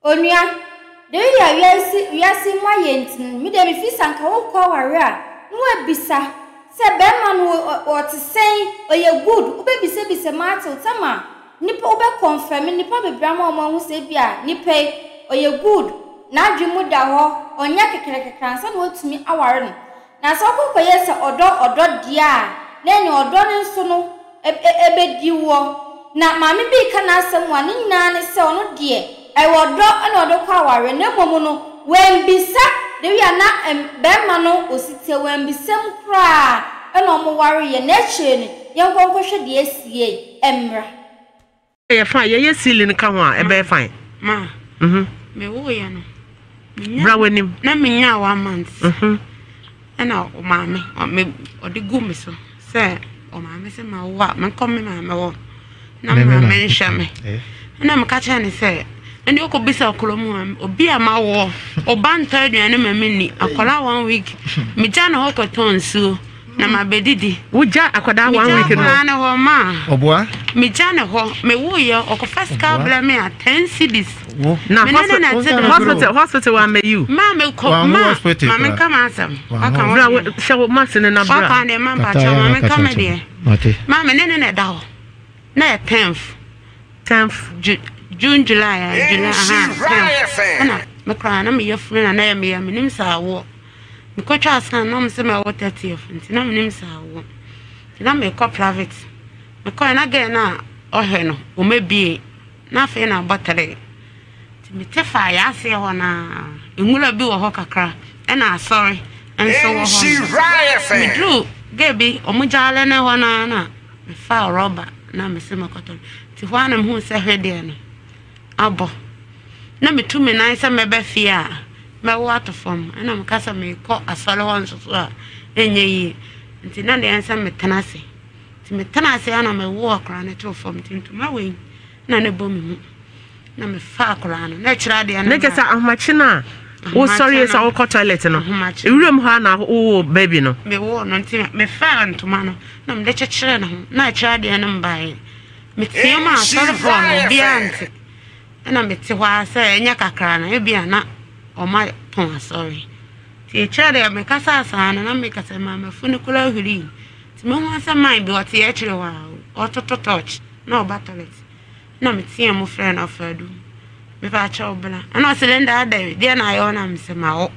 Onua, deɛ woyɛ a wiase wiase mu ayɛ nti no, me deɛ me feel sɛ anka wokɔ aware a, na woabisa sɛ bɛrima no ɔte sɛn, ɔyɛ good, wobɛbisabisa mu atew tɛm a nipa wobɛ confirm nipa bebree ama wɔn ahu sɛ ebi a nipa yi ɔyɛ good, n'adwene mu da hɔ, ɔnyɛ kekrekekre ansa na woatumi aware no. Na sɛ wokɔ kɔyɛ sɛ ɔdɔ ɔdɔ deɛ a, na ɛneɛ ɔdɔ no nso no ɛbɛdi woɔ. Na maame bi reka n'asɛm a ne nyinaa ne sɛ ɔno deɛ ɛyɛ ɔdɔ na ɔde kɔ awareɛ na mmom no wanbisa the way a na barima no ɔsi teɛ wanbisa mu koraa ɛna wɔn wareeɛ na akyire no yɛnkɔ nkɔhwɛ deɛ asie mmra. Ɛyɛ fine yɛyɛ ceiling ka ho a ɛbɛyɛ fine. Ma me wo yɛ no. Bra w'anim. Na me nya one month. Ɛna ɔmaame ɔme ɔde gu me so sɛ ɔmaame sɛ ma wo a menkɔ me maame hɔ na me maame nhwɛ me. Ɛna meka kyerɛ ne sɛ ɛne ɔkɔ bisa kuro mu a obi a ma wɔ ɔba ntɔ aduane ma me ni akwadaa one week megya ne hɔ kɔtɔ nsuo. Na mabɛdidi. Wogya akwadaa one week no. Megya akwadaa no hɔ ma. Ɔboa. Megya ne hɔ. Mewuiɛ ɔkɔfa sika brɛ me a ten cedis. Wo. Na hospital hospital hospital wa mɛ yiw. Maa me kɔ maa maa me nka ma asɛm. Waka wɔ. Bra hyɛ wo mask ne na bra. Waka deɛ ma mpakyɛ ma me nka me deɛ. Maa me ne ne na ɛda hɔ. Na yɛ tenth. Tenth. June July July aha tenth. Ɛna me koraa na meyɛ funu na na yɛ meyɛ menim sɛ awoɔ. Mekɔtwaa scan na wɔse mɛwo 30th nti na menim sɛ awo nti na mekɔ private. Mekɔɛ na girl no a ɔhwɛ no ɔmɛbie na afei na abɔ 3 nti mete faa yɛaseɛ hɔ no a nwura bi wɔ hɔ kakra ɛna asɔre nso wɔ hɔ. Meduru girl bi ɔmo gyaale ne hɔ no a na mefaa rɔba na mese mɛkɔtɔ nti hɔ a na mehuu sɛ hwedeɛ no abɔ na metu me nan sɛ mɛba fie a, mɛwo ato fam. Ɛna meka sɛ merekɔ asɔre hɔ nso so a, ɛnyɛ yie. Nti na deɛ ɛnsɛ metena ase. Nti metena ase a na mewoo akwadaa no too fam. Nti ntoma wei na ne bɔ me mu. Na mefa akwadaa no. Na ɛkyerɛ adeɛ no. Ne kyɛ sɛ ahomakye no a wosɔre sɛ wokɔ toilet no, ewuram hɔ a na wowoo baby no. Mewoo no nti mefaa ntoma no na mede kyekyeree ne ho. Na ɛkyerɛ adeɛ no mbaeɛ. Meteam a asɔrefoɔ no obiara nte. Ɛna mete hɔ ara sɛ ɛnyɛ kakra no ebia na wɔapɔn asɔre. Nti akyire deɛ mekasaa saa no na meka sɛ maamefo no koraa hwirii. Nti mehu sɛ man bi ɔte akyire hɔ a ɔtoto torch na ɔba toilet. Na meteam mu frɛ no ɔfaadu. Mepa kyɛw bra. Ɛna ɔse Linda adɛn deɛ na ayɛ wo na mesɛ mawo.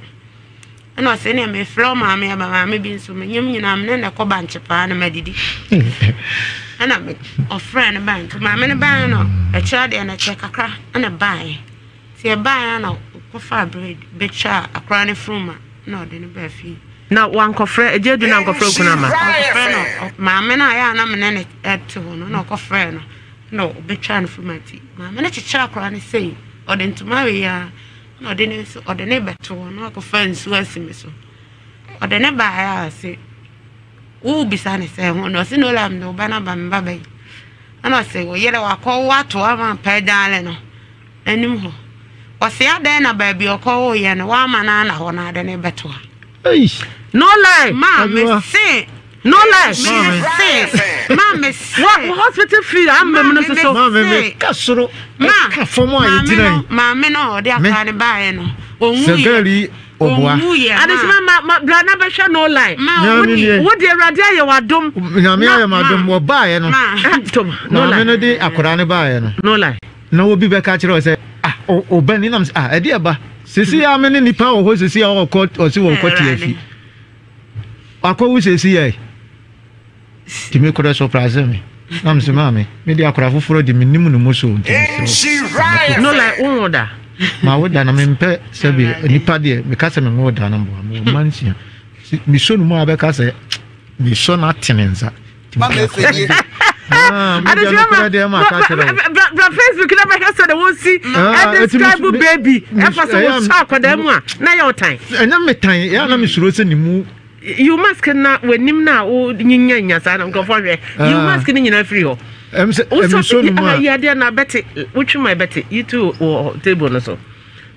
Ɛna ɔse ɛneɛ mefrɛ wo maame aba maame bi nso menyam nyinaa mene na ɛkɔ bankye paa na madidi ɛna ɔfrɛ no bae nti maame no bae no ɛkyerɛ adeɛ no ɛkyɛ kakra ɛna baeɛ nti ɛbaeɛ na ɔkɔfaa bread bɛtwa akora no funuma na ɔde no baa fie. Na wankɔfrɛ agya du na ankɔfrɛ okunu ama. Ɔkɔfrɛ no maame no a ɛyɛ a na mene ne ɛte hɔ no na ɔkɔfrɛ no na ɔbɛtwa no funuma nti maame no kyekyere akora no sei ɔde ntoma wei a Na ɔde ne nso ɔde ne bɛto hɔ na wakɔfa nsuo asi me so. Ɔde ne baeɛ a ɔse wobisa ne sɛ ho na ɔse no la mede wo ba no aba me ba bɛyi. Ɛna ɔse wo yere wakɔwo ato ama pɛgyaale no anim hɔ. Ɔse adɛn na baabi ɔkɔwoeɛ no woama no ana hɔ na ade ne bɛto ha. No lie. Ma me se. No lie. Me se. Ma me se. Wɔ hospital fee ama mu no soso. Ma me me ka soro. Ma ka fam a yɛgyina yi. Maame no ɔde akora ne baeɛ no. Ɔnwu yɛ. Sɛ girl yi ɔboa. Ɔnwu yɛ. Adesima ma ma bra na bɛhwɛ no lie. Ma wo ni. Wo de awurade ayɛ w'adom. Nyame ayɛ m'adom wɔ baeɛ no. Tom no lie. Maame no de akora ne baeɛ no. No lie. Na obi bɛka kyerɛ wo sɛ ah ɔba ni nam sɛ ah ɛde ɛba. Sisi a me ne nipa wɔ hɔ sisi a ɔkɔ ɔsi wɔ ɔkɔ tiafi. Wakɔwo sɛsi yɛ tumi korɛ surprise me na mesɛ maame mede akora foforɔ de menim no mu so nti mesrɛ no like wo da ma wo da na mempɛ sɛbi nipa deɛ meka sɛ menwo da no mboa mewɔ mma nsia mesɔ no mu a bɛka sɛ mesɔ no atene nsa Bra Facebook na bɛhwɛ sɛ de wosi ɛdescribe baby ɛfa sɛ wosɔ akwadaa mu a na yɛ ɔtan. Ɛnyɛ me tan yɛ na mesuro sɛ ne mu. You mask na w'anim na wo nyinya nya saa na nkurɔfoɔ hwɛ. You mask ne nyinaa firi hɔ. Wosɔ no mu a yi adeɛ na bɛte wotwi ma ɛbɛte yi tu wɔ table no so.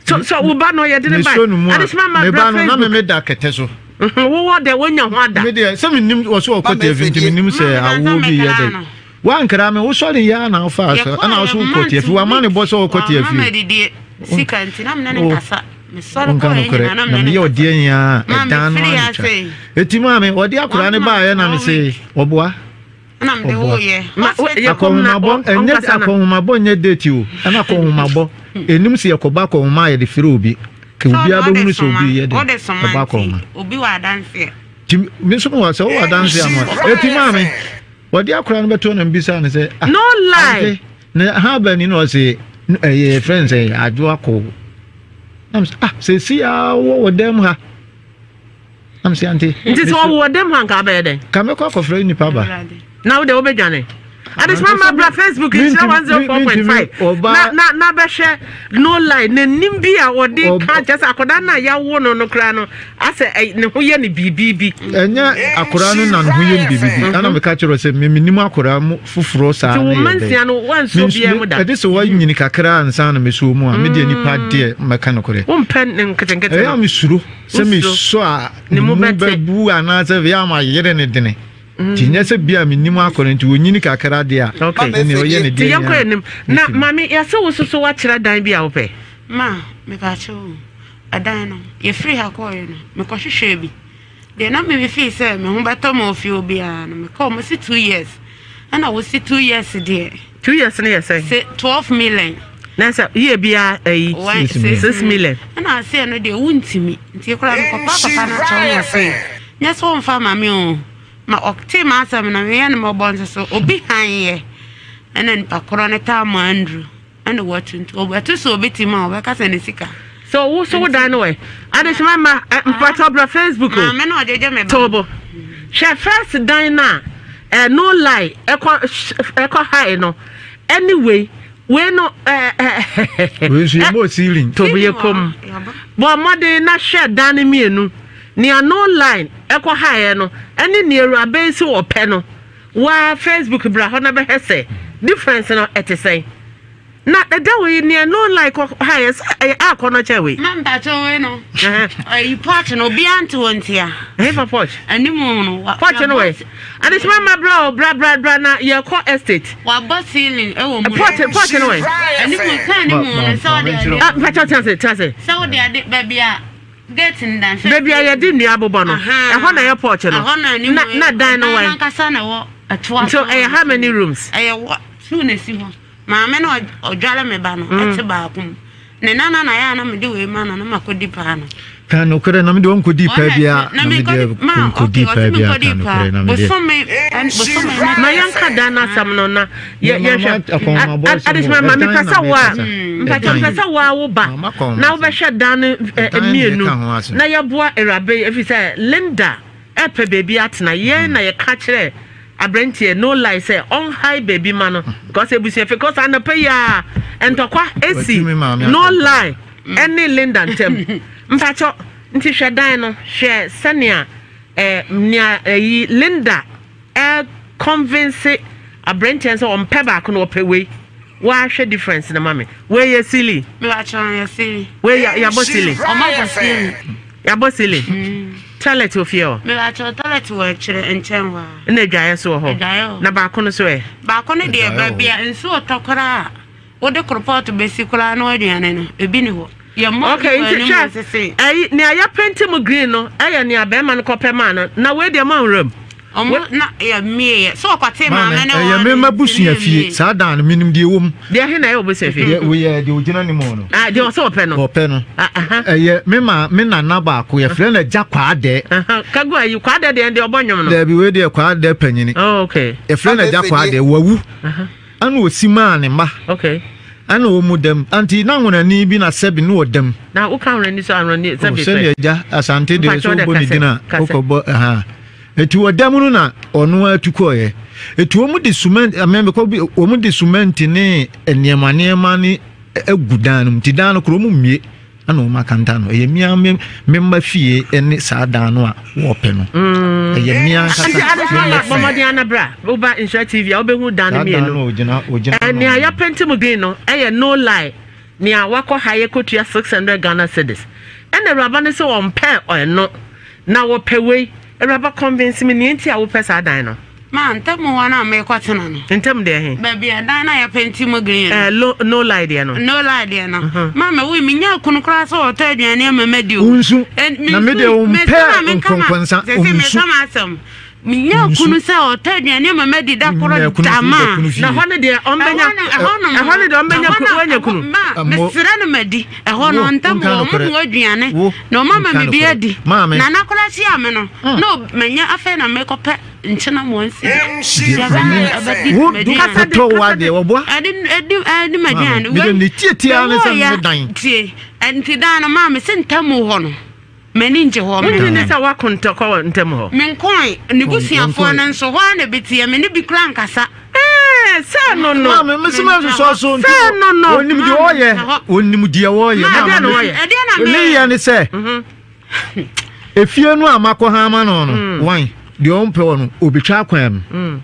So so wo ba no yɛ de ne ba. Mesɔ no mu a Adesima ma me bra ba no na me Facebook. me da kɛtɛ so. Wowɔ dɛ wonya ho ada. Me deɛ sɛ menim wɔ so ɔkɔ tiafi nti menim sɛ awoɔ bi yɛ dɛ. Wankra me wosɔre yɛ na wofaa so ɛna wo so wokɔ tiafi wama ne bɔ sɛ ɔkɔ tiafi. Sika nti na mene ne nkasa. Mesɔre Wonka kɔɔ yɛ nokorɛ nyinaa na na mene ne meyɛ nkasa. ɔdeɛ yi a Maa ɛdan no mefiri ano ase twa. yi. Eti maame ɔde akwadaa no One baeɛ month, na one mese week. ɔboa. Ɛna mede Ɔboa. woyɛ. Ma wo- Hospital. yɛ kɔm na Akɔnhomabɔ ɔ- ɛnyɛ ɔnkasa na. akɔnhomabɔ nyɛ date o ɛna akɔnhomabɔ enim sɛ yɛkɔbɔ akɔnhoma a yɛde frɛ obi ka Sɛ obiara ɔde ɔde bɛhunu sɛ soma, obi yɛ dɛ ɔde soma ɛbɔ nti akɔnhoma. obi wɔ adanseɛ. Nti me nso mewɔ sɛ wowɔ adanseɛ ama eti maame wɔde akwadaa no bɛto na mbisa no sɛ ah No lie. ante na ha bani na ɔse ɛyɛ frɛ no sɛ adwo akɔ na mesɛ ah sɛsi a wowɔ wɔ dɛm ha na mesɛ ante Nti sɛ ɔwɔ dɛm ha nka abɛyɛ dɛn? ka mɛkɔ akɔfrɛ nnipa ba Na wo deɛ wobɛdwane. Adesima ma bra Facebook nhyira 104.5 na na na bɛhwɛ no lie n'anim bi a ɔde ka kyerɛ sɛ akwadaa no a yɛawo no no koraa no asɛ ne ho yɛ no biribi bi. Ɛnyɛ akwadaa no na ne ho yɛ no biribi bi ɛna meka kyerɛ sɛ menim akwadaa mu foforɔ saa ne yɛ dɛ no wansuo biara mu da. Ɛde sɛ wanyini kakra ansa na mesuo mu a medeɛ nipa deɛ mɛka nokorɛ. Wompɛ ne nketenkete no. Ɛyɛ a mesuro sɛ mesɔ a ne mu bɛbu anaasɛ ɛyɛ a mayere ne dene. Nti nyɛ sɛ bia menim akɔ no nti ɔnyini kakra deɛ a Okay. ɛne ɔyɛ ne Nti deɛ yɛnkɔ nyinaa anim. Na maame yɛsɛ wo soso woakyerɛ dan bi a wopɛ. Ma mepaakyɛw o, ɛdan no yɛfiri ha kɔɔeɛ no mekɔhwehwɛɛ bi. Deɛ na me fii sɛ me ho bɛtɔ me wɔ fie hɔ biara no mekɔɔ mo se 2 years ɛna wo se 2 years deɛ. 2 years no yɛ sɛn? Se 12 million. Na sɛ yie biara ɛyi 6 million. Ɛna aseɛ no deɛ wontumi nti koraa mekɔpa papa no kyɛw na ɔse nyɛ sɛ wɔmfa ma me o ma ɔte m'asɛm no meyɛ no mmɔbɔ nso so obi han yɛ ɛna nipa korɔ no taa mo anduru ɛna watu nti ɔbɛto sɛ obi ti mu a ɔbɛka sɛ ne sika. So wo so wo dan no wɛ adesima ma mpatɔ bra Facebook o. Maame na ɔgyegye me ba. Tobo hwɛ first dan na no lie ɛkɔ ɛkɔ high no anyway wei no ɛɛ. Wei nso yɛ mo ceiling. Tobo yɛ kom bɔ mmɔden na hwɛ dan no mmienu nea no line ɛkɔ high no ɛne nea awuraba yi si ɔpɛ no waa Facebook bra hɔ na bɛhwɛ sɛ difference no ɛte sɛn. Na ɛda wei nea no like ha yɛ sɛ ɛyɛ akɔ no kyɛn wei. Ma mpakyɛ wei no. Ɛyi porch no obiara nte hɔ ntia. Ɛhefa porch? Anim no. Porch no wɛ. Adesima ma bra o bra bra bra na yɛkɔ estate. Wabɔ ceiling ɛwɔ mu. Porch porch no wɛ. Anim sɛ anim no sɛ ɔde ade. Ah mpakyɛ tena se tena se. Sɛ ɔde ade baabi a gate no da. Baabi a yɛde nnua abobɔ no. Ɛhɔ na ɛyɛ porch no. Ɛhɔ na anim. Na dan no wɛ. Dan ankasa na ɛwɔ ɛtoa. Nti ɛyɛ how many rooms? Ɛyɛ two na esi hɔ. Maame no a ɔdware me ba no te baako mu. Ne nana na ayɛ a na mede wei ma no na makɔdi paa no. Ka nokorɛ na mede ɔnkɔdi paa biara na mede nkɔdi paa biara ka nokorɛ na mede. Bosome Ma yɛnka dan no asɛm no na yɛhwɛ adesima ma mepɛ sɛ wo a mpakyɛ mepɛ sɛ wo a wo ba na wobɛhwɛ dan no mmienu na yɛboa awuraba yi ɛfiri sɛ Linda ɛpɛ baabi atena yɛn na yɛka kyerɛ aberanteɛ no lie sɛ ɔnhae baabi ma no because ebusua fi because anɔpa yi a ntɔkwa esi no lie ɛne Linda ntɛm mpakyɛ nti hwɛ dan no hwɛ sɛnea ɛɛ nea ɛyi Linda ɛ convince aberanteɛ sɛ ɔmpɛ baako na ɔpɛ wei wahwɛ difference no ma me wei yɛ silly wei yabɔ silly yabɔ silly toilet wɔ fie hɔ. Mebakyɛw toilet wɔ akyire nkyɛn hɔ a. Ɛna adwaeɛ so wɔ hɔ. Adwaeɛ wɔ. Na baako no so ɛ. Baako no deɛ baabi a nsuo tɔ koraa a wode koropɔɔto bɛsi koraa na aduane no ebi ni hɔ. Yɛ mmɔ Okay nti hwɛ ɛyi nea yɛpenti mu green no ɛyɛ nea bɛrima no kɔpɛ maa no na wei deɛ mo anwura mu. Ɔmo na yɛ mmie yɛ so ɔkɔte maame ne wɔn. Ɛyɛ me ma busua fie saa dan no menim deɛ ɛwɔ mu. Deɛ he na ɛyɛ obusua fie. Deɛ woyɛ deɛ ogyina ne mu no. Ah deɛ ɔsɛ ɔpɛ no. Ɔpɛ no. Ɛyɛ me ma me nana baako yɛfrɛ no agya kwaadɛ. Kagu ayi kwaadɛ deɛ deɛ ɔbɔ nnwom no. Daabi wei deɛ kwaadɛ panyini. Oh okay. Yɛfrɛ no agya kwaadɛ wawu. Ɛna osi maa ne mma. Okay. Ɛna wɔn mu dɛm. Anti na nwonani bi na sɛbi no wɔ dɛm. Na woka nwonani so anwonani sɛbi sɛ. Sɛbi agya asante deɛ so bɔ ne din a wokɔ bɔ ɛha. Eti wɔ dɛm no na ɔno atu kɔɔyɛ. Eti wɔn de cement amɛn bɛkɔ bi wɔn de cement ne nneɛma nneɛma ne agu dan no mu. Ti dan no koro wɔn mmie ɛna wɔn akanta no. Ɛyɛ mmea me me mma fie ne saa dan no a wɔpɛ no. Ɛyɛ mmea nkasa. Nti adesima ma bɔmɔden anabra woba Nhyira TV a wobɛhu dan no Saa dan mmienu. no ogyina ogyina. Nea yɛapɛnti mu green no ɛyɛ no lie. Nea wakɔ ha yɛkɔtua 600 Ghana cedis. Ɛna awuraba no sɛ ɔmpɛ ɛno na wɔpɛ wei. Awuraba convince me nea nti a wopɛ saa dan no. Ma ntam hɔ no a merekɔtena no. Ntam deɛ he? Baabi a dan no a yɛpenti mu green no. Eh, lo, no lie deɛ no. No lie deɛ no. Mhm. Ma me woi menya kunu koraa sɛ ɔtɔ aduane ama madi o. Wonsu. Eh, Na me deɛ wompɛ nkɔnkɔnsa. Sɛ meka m'asɛm. Menya kunu sɛ ɔtɔ aduane ama madi da koro da ma. Na hɔ no deɛ ɔmbɛnya. Ɛhɔ no deɛ ɔmbɛnya kunu wanya kunu. Ma mesrɛ no madi. Ɛhɔ no ntam wɔ ɔmo mu aduane. Na ɔmo ama me bi adi. Nana koraa hyia me no. Na manya afei na mekɔpɛ nkyena mu ansi. Wo tɔ wo adeɛ wɔboa. Ɛdi m'aduane. Mede ne tietia ne sɛ me dan. Tie nti dan no maa me se ntam hɔ no. M'ani ngye hɔ. Wonyi ne sɛ woako ntɔkwa wɔ ntam hɔ. Menkɔe ne busuafoɔ no nso hɔ ara na ɛbɛteɛ me ne bi koraa nkasa. Ɛɛ sɛ no no. Maame mesi ma nsosɔ so nti. Sɛ no no. Onim deɛ ɔyɛ onim deɛ ɔyɛ. Ɛdeɛ na ɔyɛ. Ɛdeɛ na meyɛ. Ne yɛ ne sɛ. Efie no a makɔ ha ama no no mm. wan deɛ ɔmpɛ wɔ no obetwa akwan mu mm.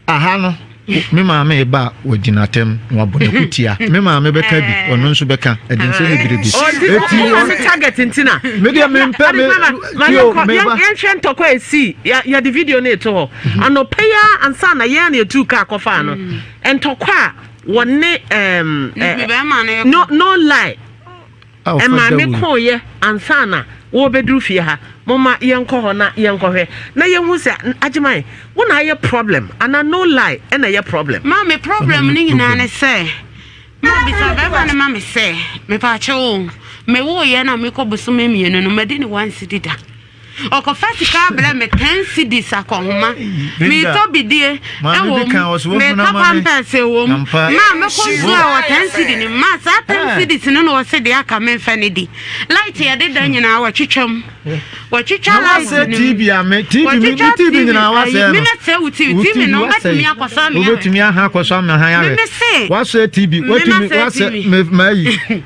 aha no me maame ba a wɔgyina atɛm na wabɔ ne kutia me maame bɛka bi eh. ɔno nso bɛka ɛde nsɛm bebree bi eti wɔn target nti na me deɛ me mpɛ me tio me ba yɛnhwɛ ntɔkwa esi yɛde video no eto hɔ mhm. anɔpɛ ya ansa na yɛn na etu kaa kɔfa no mm. ntɔkwa a wɔne ɛɛm no no lie. a ɔfa Ɛmaa me dawuru. kooeɛ ansa na wɔrebɛduru fie ha. Momma yɛnkɔ hɔ na yɛnkɔhwɛ na yɛnhu sɛ Agyeman, wo na ayɛ problem anaa No Lie na ɛyɛ problem. Ma me problem no nyinaa ne sɛ, ma bisa bɛrima no ma me sɛ, mepaakyɛw o, mewoeɛ na mekɔ bosome mmienu no, madi ne one cedi da. Ɔkɔfa sika abrɛ me ten cedis akɔnhoma. Meretɔ bidie ɛwɔ mu, meretɔ pampers ɛwɔ mu. Maa mɛkɔ nsuo a wɔ ten cedi no mu. Maa saa ten cedis no na wɔse deɛ aka memfa ne di. Light yɛde da nyinaa wɔtwitwa mu. Wɔtwitwa light no mu. Wɔtwitwa TV ayi. Me mɛsɛ wo TV. TV no wobɛtumi akɔsɔ ame ahwɛ. Wobɛtumi aha akɔsɔ ame ahwɛ. Me mese. Wasɔ TV. Watumi wasɛ me mayi.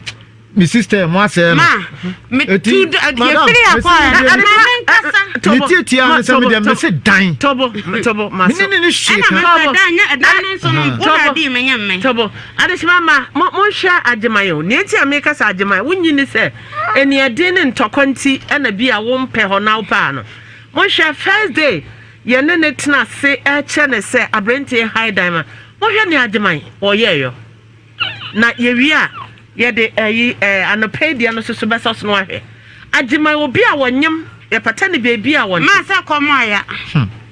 me sister mo asɛe no ma me tu yɛfiri akɔ a ma menkasa ne tiatia ne sɛ medeɛ mese dan tobo tobo ma so mene ne ne hwee ka ɛna mepɛ dan nyɛ ɛdan no nso no wo na adi menyɛ mme tobo adehyema ma mo monhwɛ agyeman o nea nti a meka sɛ agyeman wonyi ne sɛ aniɛden ne ntɔkwa nti ɛna bi a wompɛ hɔ na wopɛ a no monhwɛ first day yɛne ne tena ase ɛkyɛ ne sɛ aberanteɛ hae dan ma monhwɛ ne agyeman ɔyɛɛyɔ Na yɛwie a, yɛde ɛyi ɛɛ anɔpa yi deɛ no soso bɛsɔ so no ahwɛ. Agyeman obi a wɔnyem, yɛpata no beebi a wɔnte. Maa sɛ kɔm aya.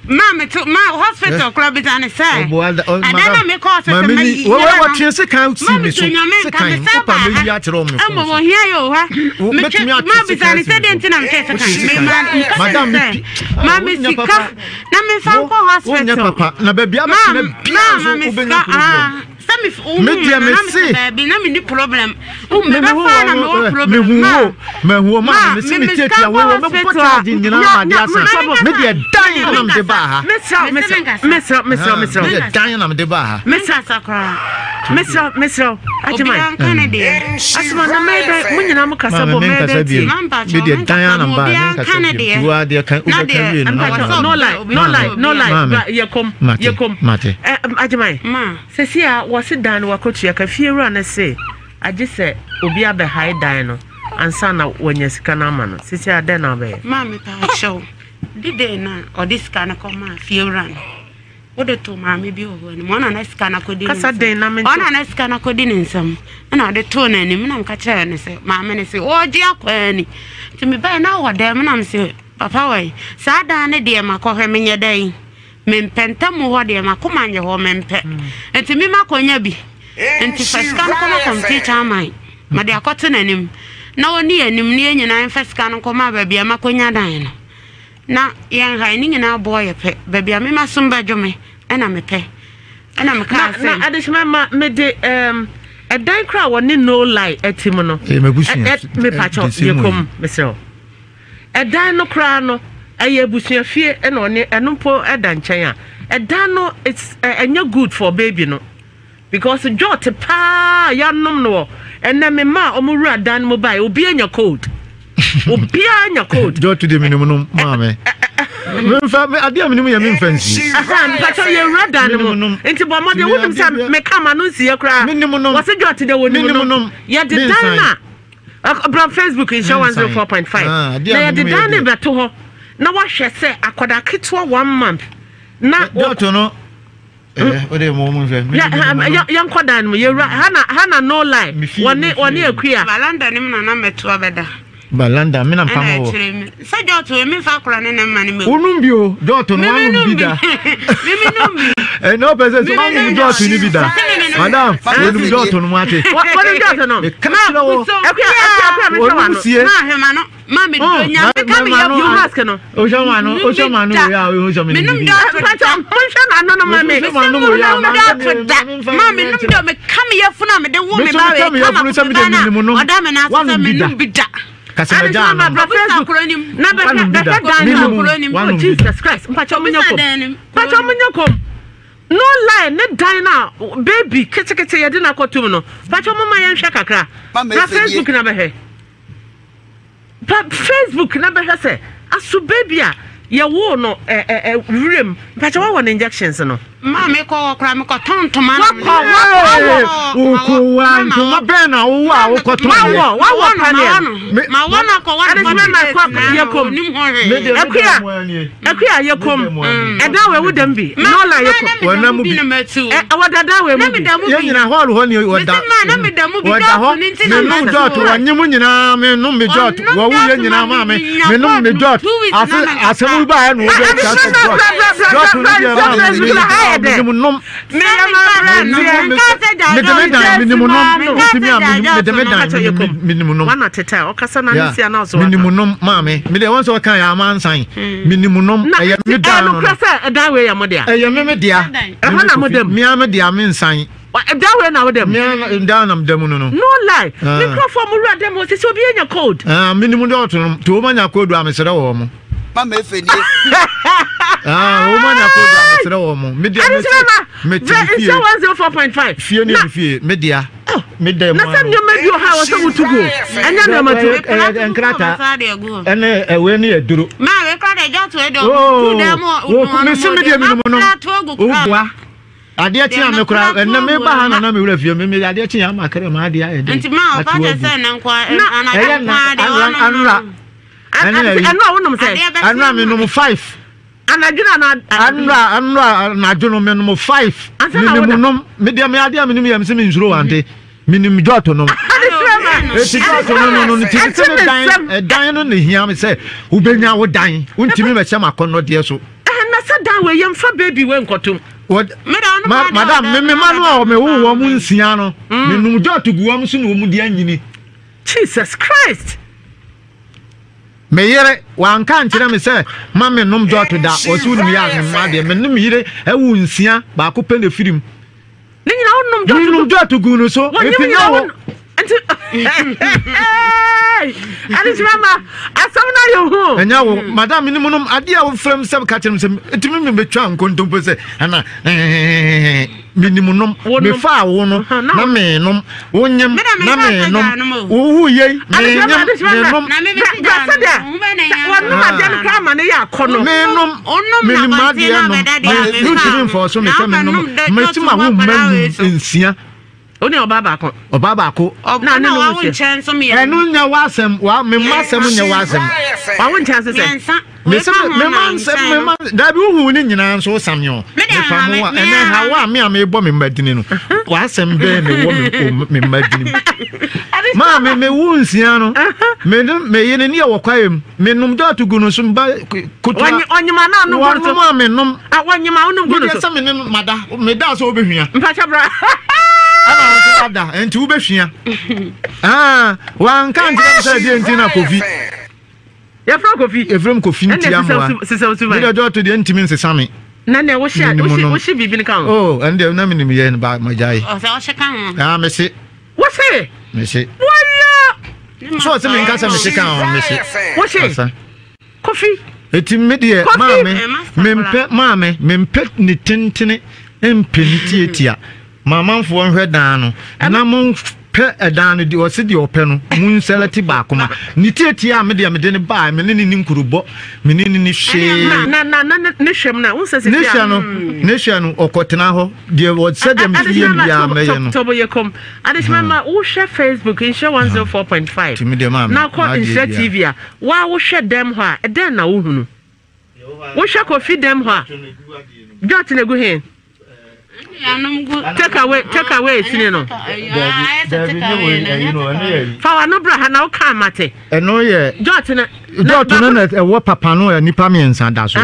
Maa me to maa hospital kora bisa ne sɛ. Ɛdɛ na me kɔ hospital ma yi yɛrɛ no. Wɔtwe sekan si Maa me so. me to nyame nka me Sekan. sɛ Wopa ba meyi ha. akyerɛ wo me Ɛmɔ fon wɔ so. hia yɛ o ha. Wo- Me mɛtumi twe atwe maa bisa sekan ne si sɛ me deɛ so. nti na me twe sekan. Wotwe Me sekan. ma me ka Madam, ne me sɛ pi- maa me Wonyɛ sika papa. na me fa Wo- nkɔ Wonyɛ hospital. papa. Na baabi a Maa bɛtena maa biara ma nso me wobɛnya sika problem. ah. Sɛ me wo Me hu me deɛ no me na me se. te baabi na me ni problem. Wo me Me bɛ mehu fa na me wo wɔ problem. mehu Ma wo mehu wo ma ma me se me me me tietia sika wo kɔ wo mɛbɔ hospital a. charge nyinaa ma ade asa me deɛ dan na mede baa ha Mesrɛ Me se me nkasa. mesrɛ mesrɛ mesrɛ me deɛ dan na mede baa ha mesrɛ Menkasa koraa. mesrɛ mesrɛ Agyeman Obiara nka ne deɛ. Asoma na mɛyɛ dɛn mo nyinaa mo kasa maame bɔ mɛyɛ menkasa dɛn tie bio Mampakyɛ me deɛ menkasa dan na mu mbaa obiara menkasa nka ne bio deɛ. nti wo adeɛ ka Na wobɛka deɛ wie no na ɛwɔ Mpakyɛ sɛ no lie no lie no lie Maame. bra yɛ kɔm Mate, yɛ kɔm mate. Ɛ Agyeman Ma. Sɛsi a wɔse dan no wakotua ka fie wura no se agye sɛ obi abɛhae dan no ansa na wanya sika no ama no sɛsi a dɛn na wobɛyɛ? Ma mepaakyɛw de dɛn na ɔde sika no kɔmaa fie wura no wode too maame bi wɔ hɔ anim ɔna na sika no akɔdi ne Kasa nsam den na mente. ɔna na sika no akɔdi ne nsam ɛna ɔde too n'anim na meka kyerɛɛ no sɛ maame no sɛ ɔregye akɔ ani nti mebae na ɔwɔ dɛm na mese papa wɔ saa dan no deɛ makɔhwɛ menyɛ dɛn Mempɛ ntamu hɔ deɛ makoma nyɛ hɔ mempɛ nti me makɔnya bi nti fa sika no kɔma kɔmputa aman mede akɔto n'anim na ɔni anim ne yɛn nyinaa mfa sika no nkɔma baabi a makɔnya dan no na yɛn ha ne nyinaa boɔ yɛ pɛ baabi a mema som bɛdwo me ɛna mepɛ ɛna mekaa sɛ na adehyema ma mede um, ɛdan koraa wɔne no lie ɛte mu no mepakyɛ yɛkɔm mesrɛ wo Ɛdan no koraa no, ɛyɛ abusuafie ɛna ɔne ɛno mpo ɛda nkyɛn a, ɛdan no it's ɛnyɛ good for baby no because jot paa yanom no wɔ ɛnɛ me mma a wɔn wura dan no mu bae obi anya cold obiara anya cold. Jot de menim no maame memfa adeɛ a menim yɛ memfa nsi. Mpakyɛ yɛ wura dan no mu nti bɔ mmɔden wonim sɛ meka ma no nsiɛ koraa wɔse jot de wɔ nim no yɛde dan no a Bra Facebook nhyɛ 104.5 na yɛde dan no bɛto hɔ na wahwɛ sɛ akwadaa ketewa one month Na Jɔto no yɛnkɔ dan no mu yɛwura hana hana no lie wɔne wɔne akua. Balanda ne mu na na mɛto abɛda. Balanda mi na nfa ma wɔ. Sɛ jɔto emi nfa akora ne ne mma ne mɛ. Wonum bi o jɔto no wanum bi da. Mimi num bi. Ɛnna ɔpɛ sɛ sɛ wanum jɔto ni bi da. Madam wonum jɔto no mu ate. Wɔnum jɔto no. Meka kyerɛ wɔ. Akua akua akua mi hwɛ wa no. Wɔnum sie. Maa hwɛ ma no. Ma me do nya me ka me yɛ you mask no. O hwɛ ma no, o hwɛ ma no wei a o hwɛ me no bi. Mpatsɔ mo nhwɛ na ano no ma me. Me no dum da to da. Ma me num da me ka me yɛ funu a me de wo me ba we ka ma ko ba na. Ɔda me na asɛ me num bi da. Kasɛmɛgya ano. Bra Facebook na bɛhwɛ bɛhwɛ dan no. Oh Jesus Christ mpatsɔ mo nyɛ kom. Mpatsɔ mo nyɛ kom. No lie ne dan na baby ketekete yɛde no akɔtum no. Mpatsɔ mo ma yɛnhwɛ kakra. Bra Facebook na bɛhwɛ. Pa Facebook na bɛhwɛ sɛ aso baby a yɛwoo no ɛ ɛ ɛ wuram mpakyɛ wawɔ no injections no. Maa mi kɔ wɔ kora mi kɔ tɔn ntoma na mi. Wakɔ wakɔ wɔ. Okowa ntoma bɛn na wowɔ a wokɔ tɔn yɛ. Wawɔ wawɔ paneɛ. Ma wɔ na kɔ wɔ na kɔ na kɔ yɛ kom. Akuya akuya yɛ kom. Ɛdan wɔ ewu dɛm bi. Nɔla yɛ kom. Wɔn mu bi. Ɛ wɔ dada wɔ emu bi. Yɛn nyina hɔɔl hɔ ni wɔda wɔda hɔ menum dɔɔto wɔnye mu nyinaa menum me dɔɔto wɔwu yɛ nyinaa maa me menum me dɔɔto ase asɛm yi baayɛ na wɔbɛ twa so dɔɔto dɔɔto no deɛ maa me menim nom mede me dan menim nom wotumi a mede me dan menim nom menim nom maame mede wɔn sɛ ɔka yɛ amansan menim nom ɛyɛ me dan no ɛyɛ me me dea Ɛhɔ na mo da mu. Mea me dea me nsan. Da wei na wo da mu. Mea da na da mu no no. No lie. Ah. Me nkurɔfoɔ mo wura dɛm hɔ sisi obi anya cold. Ah, me nim dɛ ɔto no to wɔn anya cold a mesrɛ wɔ mo. Mama efe nie. Ah, wɔn anya cold a mesrɛ wɔ mo. Me dea me ti me ti fie. Nhyɛ 104.5. Fie ne fie me dea. Oh. Me dɛ mu na sɛ nneɛma bi wɔ ha a wɔsɛ wotu gu ɛnyɛ nneɛma tu. Nkrataa ɛne ɛwɛ ne aduro. Maa wei kora de ɛgya to ɛdɔ tu dɛ mu ɔno mesi mi deɛ mi nom o boa adeɛ kye a me kora ɛnna me ba ha na na me wura fie me me adeɛ kye ama kere ma adeɛ ayɛ den. Nti maa ɔfa kyɛ sɛ ne nko ɛyɛ na anura ɛnura wonom sɛ ɛnura me nom five. Anadwo na na. Anura anura anadwo no menom five. Menim nom me deɛ me adeɛ a menim yɛ me se me nsuro wante menim jɔto nom. Eti jɔto no no no no ti se me dan ɛdan no na ehia me sɛ wobɛnya wo dan wontumi mɛhyɛ m'akɔnnɔdeɛ so. Na sɛ dan wei yɛmfa baby wei nkɔtom. Madam me me ma no a me wo wɔn nsia no menom jɔto gu wɔn so na wɔn de anyini. Jesus Christ. Me yere, wanka ankyerɛ me sɛ ma mennom dɔɔto da. Ɔse wonim yɛ a menom adeɛ. Me ne me yere awu nsia, baako pɛ na ɛfiri mu. Ne nyina wonom dɔɔto gu. Menom dɔɔto gu no so. Ɛti nyɛ wo. Nti ɛde ma asɛm no ayɛ hu. Ɛnyɛ wo. Madam menim nom adeɛ a wofrɛ m sɛ ka kyerɛ m sɛ ɛtumi mebɛtwa nkontompo sɛ ana menim nom mefaa wo no na menom wonyem na menom wowu yei menyem menom menom menim adeɛ nom mentumi mfɔɔ so mesɛ menom mɛtumi awo mma nsia Wo ne ɔbaa baako. Ɔbaa baako. Na ne no wo nkyɛn nso mmiɛnsa. Ɛno nyɛ w'asɛm wa me mma asɛm nyɛ w'asɛm. Wawo nkyɛn ase sɛ. Mese me mma nsɛm me mma dabi wohu ne nyinaa nso wosame o. Mefa mo a ɛnɛ ha wo a me a mebɔ me mma dini no w'asɛm bɛn na ɛwɔ me mma dini mu. Maa me me wo nsia no me ne me yere ne yɛ wɔ kwaeɛ mu menom dɔɔto gu no so mba kotoa. Ɔnyima na ɔnom gu no so. Wɔnom a menom. Ah, wɔnyima wonom gu no so. Medeɛ sɛ me ne mada meda sɛ wobɛhwia. Mpakyɛ bra. Ɛna wo nso wada nti wobɛhwia. Ah, wanka nkyerɛ me sɛ deɛ nti na Kofi. Yɛfrɛ Kofi. Yɛfrɛ m Kofi nti amoa. Medeɛ ɔdɔ to deɛ ntumi nsesa me. Na nea wohyɛ wohyɛ biribi no ka ho. Oh, ɛno deɛ na menim yɛ no ba magyae. Ɔsɛ ɔhyɛ ka ho. Ah, mese. Wose. Mese. Wɔyɛ. So ɔsɛ menka sɛ mese ka ho mese. Wose. Kofi. Eti me deɛ maame mempɛ maame mempɛ ne tentene mpɛ ne tietia. Maamanfoɔ nhwɛ dan no na mo pɛ ɛdan no deɛ ɔse deɛ ɔpɛ no mo nsɛlɛte baako ma ne tietia a me deɛ mede ne baa me ne ne ne nkurubɔ me ne ne ne hwee. Na na na ne hwɛ mu na wo sɛ ne hwɛ no ne hwɛ no ɔkɔtena hɔ deɛ sɛdeɛ mesi yɛ no biara mɛyɛ no. Tɔbɔ yɛ kɔm adehyema ma wohwɛ Facebook nhyɛ 104.5 na kɔ nhyɛ TV a Wo a wohwɛ dɛm hɔ a, ɛdɛn na wohunu? Wohwɛ Kofi dɛm hɔ a. Jot na egu he? Take away, take away sini no. Fa w'ano bra ha na woka amate. Ɛno yɛ. Jot no. Jot no na ɛwɔ papa no nipa mmiɛnsa da so.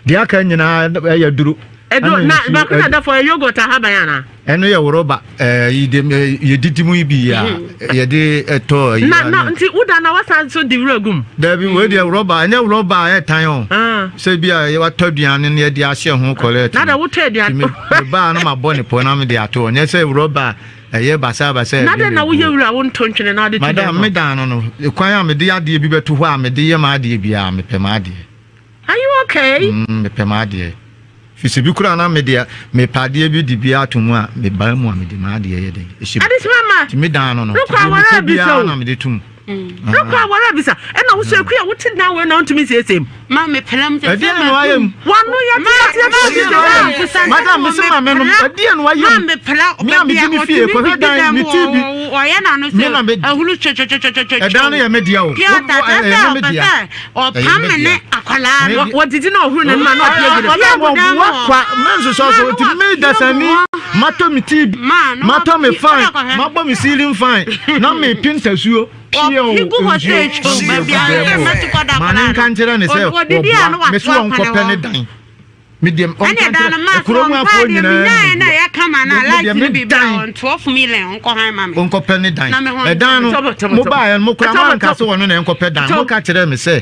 Deɛ aka nyinaa ɛyɛ duro. Ɛduro na baako na da fɔ yɛ yogurt ahaban ana. Ɛno yɛ rɔba ɛɛ yɛdidi mu bi a yɛde ɛtɔ ɛyi. Na na nti woda na wasan so di wura gum. Dabi wei deɛ rɔba ɛnyɛ rɔba a ɛtan o. Sɛ bi a watɔ aduane no yɛde ahyɛ ho kɔlɛt. Na da wotɔ aduane. Me baa no ma bɔ ne pɔ na me de ato ɔnyɛ sɛ rɔba ɛyɛ basaa basaa. Na de na woyɛ wura wo nto ntwene na ade to Madam me dan no no kwan a mede adeɛ bi bɛto hɔ a mede yɛ m'adeɛ biara mepɛ m'adeɛ. Are you okay? Mm, mepɛ m'adeɛ. Fisɛ bi koraa na mede mepɛ adeɛ bi de bi ato mu a mebaa mu a mede m'adeɛ yɛ dɛn ɛhyɛ mu. Adesima ma. Nti me dan no no. Rokɔ aware abisa o. na mede to mu. Rokɔ aware abisa. Ɛna wo so akua wote dan wei na wontumi nsiesie mu. Ma me pɛlɛm sɛ Ɛdeɛ na wayɛ mu. Wano yɛ te te te te. Madam me se ma me nom. Ɛdeɛ na wayɛ mu. Ma me pɛlɛ Me a medi me fie kɔhwɛ dan me ti bi. Ɔyɛ na no sɛ ahuru twɛtwɛtwɛtwɛtwɛ. Ɛdan no yɛ me dea o. Ɛyɛ me dea. Ɔpam me ne akwadaa no. Wɔdidi na ɔhuru n'anim a na ɔpie gu ne so. Wakwa mensosɔ so nti me dasani matɔ me tii matɔ me fan mabɔ me ceiling fan na mepe ntasuo pie o nsuo ma ne nka nkyerɛ ne sɛ wɔboa me so wɔnkɔpɛ ne dan. Me deɛ ɔnka Ɛne ɛda no nkyerɛ maa so kurom ɔmpa afoɔ deɛ nyinaa menyaeɛ na mu ɛyɛ kama na Me light deɛ no me biribi a dan ɔntoɔfo million ɔnkɔ han ma me ɔnkɔpɛ ne dan Na me ho ɛdan no Tɔbɔ, tɔbɔ, mo tɔbɔ. baeɛ no mo kora Tɔbɔ, moanka tɔbɔ. sɛ ɔno na ɛnkɔpɛ dan Tɔbɔ. moka kyerɛɛ me sɛ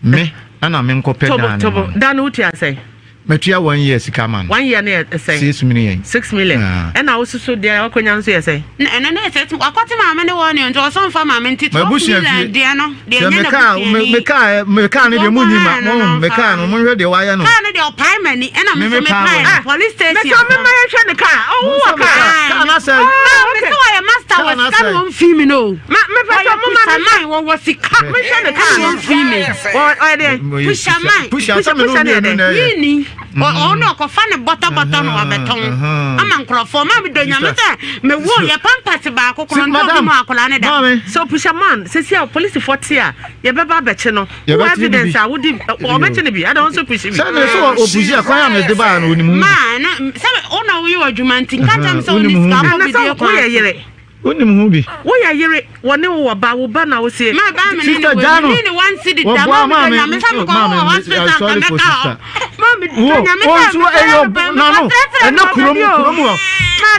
me ɛna menkɔpɛ Tɔbɔ, dan no ma tɔbɔ. no Dan no wotua sɛn? matua one year sika ma no One year no yɛ sɛn? 6 million. 6 million. Ah. Ɛna wososo deɛ wakɔnya nso yɛ sɛn? Na ɛno ne sɛ wakɔte maame ne wɔ ne nti ɔsɔ mfa maame nti 12 M'abusua million fie. deɛ no deɛ Sɛ ɛnyɛ mekaa me n'abusuani mekaa mekaa no deɛ munyi ma no mo no mekaa no monhwɛ deɛ wayɛ no kaa no deɛ ɔpae m'ani ɛna Me me nso me paa mepae wɔ no police station Mɛsɛ ɔmema yɛhwɛ ne kaa. Ɔwo wɔ Monhwɛ me kaa. kaa kaa no asɛe Ah, okay. mese wɔyɛ master Kaa wɔ no sika asɛe. na ɔmfii me no o. Ma mepɛ sɛ Wɔyɛ ɔmoma me pushaman wɔwɔ sika mehwɛ ne kaa ɛna no. ɔmfii me Ɔyɛ dɛn? Pushaman. Pusha sɛ me ne wo Pusha ne yɛ mmienu dɛn? na ɛyɛ Yini ɔno ɔkɔfa ne bɔtɔbɔtɔ na wabɛtɔn ama nkurɔfoɔ ma medɔ nyame sɛ mewo yɛ pampers baako korɔ ntɔ bi mu akwadaa ne da. So pushaman sɛsi a polisifoɔ te a yɛbɛba abɛkye no wowɔ evidence a wodi ɔbɛkye no bi ada wɔn nso pushi bi. Sɛ ne so ɔpushi a kwan a mede baa no onim ho. Maa no sɛ wo na woyɛ w'adwuma nti nka kyɛm sɛ wone sika akɔ bidie kwan woyɛ yere. Wonim ho bi. Woyɛ yere, wɔne wo wɔ ba, wo ba na wosie. Ma ba me ne Sister ne Jano, ne ne one city da wɔboa ma me maame, nyame sɛ mekɔ maame, wɔ hospital I'm sorry nka for mɛka hɔ. sister. Ma me Wo, nyame wo sɛ nso ɛyɛ nano, ɛnɛ kurom kurom hɔ.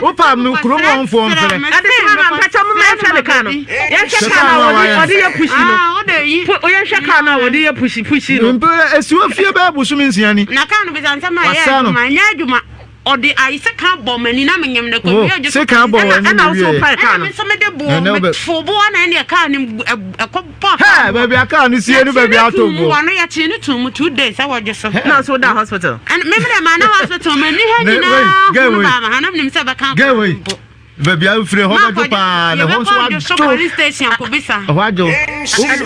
Wopa me kurom hɔ mfoɔ mfrɛ. Ade sɛ mama mpakyɛ mo ma yɛnhwɛ ne kaa no. Yɛnhwɛ kaa no a wɔde wɔde yɛ pushi no. Yɛnhwɛ kaa no a wɔde yɛ pushi pushi no. Mpɛ esi wɔ fie bɛyɛ bosome nsia ni. Na kaa no bisa nsɛm a ɛyɛ Wasɛe no. adwuma ɛnyɛ adwuma. Ɔde ayi sekan bɔ m'ani na menyem no Wo, kɔwie ɔgye so sekan bɔ ɛna w'ani ɛna na wo so wie. wopae kaa ɛna no. me nso mede boɔ Ɛnɛ wobɛ- mefo boɔ na ɛne kaa no ɛkɔ bɔ Hɛ, kaa no baabi a kaa no sie ne baabi a ato mu boɔ. wano yɛkyee no too mu 2 days ɛwɔ dwe so Na nso woda hospital. ɛna me mede maa na hospital m'ani ha Ne- wei, nyinaa girl hunu wei. baa ma ha na menim sɛ bɛka Girl wei. mpo Baabi a wofiri hɔ bɛdwo paa na ɛhɔ nso yɛbɛkɔ dwe so adwo. police station akɔbisa Ɛhɔ adwo.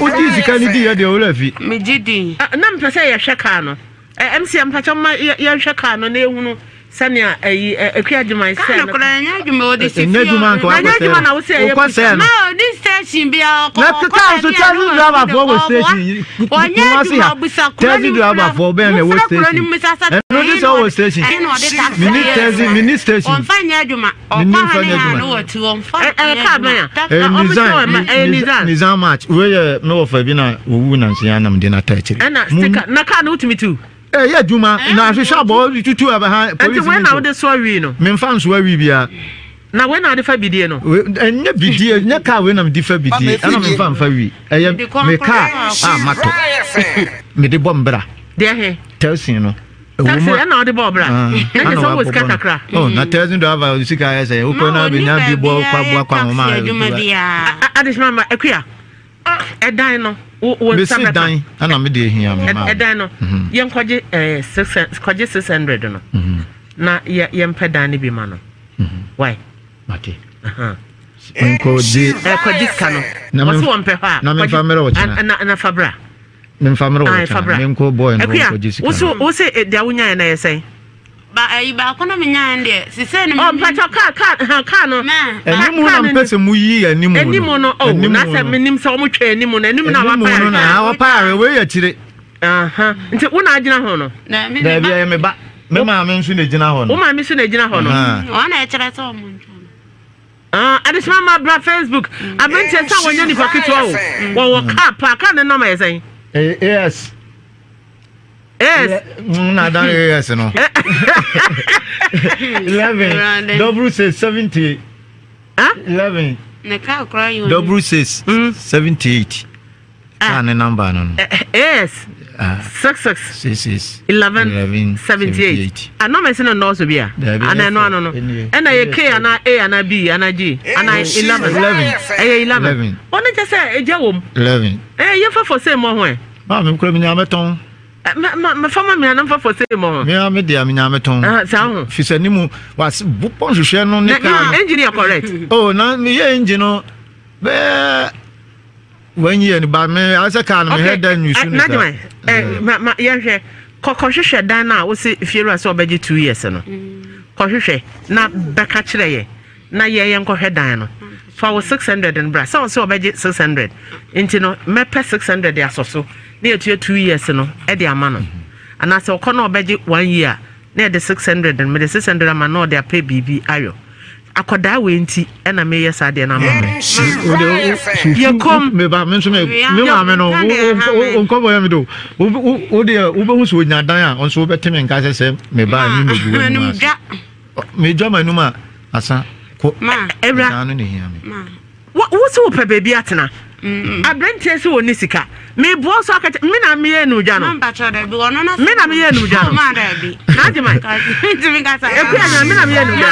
Wogye sika no di yɛ deɛ wura fi. megye di Ah, Na mepɛ sɛ yɛhwɛ kaa no. Eh, MC mpakyɛ ma yɛnhwɛ kaa no na yɛhunu sɛnea ayi Akua Agyeman kaa sɛɛ no no. koraa ɛnyɛ adwuma ɔde si Ɛnyɛ fie adwuma nka Ɛnyɛ wakɔsɛe adwuma na wo sɛ ɛyɛ no. Wokɔsɛe no. ma ɔdi station bi a ɔkɔ Na ɔkɔ kaa nso baabi a taxi na driver foɔ wɔ ɔboa station. ɔnyɛ Kumasi adwuma ha ɔbusa kuro taxi ne driver foɔ bɛn na ɛwɔ mufra kuro ne station. mu sasa Ɛno de sɛ ɔwɔ station. ɛhe na ɔde taxi Mini yɛ taxi adwuma mini station. ɔmfa nyɛ adwuma Mini ɔkɔ ha nfa ne nyɛ ha adwuma. no wɔtu ɔmfa Ɛyɛ nyɛ kaa bɛn a? adwuma taxi Ɛyɛ Ɔmo Nizan sɛ ɔma- ɛyɛ Nizan Nizan. Nizan match. Wei yɛ me wɔfa bi na owu nansi anam de na ta akyire. Ɛna Mu- sticker na kaa no wotumi tu. Ɛyɛ adwuma na ahwehwɛ abɔ tutu aba ha Nti polisi wei ni na so. wode soa wii no. Memfa nsoa wi biara. Na wei na wode fa bidie no. Ɛnyɛ bidie nyɛ kaa wei na mede fa bidie ɛna memfa mfa wi. Ɛyɛ me kaa a matɔ mede bɔ mbra. Deɛ he? Taxi no. Taxi ɛna wode bɔ ɔbra. Na kyerɛ sɛ wowɔ sika kakra. Oh, na taxi driver sika ayɛ sɛ wokɔ na bɛnya bi bɔ kwaboa kwa homa. adwuma biara Adesima ma Akua. Ɛdan no wo wo nsa Mesi bɛka. dan ɛna mede ehia me maa. Ɛdan no yɛnkɔgye ɛɛ six kɔgye 600 no na yɛ yɛmpɛ dan no bi ma no. Why? Mate. Nkɔgye. Ɛkɔgye sika no. Na Wɔsi wɔn mpɛ hɔ a. Na memfa mmerɛ wɔ kyena. Na na fa bra. Memfa mmerɛ wɔ Ae, fa kyena. bra. Menkɔ bɔɔl no Akua, nkɔgye sika wo so no. wo se deɛ wonyaeɛ no ɛyɛ sɛn? Ba ayi baako na menyaeɛ no deɛ sesei no Oh, mpakyɛ kaa kaa ha kaa no. Ma Anim kaa na no mpɛ sɛ muyi anim no. Anim no oh Anim na sɛ no. menim sɛ wɔn twɛ anim no anim na Anim wapa no na ahwɛ. wapa ahwɛ wei yɛ akyire. Aha nti wo na agyina ho no. Na me Daabi ba ɛyɛ me ba. Me maame nso na egyina hɔ no. Wo maame nso na egyina hɔ no. Wɔn na ɛkyerɛ sɛ wɔn ntwa no. Ah, adesima ma bra Facebook. Aberanteɛ sɛ wɔnyɛ nipa ketewa o. Wɔwɔ kaa paa, kaa ne nɔma yɛ sɛn? AS. AS. Na dan AS no. 11 double 6 70. 11. Ne kaa koraa yɛ. Double 6 78. Ah. Ne number no no. AS. 66 66 11 78. Ah, nɔmba si na nnɔɔso bi a. Ana ɛno ano no. Ɛna yɛ K ana A ana B ana G ana 11. Ɛyɛ 11. Ɔno kyɛ sɛ ɛgya wɔ mu. 11. Ɛyɛ yɛmfa for sale mmɔ ho ɛ. Maa me kura mi nya mɛtɔn. Ma ma fa ma mi ana mfa for sale mmɔ ho. Mi a mi deɛ mi nya mɛtɔn. Saa ho. Fisɛ ne mu was bopɔ nhwehwɛ no ne kaa. Na engine yɛ correct. Oh na mi yɛ engine no bɛɛ. Wɔn yɛ no ba me asɛ kaa no mehwɛ dan nyusu no saa. Eh, ma ma yɛhwɛ kɔkɔhwehwɛ dan no a wosi fiewura sɛ ɔbɛgye 2 years no kɔhwehwɛ na bɛka kyerɛ yɛ na yɛ yɛn kɔhwɛ dan no fa wo 600 no bra sɛ ɔsɛ ɔbɛgye 600 nti no mɛpɛ 600 de asɔ so na yɛtua 2 years no de ama no anaasɛ ɔkɔ na ɔbɛgye 1 year na yɛde 600 no mede 600 ama na ɔde apɛ biribi ayɔ akɔdaa wei nti ɛna meyɛ saa deɛ no ama me. Yɛ kom. Meba me nso me me maame no nkɔbɔ yɛ me do wo deɛ wobɛhu sɛ onya dan a ɔnso wobɛte me nka sɛ sɛ meba me mɛgu w'anim ase medwa m'anum a asa kɔ ɛdan no na ehia me. Wo sɛ wopɛ baabi atena. Aberanteɛ sɛ wɔnni sika. Meboa so aka me na meyɛ anumdwa no. Me na meyɛ anumdwa no. N'adwuma. Ekuya na me na meyɛ anumdwa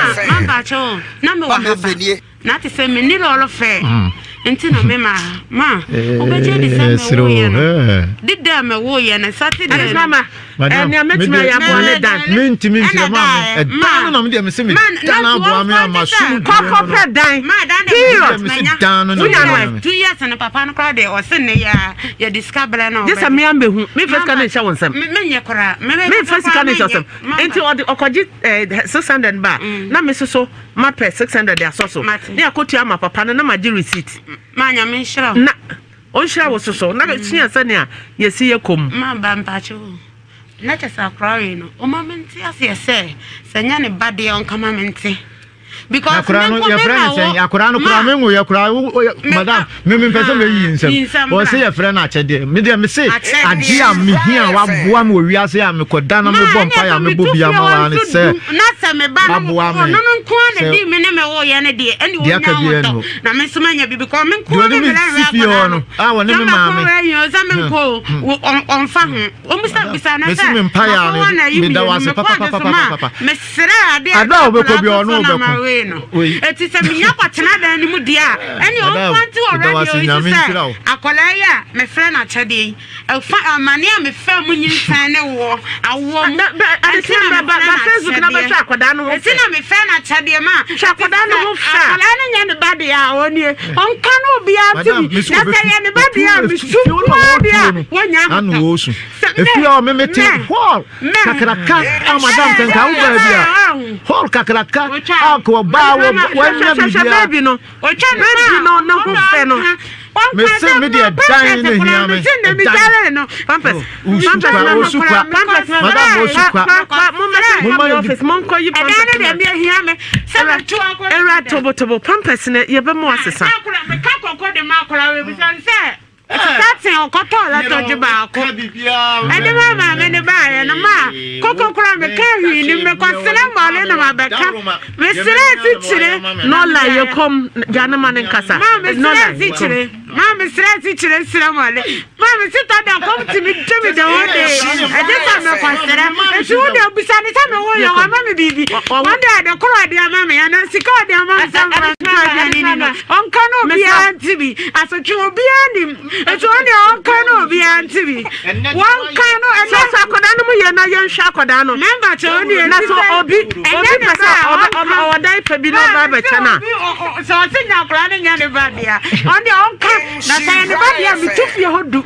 no. Na me wɔ haba. Na te sɛ me ni lɔɔre fɛ. Nti na me ma ma. Wobɛgye di sɛ me wo yɛ no. Dida me wo yɛ no Saturday. Mama. Ɛnea mɛtumi ayɛ aboa ne dan. Mentumi nkyerɛ maa me. Ɛdan no na me deɛ mese me dan aboa me ama sum Kɔkɔ pɛ dan. Period. Mese dan no na Wonya no ɛ. 2 years no papa no koraa deɛ ɔse ne yɛ a yɛde sika brɛ no. Gye sɛ me ambɛhu. Memfa sika no nhyɛ wo nsam. Menyɛ koraa. Memfa sika no nhyɛ wo nsam. Nti ɔde ɔkɔgye 600 ba na me soso mapɛ 600 de asɔ so. Ne akɔtua ama papa no na magye receipt. Ma Nyame nhyira wo. Na Ɔnhyira wo soso na sua sɛnea yɛsi yɛ komm. Ma ba mpakyɛ o na kyɛ sɛ akora wei no ɔma me nte aseɛ sɛ sɛ nyɛ ne ba deɛ ɔnka ma me nte because akora no yɛfrɛ no sɛn akora no kora me nwo yɛ kora madam me me mpɛ sɛ meyi nsɛm ɔsɛ yɛfrɛ no akyɛdeɛ me deɛ me se adeɛ a mehia a waboa me wɔ wiase a mekɔda na mebɔ mpaeɛ a mebɔ bi ama wa ne sɛ na sɛ me ba no waboa me ɔno no nko ara na di me ne me wo yɛ no deɛ ɛne deɛ aka ɔnya biara ahotɔ ni hɔ na me nso manya bi because me nko Deɛ ara ɔne na me mmerɛ si hwɛ fie hɔ akwadaa no no a wɔne sɛ me mako maame wɔ ayi o sɛ me nko o ɔmfa ho ɔmu sɛ bisa na mesi sɛ me mpaeɛ a mako wɔ na ayi meda mmienu wo ase mekɔ ade so ma papapapapapa mesrɛ adeɛ Ada a wobɛkɔ akwadaa biara to ɔne so na wobɛko ma wei no Wei. eti sɛ menya kɔtena dan no mu deɛ a ɛne Madam, ɔmfa nte wɔ meda wo radio ase yi so Nyame sɛ nhyira wo. akwadaa yi a mefrɛ no akyɛdeɛ yi Ɛfa amane a mefaa mu nyinsɛn ne woɔ, awoɔ mu. Na bɛ Ɛnti adesua na bra ba mefrɛ ba no Facebook na bɛhwɛ akyɛdeɛ. akwadaa no ho Ɛnti fɛ. na mefrɛ no akyɛdeɛ ma. Hwɛ akwadaa no ho fɛ a. Akwadaa no nyɛ ne ba deɛ a ɔnie. Ɔnka no obiara nte Madam, bi. mesi Na sɛ obetu yɛ ne ba otu deɛ a etu mesu fie hɔ nko na ara deɛ wɔretuo a no wɔnya na na ahotɔ. wɔresu. Sɛ mɛ Efie hɔ memete mɛ hall mɛ kakraka a madam ɛyɛ sɛ nka wo dɛ baabi a ɔho. hall kakraka Otwa. a nka ɔbaa wɔ Mama, Hwɛ wɔanya hwɛ hwɛ biribiara. baby no. Otwa ne Baby ma no ne ho fɛ no. Mese me deɛ dan na ehia me. Ɛdan. Pampers. Osu Pampers kwa, na osu kwa. Pampers na Madam osu kwa. Pa mo mɛsɛ Momma nkɔ mi yɛ office mo nkɔ yi Ɛdan pampers no deɛ na. me ehia me. Sɛ metu akɔ. Ewura tobotobo pampers na yɛbɛ mo asesa. Meka kɔkɔ de ma akɔla wei bisa sɛ Sase ɔkɔtɔɔ lɔtɔgye baako ɛde ma maame no baeɛ no ma koko koraa meka hwii nim mekɔsrɛ mmɔle na mabɛka mesrɛ asikyire Nɔla yɛ kɔm gya ne ma ne nkasa. ma mesrɛ asikyire ma mesrɛ asikyire srɛ mmɔle ma mesitɔ da kɔm tumi gye me the whole day ɛgye sɛ mekɔsrɛ nti wo deɛ bisa ne sɛ mewo yɛ wama me biribi wɔn deɛ ade koro ɔde ama me anaa sika ɔde ama me sɛ mfa ntɔ aduane ni no Ɔnka na obiara nte bi. Asotwe obiara nim. Nti wɔn deɛ ɔnka na obiara nte bi. Wɔnka no ɛnɛ. Sɛ sɛ akwadaa no mu yɛ na yɛnhwɛ akwadaa no. Mɛmba kyɛ wɔn deɛ Na sɛ obi obi pɛ sɛ ɔbɛ ɔbɛ ɔwɔ dan pɛ bi na ɔba abɛkyɛ no a. Sɛ ɔse nya akwadaa no nyɛ ne ba deɛ ɔn deɛ ɔnka na sɛ yɛ ne ba deɛ a metu fie hɔ du.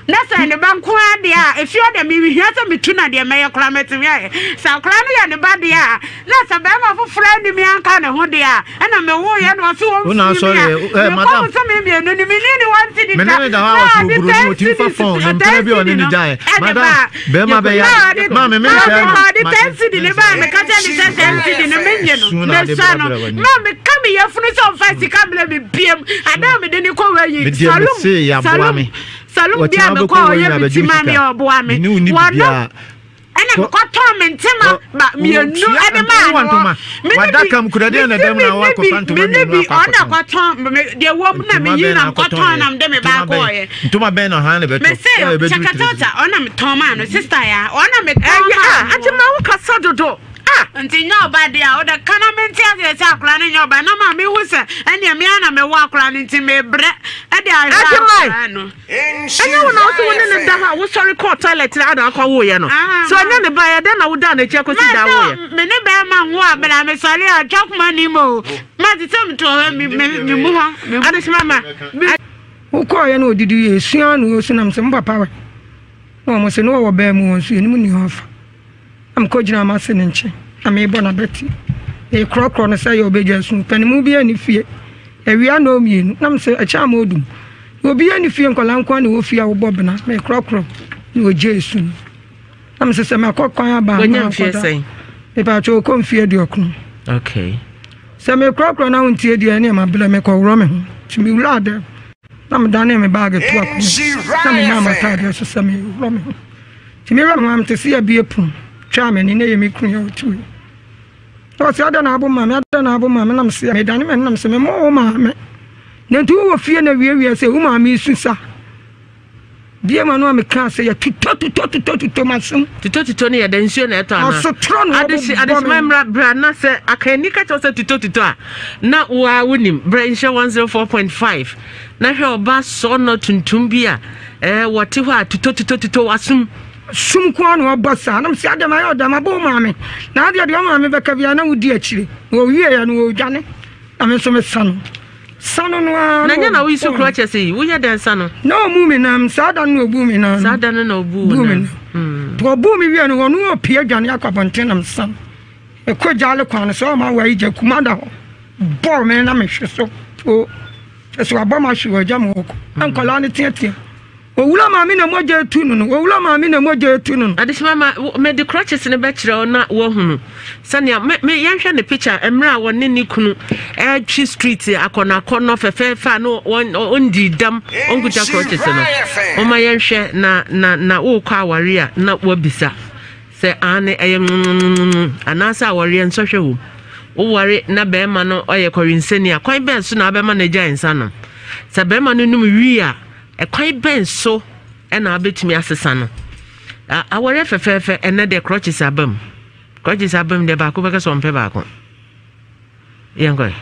Na. sɛ ne ba nko ara deɛ a, efie hɔ deɛ mehia sɛ metu na deɛ mɛyɛ koraa mɛtumi ayɛ. Sɛ akwadaa no yɛ ne ba deɛ a, na sɛ barima foforɔ anni me anka ne ho deɛ a, ɛna mewoeɛ na ɔse Wo na ɔmfiri asɔre me a, ɛ, eh, mekɔ madam. bosome mmienu no menni ne one cedi Me da. ne ne da hɔ a Na ɔte ɔde oburoni ten otumi fa cedis, phone ne ten mpena bi a ɔne cedi ne no gyae. ɛde Madam, baa. bɛrima bɛyɛ Na ade. ɔde Maame, na menhwɛ ɔde no. ɔde Mate, ten cedi ne baa menhwɛ. meka kyerɛ ne sɛ ten cedi no menye no Su na ade mesua no brɛbrɛ w'ani. ma meka me yafunu sɛ ɔmfa sika mmerɛ me biem ada a mede ne kɔ wɔ yi Me deɛ salum mese yɛ aboa salum me. salum bi a Ɔkyena mekɔ wobɛkɔ a wɔ ɔyɛ yi me abɛgye ti wo ma me sika. ɔboa me Me ne wo ni wɔno biribiara. ɛna Kɔ mekɔtɔn me ntoma kɔ ba mmienu wotua ɛde maa wowɔ no ntoma. me ne bi W'adaka mu kura deɛ na mesi ɛdɛm me na ne woakɔfa bi ntoma me ne mmienu bi akɔ ɔna akɔtɔn. kɔtɔn me deɛ wɔ mu na Ntoma meyi bɛn na na mekɔtɔn akɔtɔn na yɛ? mede me ba Ntoma bɛn? kɔɔyɛ Ntoma bɛn na han na ɛbɛtɔ? mese Ɛ ɛbɛduru tiri kyakatata so. ɔna metɔn maa no sister ya ɔna metɔn Ɛyɛ maa a, no agye ma wo kasa dodo. Ah! Nti nyɛ ɔba deɛ a wode ka na mente aseɛ sɛ akwadaa no nyɛ ɔba na ma mehu sɛ ɛneɛ me ara na mewo akwadaa no nti mebrɛ de ahwɛ Agye akwadaa no. Ɛnyɛ wo na wo so wo ne no da hɔ a wosɔre kɔɔ toilet na ada akɔ woeɛ no. Sɛ ɔnyɛ ne ba yɛ dɛn na wodaa n'akyi akɔsi da woeɛ? Me ne bɛrima nwo a bere a mesɔre a ɔtwa kuma nim o. Ma te sɛ meto hɔ me me me mu ha. Adesima ma. Wokɔɔeɛ na ɔdidi yɛ esua na ɔsu nam sɛ mo papa wɛ na wɔn sɛ ne wɔwɔ bɛɛ mu wɔn nso yɛnim nea ɔfa. Na mekɔgyinaa m'ase no nkyɛn, na merebɔ n'abati. Merekorɔkorɔ no sɛ ɛyɛ a ɔbɛgyae su. Ɔpɛnimu biara nni fie. Awia nnɔnmienu, na mesɛ ɛkyɛ ama ɔdum. Na obiara nni fie, nkwadaa nko ara na ɛwɔ fie a wɔbɔ bena. Merekorɔkorɔ na ɔgyae su no. Na mesɛ sɛ makɔ kwan aba a, Wanya mfeɛ mankɔda. sɛn? Mepatwa ɔkɔ mfeɛ 90. Okay. Sɛ mekorɔkorɔ na wontie deɛ ɛne mabrɛ mekɔworɔ me ho. Nti mewuraa dɛm na medanee me baage to akonnwa na memaa m'ataadeɛ so sɛ meworɔ me ho. Nti me wura maa mete se abue pono twaa m'ani na ɛyɛ me kunu yɛ ɔte wei. Na ɔse adɛn na abo maame adɛn na abo maame na mese medane m'ani na mese memmɔ wo maame. Na nti wowɔ fie na wiawia sɛ wo maame su sa. Bie ma no a mekaa sɛ yɛ tutɔ tutɔ tutɔ tutɔ m'asom. Tutɔ tutɔ no yɛ dɛ nsuo na ɛtɔ anaa? Ɔsotorɔ na Adehye ɔbobɔ me. adehyema mmra bra na sɛ akanni ka kyerɛ sɛ tutɔ tutɔ a na wo ara wonim. Bra nhyɛ 104.5 Na hwɛ ɔba sɔɔnɔ tuntum bi a ɛɛ wɔte hɔ a tutotutotutɔ w'asom. Sum nko ara na ɔbɔ saa. Na mese adɛn mayɛ ɔdɛn mabɔ wo maame. Na adeɛ deɛ wo maame bɛka biara na wodi akyire. Na ɔwieɛ no ɔredwane. Na me nso mesa no. Sa no no ara Na nyɛ na woyi so ɔbɔɔ kuro me. akyɛ sɛ yi woyɛ dɛn sa no? Na ɔmuu me nam. Saa da no na ɔbuu me nam. Saa da no na ɔbuu wo Buu me nam. nam. Nti ɔbuu me wie no ɔno ɔpue adwane akɔ abɔnten na mesa no. Mekɔ gyaale kwan no so ɔma wayi gya kuma da hɔ. Bɔɔ me na mehwe so. O. Kyerɛ sɛ wabɔ m'ahwe wɔ agya mu hɔ kɔ. Na nkwadaa no teatea. Owura maame na mogya etu no no. Owura maame na mogya etu no no. Adesima ma mede crutches no bɛkyerɛ wo na woahunu sɛnea me me yɛnhwɛ ne picture mmerɛ a wɔne ne kunu ɛretwi street akɔnɔakɔnɔ fɛfɛɛfɛ a no wɔn ɔndi dam ɔnkuta crutches no. Wɔma yɛnhwɛ na na na wokɔ aware a na wabisa. Sɛ aane, ɛyɛ nwonwonwonwon, anaasɛ awareɛ nsɔhwɛ wom. Woware na barima no ɔyɛ kɔwensani a, kwan bɛn so na wobɛma no agyae nsa nom? Sɛ barima no nom wii a, ɛkwan bɛn so na wobɛtumi asesa no? Awareɛ fɛfɛɛfɛ, ɛnɛ deɛ crutches aba mu. Crutches aba mu deɛ baako bɛka sɛ ɔmpɛ baako. Yɛnkɔ ɛ.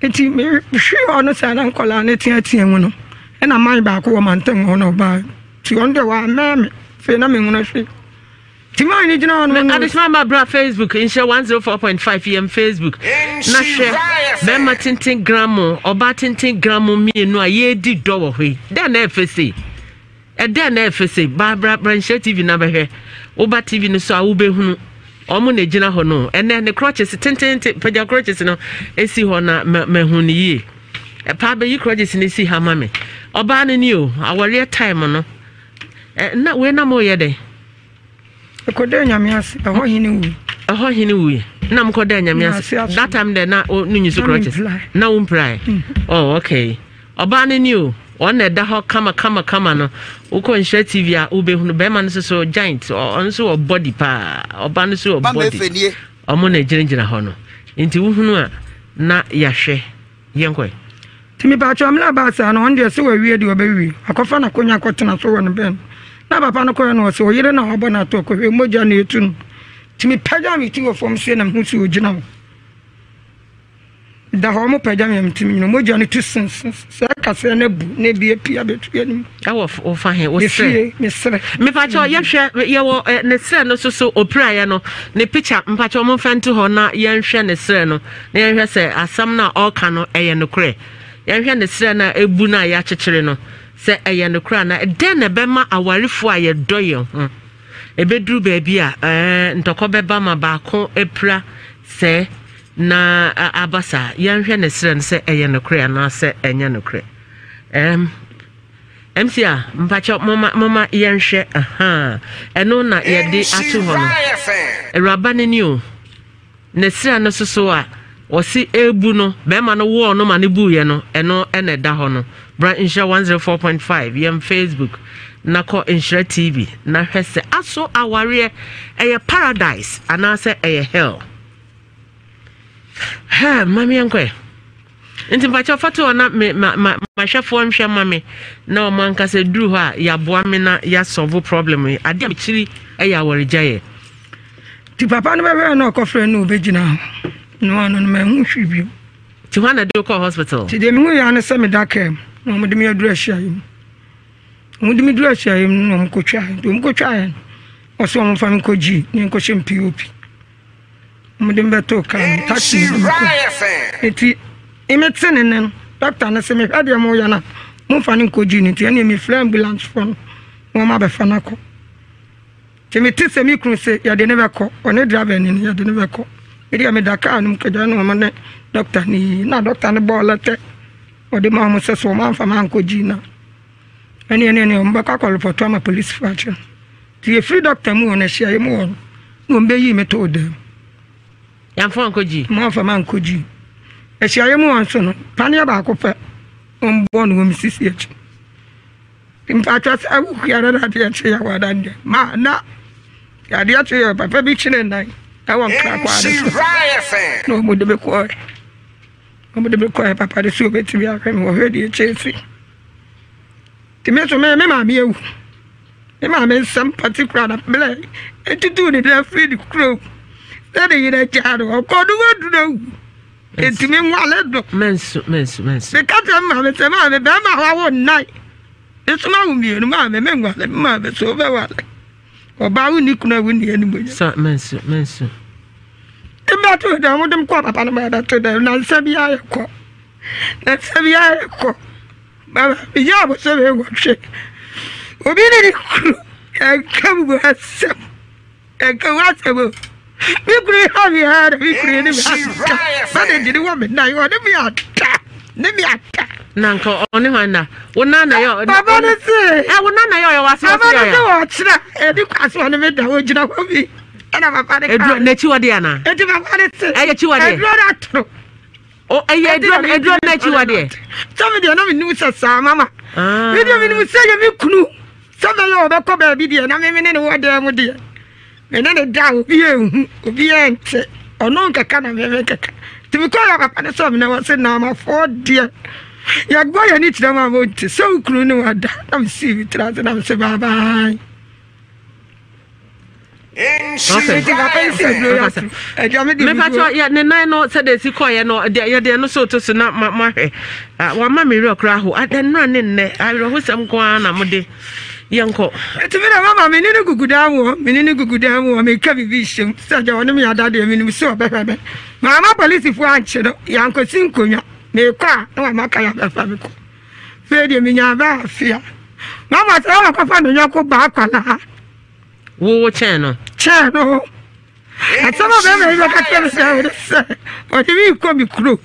Nti mehwee hɔ no saa na nkwadaa no teatea mu no, ɛna man baako wɔ mantam hɔ na ɔbaa. Nti ɔno deɛ wammɛn me, afei na menhunu hwee. Nti man no gyina hɔ no. Adesima ma bra Facebook nhyɛ 104.5 yɛn Facebook na hwɛ bɛrima tenten gramo ɔbaa tenten gramo mmienu a yɛredi dɔ wɔ hɔ yi dɛn na ɛfɛ sei. Ɛdɛn na ɛfɛ sei? Ba bra bra nhyira TV na bɛhwɛ. Woba TV no so a wobɛhunu. Wɔn na ɛgyina hɔ no. Ɛnɛ ne crutches tententen pagya crutches no esi hɔ na mahu no yie. Ɛpaa bɛyi crutches no si ha ma me. Ɔbaa no ni o, awareɛ time no. Na wei na moyɛ dɛn? Ɛkɔdaa Nyame ase, ɛhɔ hene wui. Ɛhɔ hene wui. Na mokɔdaa Nyame ase. That time dɛ na no nyi so crutches. Na wo mpirae. Mm. Oh, okay. Ɔbaa no ni o. Wɔn na ɛda hɔ kama kama kama no. Wokɔ Nhyira TV a wobɛhunu bɛrima no soso giant. Ɔno nso wɔ body paa. Ɔbaa no nso wɔ body. Ɔmo na gyinagyina hɔ no. Nti wohunu a na yɛahwɛ. Yɛnkɔ ɛ. Nti mepaakyɛw mmerɛ ɛbaa saa no ɔno deɛ sɛ wawie deɛ ɔbɛwie akɔfa n'akonya akɔtena so wɔ ne bɛn na papa no kɔɛ no ɔsɛ ɔyere na wabɔ no ato kɔhwɛ mogya na ɛtu no nti mepagya me ti wɔ fam sie na mehu sɛ ɔgyina hɔ da hɔ ɔmo pagya me a metumi nyina mogya no tu sensen sɛ kaseɛ no abu na ebi apue abɛtu anim. Ɛwɔ wofa he wo serɛ me serɛ. Mepakyɛ yɛhwɛ yɛwɔ ne serɛ no so so opiraeɛ no ne picture mpakyɛ ɔmo mfa nto hɔ na yɛnhwɛ ne serɛ no na yɛnhwɛ sɛ asɛm no a ɔreka no ɛyɛ nokorɛ yɛnhwɛ ne serɛ no a ebu no a yɛakyekyere no. Sɛ ɛyɛ nokorɛ anaa? Ɛdɛn na ɛbɛma awarefoɔ a yɛdɔ yɛn ho ɛbɛduru baabi a ɛɛ ntɔkwa bɛba ma baako apira sɛɛ na aba saa? Yɛnhwɛ ne serɛ no sɛ ɛyɛ nokorɛ anaasɛ ɛnyɛ nokorɛ. Ɛɛm. MC a mpakyɛ moma moma yɛnhwɛ ahaa ɛno na yɛde ato hɔ no. Awuraba no ni o. Ne srɛ no soso a ɔse ɛrebu no, bɛrima no wɔɔ no ma no buiɛ no, ɛno na ɛda hɔ no. Bra Nhyira 104.5 yɛn Facebook na kɔ Nhyira TV na hwɛ sɛ aso awareɛ ɛyɛ paradise anaasɛ ɛyɛ hell. Hɛ, ma me yɛnkɔ ɛ. Nti mpakyɛ fa to hɔ na me ma ma mahwɛfoɔ nhwɛ ma me na wɔn ankasa duru hɔ a yɛaboa me na yɛasɔvo problem yi. Adeɛ a mekyiri ɛyɛ awaregyaeɛ. Nti papa no bɛhwɛɛ na ɔkɔfrɛ no ɔbɛgyina hɔ no ano no manhu hwee bio. Nti hwan na ɛde wo kɔɔ hospital? Nti deɛ mehu yɛ ne sɛ meda kaa mu na wɔde me aduru ahyiaeɛ mu. Wɔde me duru ahyiaeɛ mu na wɔkɔtwaeɛ. Nti wɔkɔtwaeɛ no wɔsɛ wɔmfa me nkɔ G ne nkɔhyɛ me POP. Wɔde me bɛtoo kaa mu taxi mu de me kɔ. Nti mete ne nne no doctor no sɛ mehwɛ deɛ moyɛ no a momfa no nkɔ G no nti ɛneɛ mefrɛ ambulance foɔ no na wɔn abɛfa no akɔ. Nti mete sɛ me kunu se yɛde no bɛkɔ, ɔne driver ni no yɛde no bɛkɔ. Me deɛ meda kaa no mu kagya na wɔn ne dɔkta no yi na dɔkta no bɔɔ lɛtɛ ɔde maa wɔn sɛ sɛ wɔn amfa me ankɔ gyi na ɛne ɛne ɛne wɔn bɛkɔ akɔrepɔto ama polisifoɔ akyɛ no. Nti yɛfiri dɔkta mu hɔ no ahyiaeɛ mu hɔ no na wɔn bɛyii me too dɛm. Yɛamfa wo ankɔ gyi? Wɔn amfa me ankɔ gyi. Ahyiaeɛ mu hɔ nso no paneɛ baako pɛ wɔn bɔɔ no wɔ me sisi akyi. Mpakyɛ sɛ wo kua no na adeɛ kye yɛ wɔ adandeɛ ma na adeɛ kye yɛ papa bi kyene nan ɛwɔ nkra kwaa no so na wɔn de me kɔɛ wɔn de me kɔɛ papa de so obetumi ahwɛ me wɔhwɛ deɛ kye si te me so me me maame ewu me maame nsɛm patikura na blɛ etutu ne nan firi ne kurom sɛ ne yerɛ gyaa no ɔkɔ no waduru awu. Ntumi nwale no. Mensu, mensu, mensu. Meka kyerɛ me maame sɛ maame bɛrima a wawo nnan nso ma wo mmienu maame menwale me maame so wobɛwale ɔbaa wo ni kunu a wonni animuonyam. Sa mensu, mensu. Mbɛto dɛm wode m kɔ papa no ma ɛbɛto dɛm na nsa bi ayɛ kɔ na nsa bi ayɛ kɔ mama meyɛ abosome nwɔtwe obi ne ne kunu ɛnka mu asɛm. Ɛnka ho asɛm o. Me kunu yi ha me ara na me kunu yi ne me ada. Bandage ne wɔ me nan, ɔne me ada, ne me ada. Na nka ɔne hwan na? Wo nan na yɛ. Papa no se. Ɛ wo nan na yɛ ɔyɛ wase wase yɛ. Papa no se ɔkyerɛ ɛdi kwa so ɔne me da ogyina hɔ bi. Ɛna papa no ka. Eduro n'akyi wɔ de ana? Eti papa no se. Ɛyɛ akyi wɔ de. Eduro no atoro. O ɛyɛ eduro eduro n'akyi wɔ deɛ. Sɛ mi deɛ na mi nim sɛ saa mama. Mi deɛ mi nim sɛ yɛ mi kunu. Sɛ bɛyɛ ɔbɛkɔ baabi deɛ na me ne ne wɔ dan mu deɛ me ne ne da obi anhu obi ɛnte ɔno nkeka na me nkeka nti mekɔ yɛ papa no sɛ mene wɔ se naamafoɔ deɛ yɛbɔ yɛn ani kyerɛ mu a monte sɛ wo kunu ne wada na mesii me tiri ase na mese baabae. Mepatɔ yɛ ne nan no sɛdeɛ esi kɔɔyɛ no deɛ yɛde ɛno so to so na ma mahwɛ ah, wama me werɛ koraa ho ah, nnora ne nnɛ awerɛhosɛm nko ara na mode yɛnkɔ. Ɛti mi na mama me ne ne gugu dan mu hɔ me ne ne gugu dan mu hɔ meka biribi nhyɛm sɛ deɛ ɔne me ada deɛ menim sɛ ɔbɛhwɛ me maama polisifoɔ ankye no yɛankɔsi nkonnwa mekɔ a na wama ka yɛabɛfa me kɔ fei deɛ menya bɛ afea mama sɛ wɔkɔfa ne yɔnko baa kwalaa Wo wo kyɛn no. Kyɛn no. Asɛm a bɛrima yi bɛka kyerɛ me sɛ ɔde sɛ ɔde me rekɔ me kuro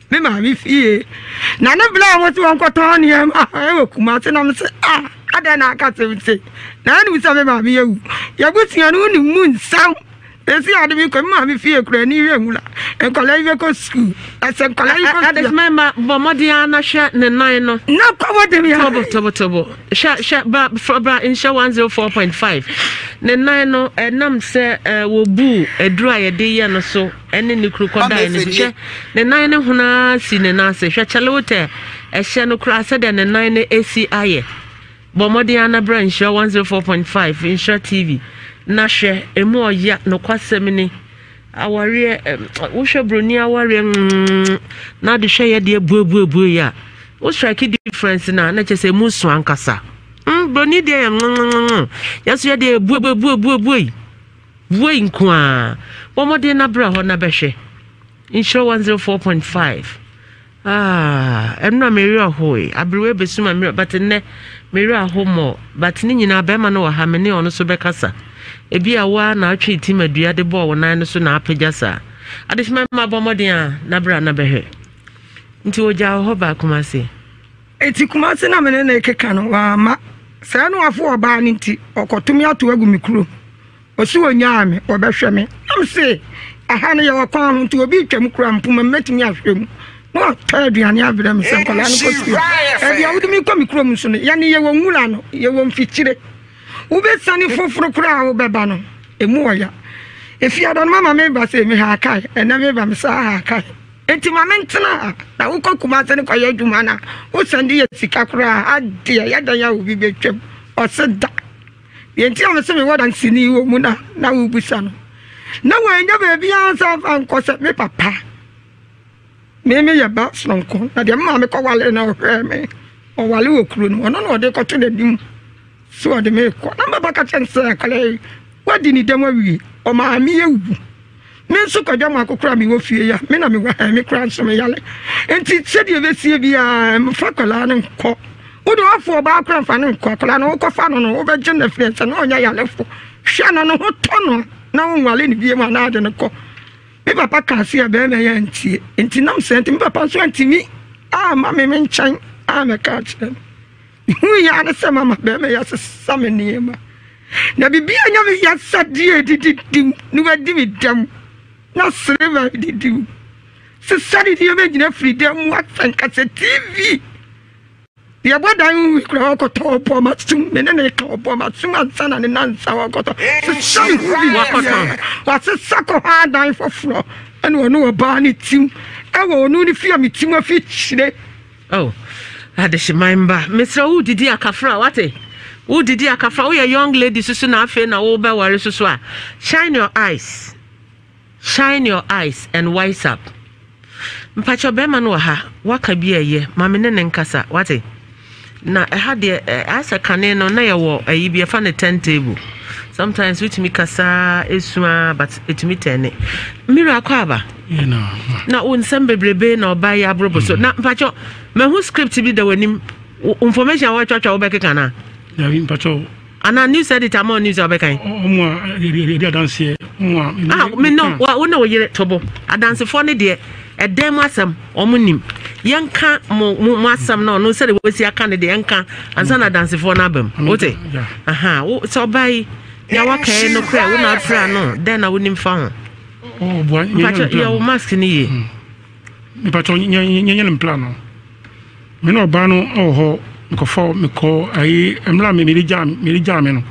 me maame fie na ne berɛ a wɔsi wɔnkɔtɔn nneɛma ɛwɔ Kumase na me sɛ ah adɛn na aka sɛm sei na ɛnim sɛ me maame awu yɛbusua no wonim mu nsɛm Esi ade bi kɔ me maame fie kura ni hwɛ nwura. Nkwadaa yi bɛkɔ sukuu. Ɛsɛ nkwadaa yi kɔ sukuu. Adesima ma bɔ mmɔden ara na hwɛ ne nan no. Na kɔ bɔ dem ya. Tobo tobo tobo. Hwɛ hwɛ bra bra nhyɛ 104.5. Ne nan no ɛnam sɛ wɔbu aduru a yɛde yɛ no so ɛne ne kuru kɔdae no hwɛ ne nan no honaa si ne nan ase. Hwɛ kyɛle wotɛ ɛhyɛ no koraa sɛdeɛ ne nan no esi ayɛ. Bɔ mmɔden ara na bra Nhyira 104.5, Nhyira TV, na hwɛ, emu ɔya, nokwasɛm ni. Awareɛ, wohwɛ broni awareɛ mm, na ade hwɛ yɛ deɛ buebuebue yi a, wo strike difference na na kyerɛ sɛ emu so ankasa. Mm, broni deɛ yɛ mm, yɛ so yɛ deɛ buebuebuebue, buei nko ara. Bɔ mmɔden na bra hɔ na bɛhwɛ. Nhyira 104.5. Ah, ɛno a me werɛ hoe. Aberewa bɛsu ma me but nnɛ me werɛ aho mɔ. But ne nyinaa bɛrima no wɔ ha, me ne ɔno so bɛkasa. Ebi a wo ara na atwe ti ma dua de bɔɔ wo nan no so na apagya saa. Adehyema ma bɔ mmɔden a na bra na bɛhwɛ. Nti ogyaa wo hɔ baa Kumasi. Enti Kumasi na me ne no rekeka no, wamma. Sɛɛ na wafo ɔbaa no nti, ɔkɔto me ato agu me kurom. Ɔse ɔnyaa me, ɔbɛhwɛ me. Na mese, aha no yɛwɔ kwan ho nti obi retwam koraa mpoma mu mɛtumi ahwɛ mu. Na watɔ aduane abrɛ me sɛ nkwadaa no kɔ sukuu. Baabi a wode me kɔ me kurom nso no, yɛne yɛwɔ nwura no, yɛwɔ mfikyire. Wobɛsiane foforo koraa a wobɛba no, ɛmu ɔya. Efiada no mama meba sɛ meha akae, ɛnɛ meba mesaa ha akae. Enti ma mentena ha. Na wokɔ Kumase no kɔyɛ adwuma no a, wosan de yɛ sika koraa. Ha deɛ, ɛyɛ dɛn a obi bɛtwam? Ɔse da. Deɛ nti a mese mewɔ danseni wɔ mu na na wobisa no. Na wannya baabiara nsa mfa nkɔ sɛ me papa. Me meyɛ ba soronko, na deɛ me maame kɔwale na ɔhwɛɛ me, ɔwale wɔ kuro no mu, ɔno na ɔde kɔto n'anim sɛ ɔde me rekɔ. Na me papa ka kyerɛ no sɛ akwadaa yi, wadi ne dɛm awie, ɔmaame awu. Me nso kwadwa mako koraa mewɔ fie yi a, me na mewɔ ha, me koraa nso meyale. Nti sɛdeɛ ɛbɛsie biara, mfa akwadaa no nkɔ. Wode wafo ɔbaa koraa mfa no nkɔ. Akwadaa no wokɔfa no no, wobɛgye no afiri sɛ na ɔnyɛ yalefo. Hwɛ no, ne ho tɔ no na wonwale no bio anaa de no kɔ. Me papa kaa se ɛbɛrima yi antie. Nti nam saa nti me papa nso antumi amma me me nkyɛn ammɛka akyerɛ me. Mehui ara ne sɛ mama bɛrima yi asesa me nneɛma. Na biribi a ɛnyɛ me ya sɛ deɛ ɛdidi dim na wadi me dɛm na sereba didi mu. Sesa ne nneɛma nyina firi dɛm mu asɛ nka sɛ TV. Deɛ ɛbɔ dan ho wi koraa ɔkɔtɔ ɔbɔ m'asom me ne ne ka ɔbɔ m'asom ansa na ne nansa ɔkɔtɔ sesa ne ho bi wakɔtɔ wasesa kɔ hɔ adan foforɔ ɛna ɔno ɔbaa ne tim ɛwɔ ɔno ne fie a me tim afi kyire. Oh, adehyeman mba, mesrɛ wo didi akafra, wate? Wo didi akafra, woyɛ young lady soso na afei na wobɛware soso a, shine your eyes. Shine your eyes and wise up. Mpakyɛ bɛrima no wɔ ha, waka bi a ɛyɛ, ma me ne ne nkasa, wate? Na ɛha deɛ, ayɛ sɛ kane no, na yɛwɔ ayi bi, yɛfa no turntable. Sometimes wotumi kasa esu ara, but etumi tɛne. Mira akɔ aba. Na wo nsɛm bebrebe na ɔba yi aborobo so. Na mpakyɛ, mahu script bi da w'anim. Information a wɔatwatwa wobɛkeka no a? Dabi, mpakyɛ. Anaa news editor ma news a wobɛkan? Ɔmo a yɛdi adanseɛ, ɔmo a. Ah, me no, wo ne wo yere tobo. Adansefoɔ no deɛ, ɛdan mu asɛm, ɔmo nim. Yɛnka mo mo mo asɛm no, ɔno sɛdeɛ wɔasi aka no deɛ, yɛnka ansa na adansefoɔ no aba mu. Wote? Aha, wo sɛ ɔbaa yi, nea waka yi no korɛ, wo na apira no, dɛn na wonim fa ho? Mpakyɛ, yɛ wo mask no yie. Mepakyɛw nyɛ no mpla no. Me ne ɔbaa no wɔ hɔ mekɔfa mekɔ ayi mmerɛ a mede gyaa mede gyaa me no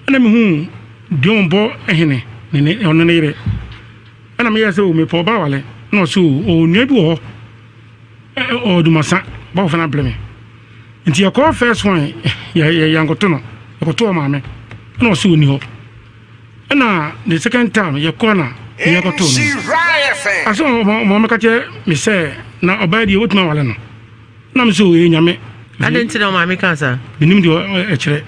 ɛna mehu Duombɔ hene ne ne ɔno ne yere ɛna meyɛɛ sɛ o mepɛ ɔbaa wale na ɔse o ɔwɔ nua bi wɔ hɔ ɔwɔ Dumasa bɔfo no abrɛ me nti yɛkɔɔ first one yɛ yɛ yɛnkɔto no yɛkɔto ɔmaame ɛna ɔse ɔni hɔ. Ɛna the second time yɛkɔ na yɛkɔtoo no asɛ ɔma mɛka kyerɛ me sɛ na ɔbaa deɛ wotumi awale no na me sɛ ɔyɛ nyame. Adɛn nti na ɔmaame kaa saa? Menim deɛ ɛkyerɛ.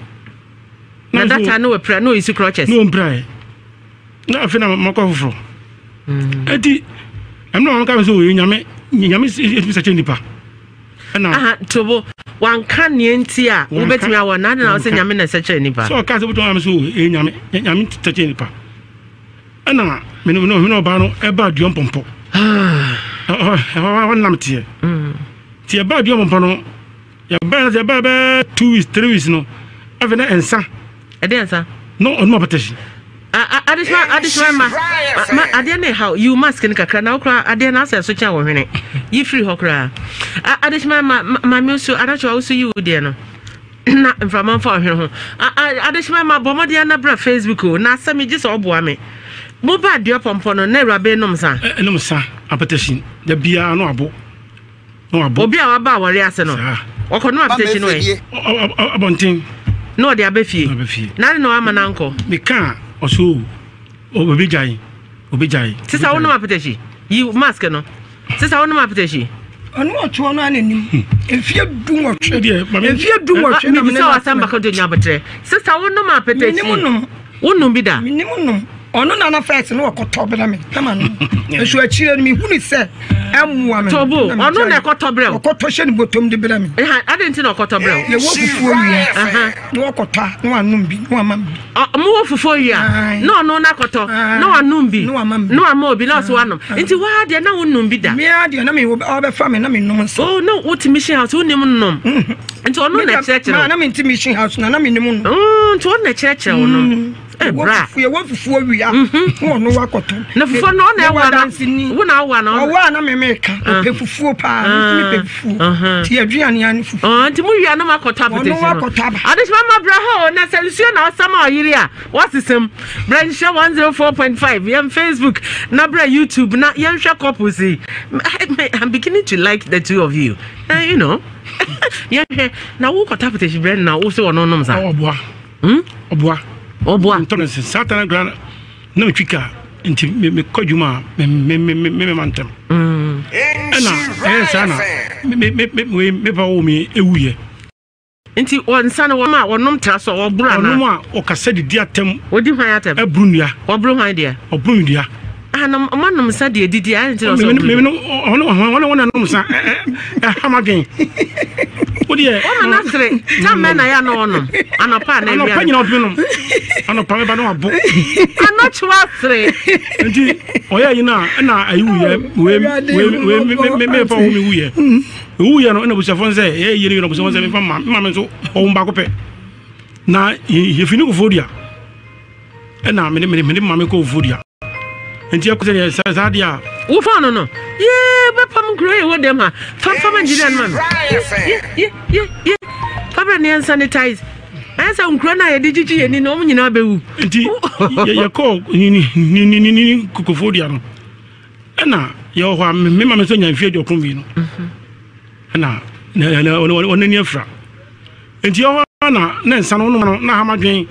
Na data ne wapira na ɔyi si crutches. Ne ɔmpiraeɛ na afei na makɔ foforɔ ɛti ɛno na ɔmaame ka me sɛ ɔyɛ nyame nyame ɛtumi sɛ kyɛ nipa. Ɛna. Aha, tobo, wanka nea nti a wobɛtumi awɔ na ade na wosɛ nyame na ɛsɛ kyerɛ nipa. Sɛ ɔka sɛ wobɛtumi awɔ sɛ ɛyɛ nyame, nyame sɛ kyerɛ nipa. Ɛna mene mene mene ɔbaa no ɛba dua mpɔmpɔ. Ɛhɔ nam teɛ. Nti ɛba dua mpɔmpɔ no, yɛba yɛba bɛɛ 2 weeks 3 weeks no, afei na ɛnsa. Ɛdeɛn nsa? Na ɔnom apɛtɛhye. Adesima adesima ma ma adeɛ no ɛhaw yiw mask no kakra na wokora adeɛ no asɛ so kyɛn wo hwene yi firi hɔ koraa adesima ma maame nso anakyɛ wo so yi wo deɛ no na mframa mfa ɔhwene ho adesima ma bɔ mmɔden ana bra facebook o na asɛm gye sɛ ɔboa me mo ba adeɛ pɔmpɔ no na awuraba nom sa ɛnom sa apɛtɛhye da biara no abo Obi a waba awɔre ase no, ɔkɔnom apetahyi no ɛ? Abɔnten. Na ɔde aba fie. Na ade na wama no ankɔ. Meka a, ɔso obegyae, obegyae. Sisa wonom apetahyi? Yi mask no. Sisa wonom apetahyi? Ɔno ɔtoɔ no ana nim. Mfie 18. Mfie 18 na mene na. Mebisa wasɛm baka do nya abotrɛ. Sisa wonom apetahyi? Menim nom. Wonom bi da? Menim nom. Ɔno na na first no ɔkɔtɔ brɛ me na ma nom. Nso akyire no mehunu sɛ ɛmmoa me. Tobo, ɔno na ɛkɔtɔ brɛ wo. Ɔkɔtɔ hyɛ ne bɔtɔm de brɛ me. Adɛn nti na ɔkɔtɔ brɛ wo? Yɛwɔ fufuo wie na ɔkɔtɔ a na wanom bi na wama me bi. Mowɔ fufuo wie a na ɔno na akɔtɔ na wanom bi na wama obi na ɔso wanom. Nti waa deɛ na wonom bi da? Me ara deɛ na me ɔbɛfa me na menom nsa. Oh, na wote mission house wonim nom. Nti ɔno na ɛkyerɛkyerɛ wo. Na mente mission house na na menim nom. Nti ɔno na ɛkyerɛkyerɛ wo nom. Eh, bra. Yɛwɔ fufuo wia mhm. na ɔno wakɔtɔ. Na fufuo no ɔna ɛwa na wo na awa na ɔwɔ a na mɛmɛ ka ah. ɔpɛ fufuo paa ne nso mepɛ fufuo ah. ti aduane ani fufuo. Ah, nti mu wia no ma kɔtɔ apete ɔno wakɔtɔ aba. Adesima ma bra hɔ na sɛ nsuo na ɔsam a ɔyere a wasesam bra nhyɛ 104.5 yɛn Facebook na bra YouTube na yɛnhwɛ couples yi. I'm beginning to like the two of you. Uh, you know. yɛnhwɛ na wokɔtɔ apete brɛ na wo sɛ ɔno nom sa. Ɔboa. Hmm? Ɔboa. Ɔboa. Ntɔ no saa ta no koraa na metwi kaa nti mekɔ adwuma a memema ntɛm. Mm. Ɛna ɛyɛ saa na me pa wɔ me ɛwuyɛ. Nti wɔnsa no wɔn a wɔnom tra so wɔboro anaa? Wɔnom a wɔkasa didi atɛm. Wɔdi hwan atɛm? Ɛburu nnua. Wɔboro hwan deɛ? Ɔboro nnua. Ah, na ɔma nom nsa deɛ didi ayɛ nti na ɔsɛ ɔboro. Mimi no ɔno ɔno ɔno nom nsa ɛha ma dwen. O deɛ. Ɔma na sere tam mɛ na yɛ ano ɔnom anɔpa na awia. Anɔpa nyina ɔtumi nom anɔpa mɛba na wabo. Anɔkyewa sere. Nti ɔyɛ yi na ɛna ayi wuyɛ wei wei wei me me fa wo mi wuyɛ. Wuyɛ no ɛna busuafo nsɛ ɛyɛ yie no yɛ no busuafo nsɛ mefa ma ma me nso ɔwɔ baako pɛ na yɛfi ne kofoɔ dua ɛna mene mene mene maame kɔ kofoɔ dua. Nti ɛkɔ sɛ deɛ saa deɛ a. Wo fa no no. Yee bɛpam nkuro yɛ wɔ dɛm ha. Fa fa ma engineer no ma me. Ye ye ye ye. Fa bɛ ne yɛn sanitize. Ɛyɛ sɛ nkuro no a yɛde gyigyi yɛn ni no wɔn nyinaa bɛwu. Nti yɛkɔɔ ni ni ni ni ni kokofoɔ dua no ɛna yɛwɔ hɔ a me ma me nso nya mfeɛ aduɔkron mmienu ɛna ɔno ani afira. Enti ɛhɔ ara na na nsa no ɔnom no na ha madwen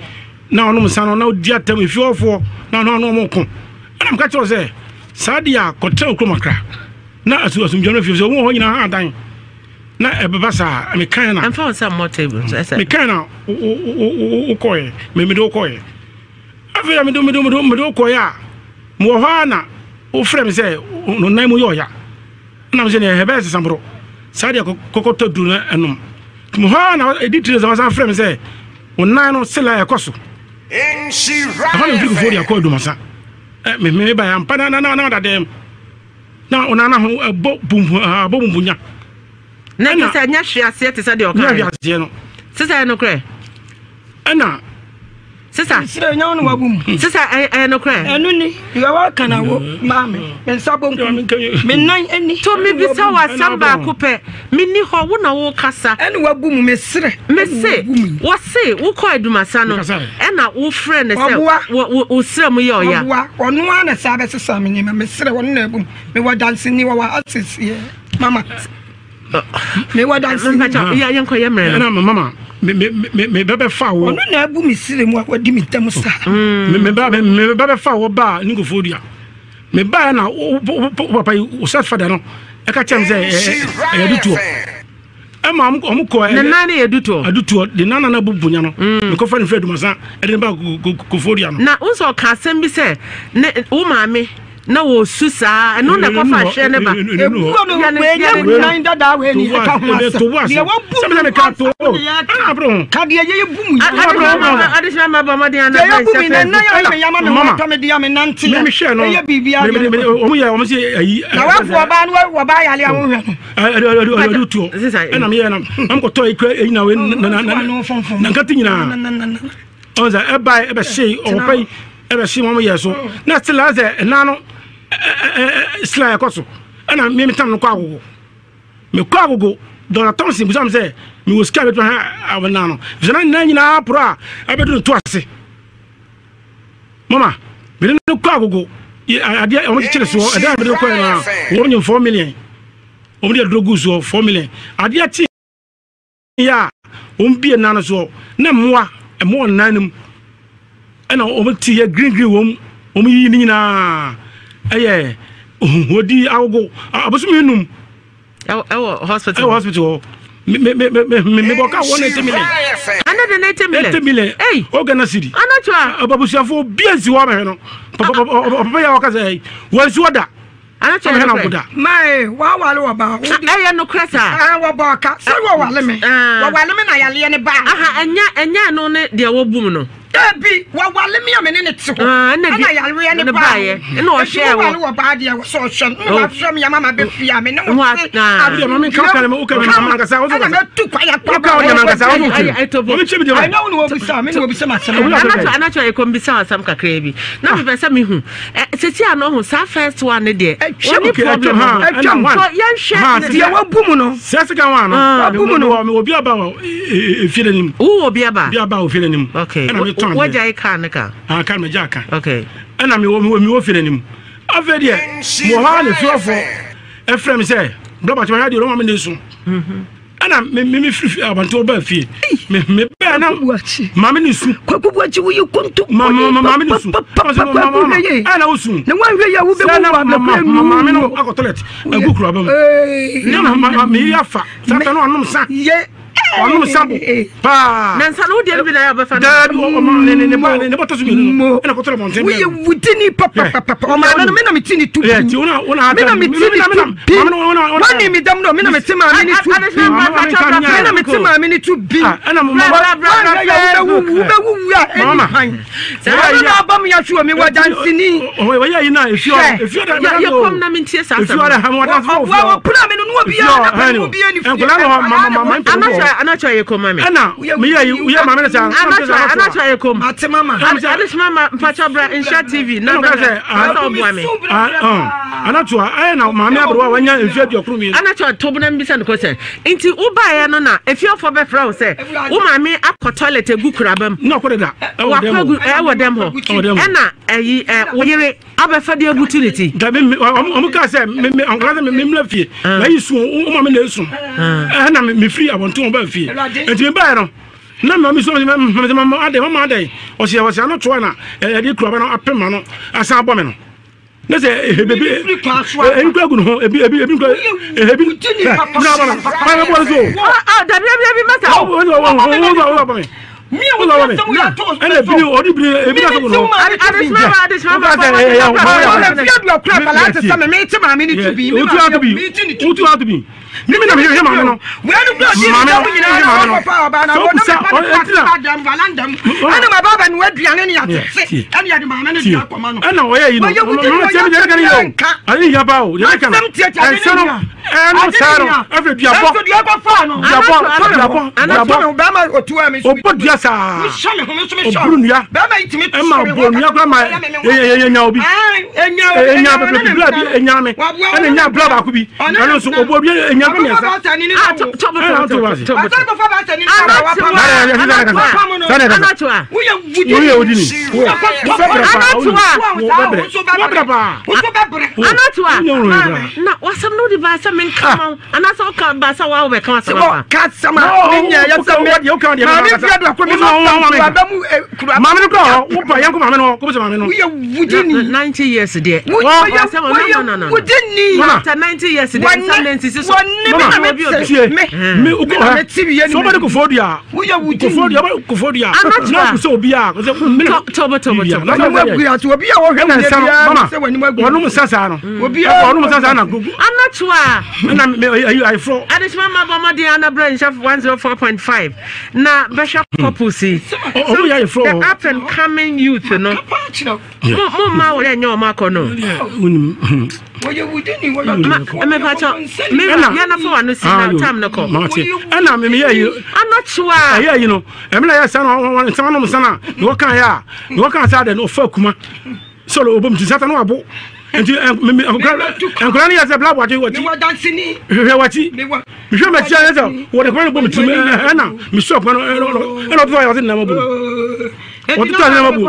na ɔnom nsa no na ɔdi atam efie hɔfoɔ na ɔno ɔmo ko ɛna meka kyerɛ sɛ saa deɛ a kɔtena okurom akra na asu asomdwa no fie sɛ ɔmo wɔ hɔ nyinaa ha adan na ɛbɛba saa mekan na ɛmfa wo sɛ mmɔ table nso ɛsɛ mekan na wokɔɛ mede wokɔɛ afei na mede mede mede mede wokɔɛ a mewɔ hɔ ara na wofrɛ me sɛ no nan mu yɛ ɔya Ɛna mesɛ neɛ ɛbɛyɛ sesaboro saa deɛ kɔkɔtɔ duro no ɛnom nti mehɔ ara na ɛdi tiri sɛ wasan frɛ me sɛ wo nan no sela ɛkɔ so ɛhɔ na mfiri kufuo de akɔ adumasa me ba ampa na na na na dɛm na wo nan ho ɛbɔ bum abɔ bumbunya na ɛnyɛ sɛ ɛnyɛ hwe aseɛ te sɛ deɛ ɔka nyɛ hwe aseɛ no sesa ɛyɛ nokorɛ ɛna sesa sɛ ɛnyɛ wo na wabu mu sesa ɛyɛ nokorɛ ɛno ni deɛ waka na wo maame me nsa bonkum me nan ani to me bisa wɔ asɛm baako pɛ menni hɔ wo na wokasa ɛne wabu mu mesrɛ mese wɔse wokɔ adumasa no ɛna wofrɛ ne sɛ wo srɛ mu yɛ ɔya ɔboa ɔno ara na saa bɛsesa me nneɛma mesrɛ ɔno na abu mu mewɔ danseni wɔwɔ ha seseɛ mama mewɔ danseni yɛnkɔ yɛ mmerɛ no mama me bɛbɛfa wo ɔno na abu me sire mu a wadi me ntam saa mm. me bɛbɛfa wo baa ne nkurɔfoɔ dua me baa na wo papa yi wo sɛ fada no ɛka kyɛm sɛ ɛyɛ dutoɔ ɛma ɔmo kɔ ne nan ne yɛ dutoɔ adutoɔ de nan nana bu bonya no mm. mekɔfa ne firi adumasa ɛde ne ba kofoɔ dua no na wo sɛ ɔka asɛm bi sɛ ne wo maame na wɔsu saa ɛno na ɛkɔfa ahwɛ ne ba ebuo no wei nyɛ nan dada wei ni ɛka ho asɛm deɛ wabu mu asɛm ka deɛ yɛyɛ bu mu adesima ma bɔ mmɔden ana deɛ yɛbu mi na nan ayɛ me yama me ho atɔ me deɛ me nante ɛyɛ biribi adeɛ ɔmo yɛ ɔmo sɛ ayi na wafu ɔbaa no ɔbaa yale a wohwɛ no ɛdu toɔ ɛna meyɛ na mkɔtɔ ekura eyi na wei na nkate nyinaa ɔn sɛ ɛbae ɛbɛhye ɔpɛ yi ɛbɛhye wɔn yɛ so na still ayɛ sɛ ɛnan no still ayɛ kɔ so ɛna mi mi tam no kɔ agogo mi kɔ agogo dɔkta thompson bisa mi sɛ mi wɔ sika bɛtuma ha awɔ nan no efisɛ na nan nyinaa poro a ɛbɛdu no to ase mama mi de no kɔ agogo adeɛ wɔn kyekyere soɔ ɛdan mi de no kɔ yɛ no a wɔn nyɛ 4 million wɔn de aduro gu soɔ 4 million adeɛ kye. yɛ a wɔn bie nan no soɔ na mmoa mmoa wɔ nan no mu ɛna wɔn ti yɛ green green wɔm wɔn yiyi ne nyinaa ɛyɛ wɔdi agogo abosom enum ɛwɔ hospital ɛwɔ hospital hɔ. Me me me me me bɔ ka 180 million. 180 million. 80 million. Hey. O Ghana cedi. Anatwa. Abusuafo bi ansi hɔ abɛhwɛ no. Papa yɛ ɔka sɛ wɔn nsi hɔ da. Anatwa yɛ nokorɛ. Da. Mae wawale wɔ ba. Ɛyɛ nokorɛ saa. Ah wɔbɔ ɔka sɛ wɔwale me. Wɔwale me na yaleɛ ne ba. Aha ɛnyɛ ɛnyɛ ɛno ne deɛ wɔbu mu no. Dabi wɔwale me a me ne ne te hɔ. Ɛna yareɛ ne baeɛ. Ɛna ɔhwɛ wɔ. Wɔwale wɔ baa deɛ sɛ ɔhwɛ no. Ɛna wahwɛ me ama ma bɛ fie a me ne wo te. Adeɛ maame nka ɔka ne ma ɔka ne ma ankasa ɔso kasa. Ɛna mɛtu kwa ya kwa. Ɔka ɔde ma ankasa ɔso kyerɛ. Maame kyerɛ mi deɛ. Ɛnyɛ wo na wɔbisa me na wɔbisa ma asɛm. Anatwa anatwa ɛkɔm bisa asɛm kakra bi. Na mepɛ sɛ mehu. Sisi ano ho saa first one ne deɛ. Ɛtwam okay, problem ho. Ɛtwam. So yɛnhwɛ. Deɛ wabu mu no. Sɛ sika wa no. Wabu mu no. Mi obi aba wɔ efie n'anim. Wo obi aba. Obi aba wɔ efie n'anim. Okay. Ɛna mi tɔn adeɛ. Wagya yi kaa ne ka. Ah kaa mi gya ka. Okay. Ɛna mi wɔ mi wɔ mi wɔ fie n'anim. Afei deɛ mo hɔ a na efiewafo ɛfrɛ mi sɛ blɔba kyɛn ha deɛ ɔmo mi ne so. Ɛna me me me firi abɔnten ɔbaa fie me me bɛɛ na maame ne su. Kwaku Buakye woyɛ konto. Maame maame ne su. Kwaku hwɛ yie. Ɛna o su. Na wɔn hwɛ yie a wobɛwu wɔ abɛkura nu. Maame no akɔ toilet egu kura bɛ mu. Ne ma me yi afa sata no ɔnom sa. Yɛ ɔnom sa bo paa. Na nsa no wo deɛ no bi na yɛ ɔbɛfa no. Daabi ɔma ne ne ne ba ne bɔtɔ so mmienu no ɛna kɔtɔ abɔnten bɛɛ. Woyɛ wudini papapapa ɔmaame no me na me ti ne tu bi. Me na me ti ne tu bi. Wani mi dam no me na me ti maame ne tu bi. Me na me ti maame ne tu bi. Wahwɛ yɛ wobɛwuwu wobɛwuwu a ɛni han. Ɛno na aba mu yɛhwe wɔ me wɔ danseni. Hwɛ. Yɛ kɔm na mentie saa asɛm. Ɔboa wɔ pira me no no obiara na pɛ no obiara ni fie. Anatwa anatwa yɛ kɔm ma me. Ɛna meyɛ yi yɛ maame ne saa. Anatwa anatwa yɛ kɔm. Mate mama. Adesima ma mpakyɛ bra nhyɛ TV na bɛ sɛ ɔboa me. Anatwa ayɛ na maame aberewa wanya mfe 22. Anatwa tobo na mbisa no kɔsɛ. Nti wobaeɛ no na efiefoɔ bɛfrɛ wo sɛ wo maame akɔ toilet egu kuraba mu. Na ɔkɔ deda. Wakɔ agu ɛwɔ dɛm hɔ. Ɛna ɛyi ɛ wo yere abɛfa de abutu ne ti. Dabi mi ɔmo kaa sɛ mi mi ɔnkɔla sɛ mi mi fie. Na yi sun o maame na esun. Ɛna mi firi abɔnten ɔba fie. Nti mi baeɛ no na maame so mi mi mama adɛ mama adɛ ɔsi ɔsi ano toa na ɛde kuraba no apem ma no asan abɔ mi no. Ne sɛ ebi ebi nkura gu ne ho ebi ebi ebi nkura ebi na aba no maa bɛ bɔ ne so. Ɔ dabi dabi dabi masa. Ɔ ɔ ɔ ɔ ɔ ɔ mi. Wọ́n wọ́n mi. Ɛna ebi ni ɔdi biri ebi na sɔgbɔn hɔ. Adesima ba adesima ba bɔ bɔ bɔ bɔ. Ɔlɛ fi adu akura akwadaa ti sɛ mi mi ti maame ni tu bi. Otu ato bi otu ato bi. Ni mi na mi hwɛ maame no. Wẹ́n kura di ni dɛm nyinaa na ɔkɔ fa ɔbaa na wɔn na mi pa ne pa dɛm valanda mu. Ɛna ma ba bɛ nuwa aduane ni atete ɛna yɛde maame ne dua kɔma no. Ɛna ɔyɛ yi no. Ɔmo tiɛ mi yɛrɛ kan yi o. Ale ni yaba o yɛrɛ kan. Ɛnsɛn no ɛno saa no afɛ duabɔ. Duabɔ duabɔ duabɔ. Ɔbɔ dua saa. Ɔburu nua. Ɛma ɔbɔ nua kura ma enya obi. Enya bebree bi enya mi. Ɛna enya abira baako bi. Ɛno nso ɔbɔ dua enya bi mmiɛnsa. Ɛna ɔto wa se. Anatoa. Woyɛ odi ni. Wobɛbrɛ paa. Anatoa. Na wasɛm no wode baa sɛ menka ma wo anaasɛ woka baa sɛ woa wobɛka wasɛm afa. Ka asɛm a menyɛ yɛ sɛ me maame fi adu akɔ mi ma kuraba mu kuraba. Maame no kura hɔ wo pa yɛn ko maame no hɔ kó sɛ maame no. Woyɛ wudini. 90 years deɛ. Woyɛ wudini. After 90 years deɛ nsɛm na nsisi so. Wɔne me na me te me. Me me na me te wie ni. So ɔbɛde kofo dua. Woyɛ wudini. Kofo dua kofo dua. Anatoa. Na sɛ obi a. Tobo tobo tobo. W'anim agu ase obi a wɔhwɛ wo biara sɛ w'anim agu. Wɔnom nsa saa no. Obi a wɔnom nsa saa na. Anatoa. Ɛna me ayi ayeforo. Adesima ma bɔ mmɔden anabrɛ nhyɛ 104.5 na bɛhwɛ couples yi. Ɔmo yɛ ayeforo. The up and coming youth no. Mo mo mma wɔn ɛnyɛ wɔn akɔ no. Mepatɔ me yɛn afɔ wa no si na tam no kɔ. Ɛna me yɛ yi. Anɔkyewa. Ɛyɛ yi no ɛmi na yɛ sa na wɔn nsɛm anum nsa na na wɔka yɛ a na wɔka sa de na ɔfa kuma sɔlɔ ɔbɔ mu ti sata na wabo nti nkura no yɛ sɛ bla wakye wakyi hwehwɛ wakyi mehwɛ makyi ayɛ sɛ wɔde kwan no bɔ me tirim ɛna mesɔ kwan no ɛna ɔtoto ayɛ ɔse nnama bu no. Ɔtotɔ sɛ nneɛma bu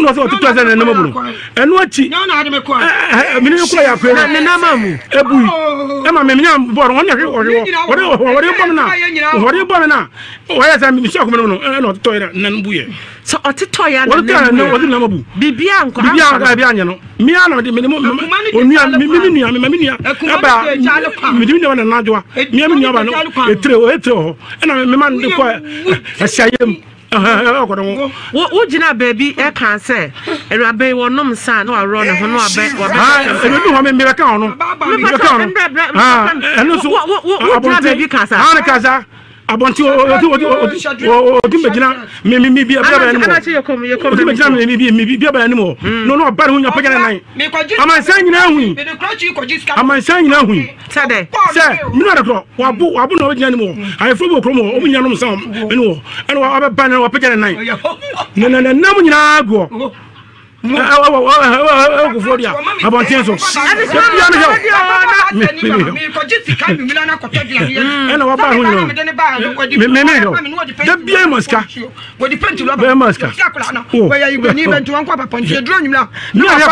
na ɔsɛ ɔtotɔ sɛ nneɛma bu no ɛno akyi mene ne kɔ yɛ akoe no ne nneɛma mu ebui ɛma me menya bɔɔl wɔn na hwe ɔhwe wɔde wɔde bɔ me na wɔde bɔ me na wɔyɛ sɛ mehyɛ akoma no mu no ɛna ɔtotɔ yɛ na nan bu yɛ sɛ ɔtotɔ yɛ na nan bu wɔde nneɛma bu biribiara nkɔ biribiara biribiara anyɛ no mmea na ɔde me ne mo onua me me nua me ma me nua ɛba me de me nua ba na nadwoa mmea me nua ba no etire etire hɔ ɛna me ma no de kɔ ɛhyɛ yam. Wo gyina baabi ɛka sɛ awuraba yi wɔnom nsa na waworɔ ne ho na wabɛ wabɛ. Ebi hɔ mi bɛ ka ɔno. Mi bɛ ka ɔno. Ɛno nso wo gyina baabi ka sa. Haa ne ka sa abɔnten odi odi odi odi mbɛ gyina mi mi mi bi ɛbɛ bɛ anim hɔ odi mbɛ gyina mi mi mi bi ɛbɛ anim hɔ na ɔno ɔba ne ho nya pɛgya ne nan amansan nyinaa hui amansan nyinaa hui. Sɛ dɛ. Sɛ mene ɔde korɔ wabo wabo na ɔbɛgyina anim hɔ ayeforo bi wɔ kurom hɔ ɔmo nyina nom nsa ɛne wɔ ɛna wabɛba na wapagya ne nan na na na nam nyinaa gu hɔ ɛwɔ ɛwɔ kofoɔ dua abɔnten so ebia no hwɛ ɛna waba ho nyina me me me hwɛ da bia ma sika bɛyɛ ma sika o mi na hwɛ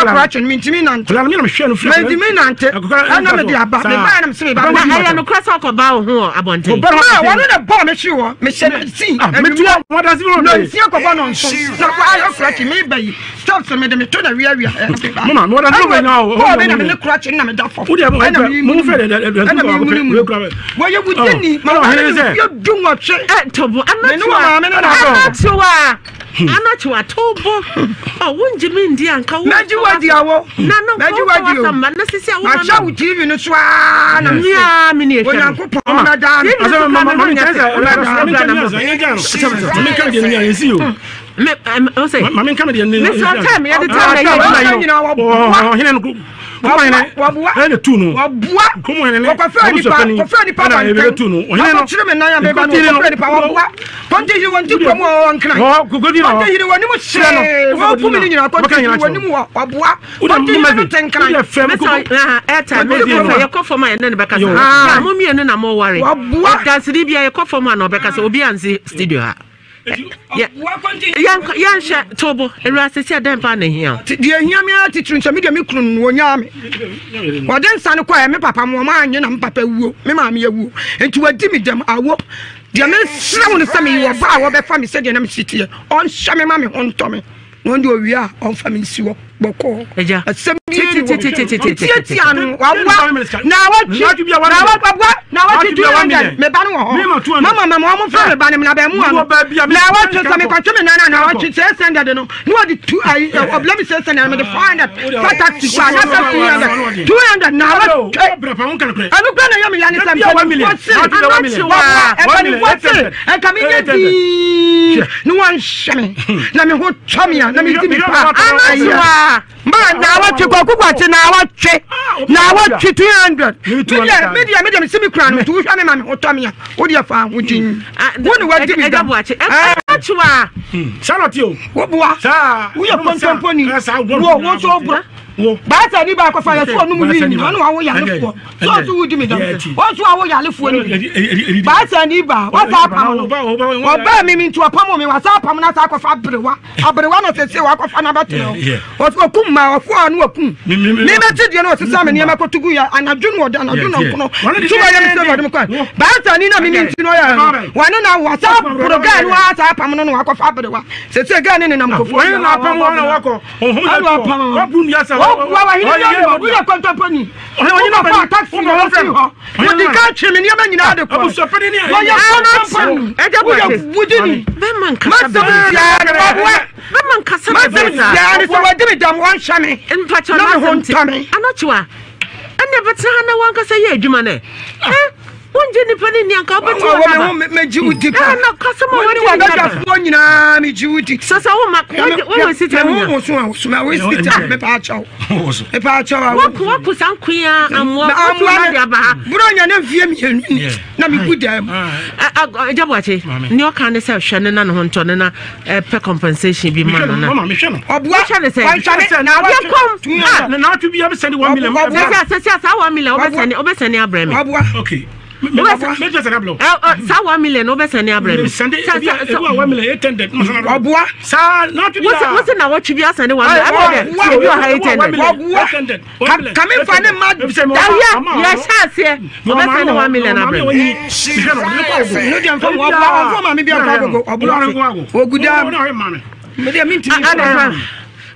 kora mi na hwɛ no firi mɛntumi nante ɛna mede aba mebaɛ na mesɛ meba na ɛyɛ nokorɛ sɛ ɔkɔba wo ho wɔ abɔnten wɔno na bɔɔ me hwere wɔ mehyɛ si nonsia kɔbɔ no nso na wɔayɛ kora kye meba yi steps mede meto na wiawia bɔɔ me na mene kora kye na meda fam ɛna memunu wɔyɛ wudini ma wɔyɛ du nwɔtwe tobo anɔkyewa Anɔkye wato bo. Oh, wongye me ndi anka wo. Mɛgye wadi awo. Na no mɛgye wadi o. Ma na sisi awo. Mahyɛ wo TV no so aa na. Mia me ne ehwɛ. Onyankopɔn mɛda no. Asɛ ma ma ma nkyɛn sɛ ma me nkyɛn sɛ yɛn gya no. Ma me nka deɛ ni yɛn si o. Me o sɛ. Ma me nka deɛ ni. Me sɛ time yɛ de time na yɛ. Nyina wɔboa. Ɔhene no Waboa. Ɛna tu no. Waboa. Kurom hene ne. Wɔkɔfrɛ nipa kɔfrɛ nipa abɔnten. Tu no. Ɔhene no. Akɔkyere me nan a meba no wɔkɔfrɛ nipa waboa. Kɔnte hiri wɔn ti kurom wɔ nkran. Kɔnte hiri wɔn anim hyee. Wɔn kum ne nyinaa kɔnte hiri wɔn anim wɔ waboa. Kɔnte hiri no te nkran. Mesa airtime ne deɛ yɛkɔ fam a yɛne no bɛkasa. Mo mmienu na mo ware. Waboa. Danseni bia yɛkɔ fam a na ɔbɛkasa obi ansi studio ha. Yɛnhwɛ tobo awura sisi ɛdɛn paa na ehia wo. Deɛ ehia me ara titiri nso me deɛ me kunu no wɔnyaa me. Wɔde nsa no kɔɛ me papa mo wɔn anye na me papa awuo me maame awuo nti wɔadi me dɛm awo. Deɛ mesrɛ wo no sɛ meyɛ ɔbaa a wɔbɛfa me sɛdeɛ na mesi teɛ ɔnhyɛ me ma me ho ntɔ me na ɔno deɛ ɔwie a ɔmfa me nsi hɔ bɔkɔɔ. Asɛm biara ni hɔ. Tiatia no waboa na awɔtwe na waboa na awɔtwe 200 me ba no wɔ hɔ. Mama mama wɔn mfa me ba no na bɛn mu ano. Na awɔtwe sɛ mekɔtwe me nana na awɔtwe 600 no na wɔde tu ayi ɔbla mi 600 mede 400 fa taxi kɔ anasɛ 200 200 na awɔtwe. Ɛno kura na ɛyɛ me ya ne sɛ mpanimfoɔ se waboa mpanimfoɔ se ɛnka menyɛ dii ne wɔnhyɛ me na me ho tɔ me a na medi me pa ɛyɛ ma na awɔtwe kwaku kwakye na awɔtwe na awɔtwe 200 medeɛ medeɛ medeɛ mese me kura no nti wohwɛ me ma me ho tɔ me a wodeɛ fa ho din wo ne wadi me dam woboa woyɛ kɔntɔmpɔni wo wo so wobora baasa ni baako fa yɛ so ɔnom wi nyina ɔne wawo yalefoɔ so ɔso wodi me dam ɔso awo yalefoɔ no bi baasa ni ba wasa apam no ɔbaa mi mi nti ɔpam mi wasa apam no asa akɔfa aberewa aberewa na sese wakɔfa no abɛtena hɔ ɔkum ma ɔfo a no ɔkum mi bɛte deɛ no ɔsesa me nneɛma kɔto gu yɛ anadwo no ɔde anadwo no nkono nti wɔyɛ me sɛ wɔde me kɔ baasa ni na mi mi nti no ɔyɛ no wɔne na wasa boro gaa no asa apam no na wakɔfa aberewa sese gaa ne nenam kofoɔ Ɛna ɔpam. Ɔboa wahene bi ɔne woyɛ kɔntɔmpɔni. Wokɔfaa taxi na wɔfiri hɔ. Wodi ka twe me nneɛma nyinaa de kɔ. Wɔyɛ kɔntɔmpɔni. Woyɛ wudini. Masɛm biara ne waboa. Masɛm biara ne sɛ wɔde me dam wɔnhyɛ me. Na me ho ntɔ me. Anɔkyewa ɛnna ɛbɛtena ha na wankasa yɛ adwuma nɛ. Wongye nipa no nni anka wobɛte wɔn aba. Me megye wo di pa. Ɛna kasɛm a wɔde wɔbɛdwafoɔ nyinaa megye wo di. Sɛ sɛ woma wɔwɔ sita nya. Me ho so a so ma wo sita me pa akyɛw. Me pa akyɛw a. Wako wako saa nkoa amoa wotu na de aba ha. Bro nya ne mfie mmienu ni na me gu dan mu. Agya Boakye ne ɔka ne sɛ hwɛ ne na ne ho ntɔ ne na pɛ compensation bi ma no na. Mama mehwɛ no. Ɔboa hwɛ ne sɛ. Wanhwɛ ne na yɛkɔm. Na na atwe bi abɛsɛne 1 million. Sɛsɛ sɛsɛ saa 1 million wobɛsɛne wobɛsɛne abrɛ me. Ɔboa. Okay. Saa 1 million no wobɛsɛne abrɛ me. Ɔboa. Wose na wɔtwe bi asɛne 1 million. Ɛbɛ dɛ ebi wɔ ha 800. Kame nfa ne ma. Yɛ yɛhyɛ aseɛ ɔbɛsɛne 1 million abrɛ me. No deɛ nfa mu ɔboa ɔnfa maame bi anfa agogo ɔboa oguda. Medeɛ mentumi nfa.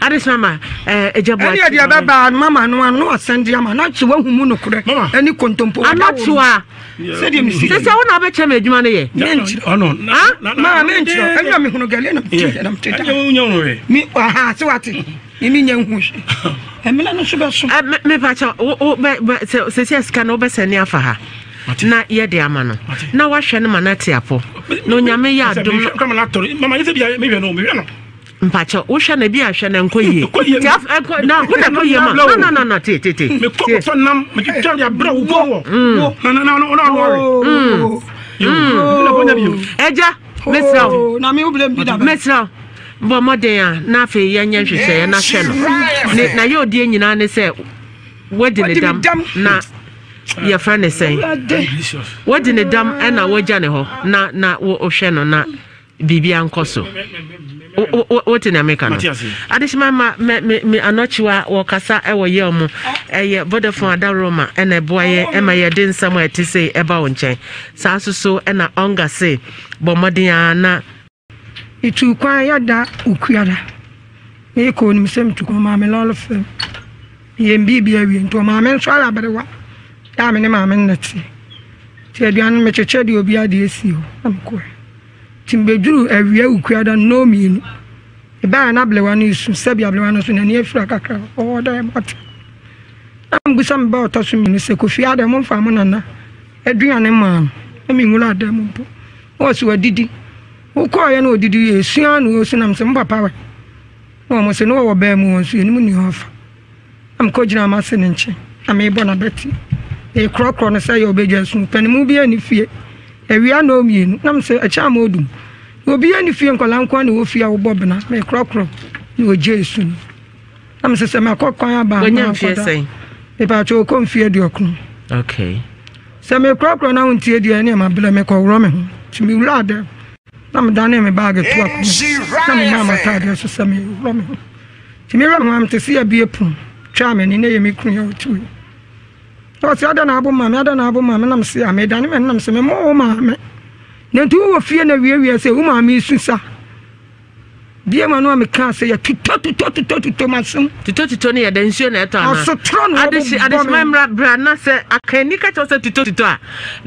Adesima ma ɛgya bu ɛne ɛdeɛ bɛbaa no mama no ano asɛn de ama na kye wahu mu nokorɛ ɛne kontompo anɔkyewa sɛdeɛ mesi sɛ sɛ wo na wobɛkyɛ me adwuma no yɛ maa menkyerɛ ɛne na mehunu gɛle na mete na mete da me aha sɛ wate ne menya nhu hwɛ ɛmena no so bɛso mepakyɛ sɛ sɛ sika no wobɛsɛne afa ha na yɛde ama no na wahwɛ no ma no ate apɔ na onyame yɛ adom no. Mpakyɛ wo hwɛ no ebi a hwɛ no ɛnkɔ yie. Ɛkɔ yie. Ti af ɛkɔ na wo na ɛkɔ yie ma no no no no te te te. Me kɔ kɔtɔ nam me twitwa de abrɛ wo kɔ wɔ. Na na na na na ɔre. Ɛgya mesrɛ wo. Na me wo blame bi da. Mesrɛ wo bɔ mmɔden a na afei yɛnyɛ nhyehyɛeɛ na hwɛ no. Ne na yɛ odie nyinaa ne sɛ wadi ne dam na yɛfrɛ ne sɛn. Wadi ne dam ɛna wagya ne hɔ na na wohwɛ no na Biribiara nkɔ so. Wote nea meka no? Adehyema ma me me me anɔkyewa wɔkasa wɔ yɛn mu. Ɛyɛ Vodafone Adaworoma ɛna ɛboa yɛn ɛma yɛde nsɛm a ɛte sei ɛba wo nkyɛn. Saa nso so ɛna Ɔnga se bɔ mmɔden ara na. Metuu kwan yɛda Okuada. Meekɔ onim sɛ metu kwan ɔmaa me lɔre fam. Meyɛ me biribi awie nti ɔmaa me nso ayɛ aberewa a me ne maame no na ɛte. Nti aduane no mekyekyɛ deɛ obiara deɛ si hɔ na mekɔɛ. Nti mebɛduruu awia Wukuada nnɔɔ mmienu. Mebaeɛ na ablewa no resu, sɛbi ablewa no nso n'ani afira kakra, ɔwɔ dɛ mate. Na mebisa me ba a ɔtɔ so mmienu sɛ, Kofi adɛn momfaa mo nana aduane mmaa no? Na menwuraa dan mu mpo. Na ɔse wadidi. Wokɔeɛ na ɔdidi wieeɛ, esu ara na ɔresu na mese mo papa wɛ? Na wɔn se na wɔwɔ baa mu wɔn nso yɛnim nea ɔfa. Na mekɔgyinaa m'ase no nkyɛn na merebɔ n'abati. Merekorɔkorɔ no sɛ ɛyɛ ɔbɛgya su. Panimu biara nni fie. Awia nnɔɔ mmienu. Na mese ɛkyɛ ama ɔdum. Na obiara nni fie nkwadaa nko ara na ɛwɔ fie a wobɔ bena. Merekorɔkorɔ na ɔgyae su no. Na mese sɛ makɔ kwan aba a Wanya mfeɛ sɛn? Mepaakyɛ ɔkɔ mfeɛ aduɔkron. Okay. Sɛ mekorɔkorɔ na wontie deɛ ɛne mabrɛ mekɔworɔ me ho. Nti mewuraa dɛm. Na medanee me baage to akonnwa na memaa m'ataadeɛ so sɛ mereworɔ me ho. Nti mewerɛ ho a mete sɛ yɛabue pono twaa m'ani na ɛyɛ me kunu yɛ ɔte wei. Na ɔse adɛn na abo maame adɛn na abo maame na mese a medane m'ani na mese memmɔ wo maame. Na nti wowɔ fie na wiewie sɛ wo maame su sa. Bie ma no a mekaa sɛ yɛ tutɔ tutɔ tutɔ tutɔ m'asom. Tutɔ tutɔ no yɛ dɛ nsuo na ɛtɔ anaa? Ɔsotorɔ na Adehye ɔbobɔ me. adehyema mmra bra na sɛ akanni ka kyerɛ wo sɛ tutɔ tutɔ a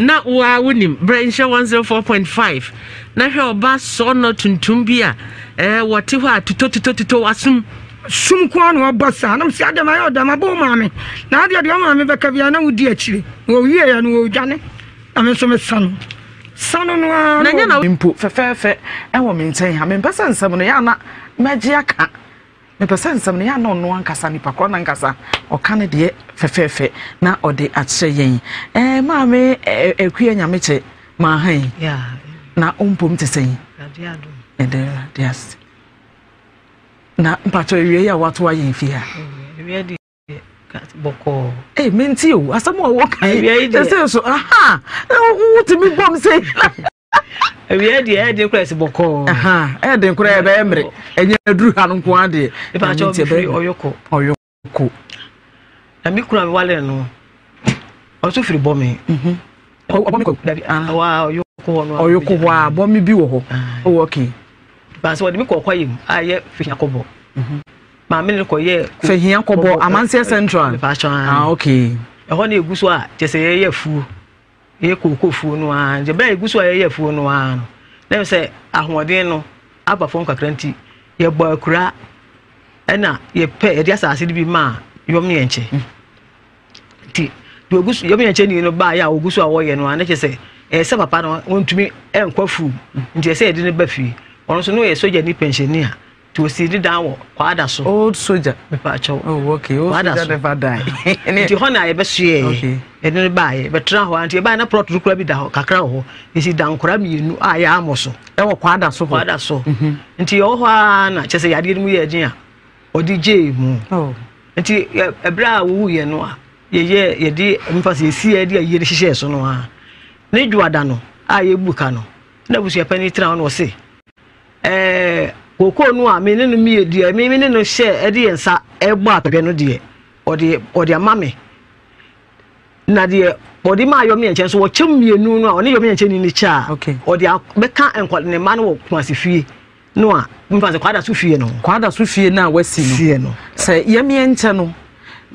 na wo ara wonim. Bra nhyɛ 104.5 na hwɛ ɔba sɔɔnɔ tuntum bi a ɛɛ wɔte hɔ a tutɔ tutɔ tutɔ w'asom. Sum nko ara na ɔbɔ saa na mesɛ adɛn mayɛ ɔdɛn mabɔ wo maame na adeɛ deɛ wo maame bɛka biara na wodi akyire na ɔwieɛ no ɔredwane na me nso mesa no. Sa no no ara Na nyɛ na. Mpo fɛfɛɛfɛ wɔ me nkyɛn ha. Mempɛ sɛ nsɛm no yɛ a na mɛgye aka. Mepɛ sɛ nsɛm no yɛ a na ɔno ankasa, nipa korɔ no ankasa, ɔka ne deɛ fɛfɛɛfɛ na ɔde akyerɛ yɛn. Ɛɛ maame Akua Nyamekyɛ maa ha yi. Na wo mpom te sɛn? Ɛda Awurade ase. Na mpakyɛ awia yi a wato ayɛ mfie ha. Bɔkɔɔ. Ee menti o asɛm a wɔka yi Awia yi deɛ. ɛsɛ so aha wotumi bɔm sɛ. Awia deɛ ɛyɛ den koraa ɛsɛ bɔkɔɔ. Ɛyɛ den koraa ɛbɛyɛ mmerɛ ɛnyɛ aduru ha no nko ara deɛ. Epa kyɛw bi firi ɔyɔkɔ. Ɔyɔkɔ. Na mi kunu a mi wale no ɔnso firi bɔ mi. Mhm. Ɔbɔ mi kɔ. Dabi wa ɔyɔkɔ hɔ no. Ɔyɔkɔ hɔ a bɔ mi bi wɔ hɔ. Oh okay. Baasa wɔde mi kɔ ɔkwa yɛ mu a yɛ fi akɔbɔ. Mhm. Maame no kɔyɛɛ. Fahia kɔbɔ Amanseɛ Central. Mepaakyɛw aane. Ah okay. Ɛhɔ na egu so a kyɛ sɛ yɛyɛ afuo. Yɛyɛ kooko fuo no ara. Nti bɛrɛ egu so a yɛyɛ afuo no ara no. Na sɛ ahoɔden no aba fam kakra nti yɛbɔ akura ɛna yɛpɛ yɛde asase no bi maa yɔm ne yɛn kyɛ. Nti deɛ ogu so yɔm yɛn kyɛ ni no baa yɛ a ogu so a wɔyɛ no ara ne kyɛ sɛ ɛyɛ sɛ papa no wɔntumi ɛnkɔ afuo nti ɛsɛ yɛde no ba fie. Ɔno nso no yɛ sogya ni pɛnhyɛni a Nti osii ne dan wɔ Kwada so. Old soldier. Mepaakyɛw. Oh, okay. Old Kwada soldier so. never die. Nti hɔ na yɛbɛsoɛɛ. Okay. Yɛde no baeɛ. Yɛbɛtena hɔ a nti yɛbaeɛ na plot no koraa bi da hɔ kakra wɔ hɔ. Yɛsi dankora mmienu a yɛammɔ so. Ɛwɔ Kwada so hɔ. Kwada so. Mhm. Nti yɛwɔ hɔ ara na kyerɛ sɛ yadeɛ no mu yɛɛ den a ɔde gyee mu. Oh. Nti ɛberɛ a wɔwuiɛ no a yɛyɛ yɛde mfa sɛ yɛsi yɛ de ayie no hyehyɛɛ so no a. Ne dwoada no a yɛbu ka no, na abusuapanin tena hɔ na ɔse, ɛɛ kookoo no a me ne no mie deɛ me ne no hyɛ ɛde yɛn nsa ɛbɔ atɔdwɛ no deɛ ɔde ɔde ama me na deɛ ɔde maa yɔmi nkyɛn so wɔkyɛ mmienu no a ɔne yɔmi nkyɛn ni ne kyɛ a ɔde bɛka nkɔ ne mma no wɔ Kumasi fie no a mfa sɛ kwada so fie no. Kwada so fie no a wasi no fie no sɛ yɛmi nkyɛn no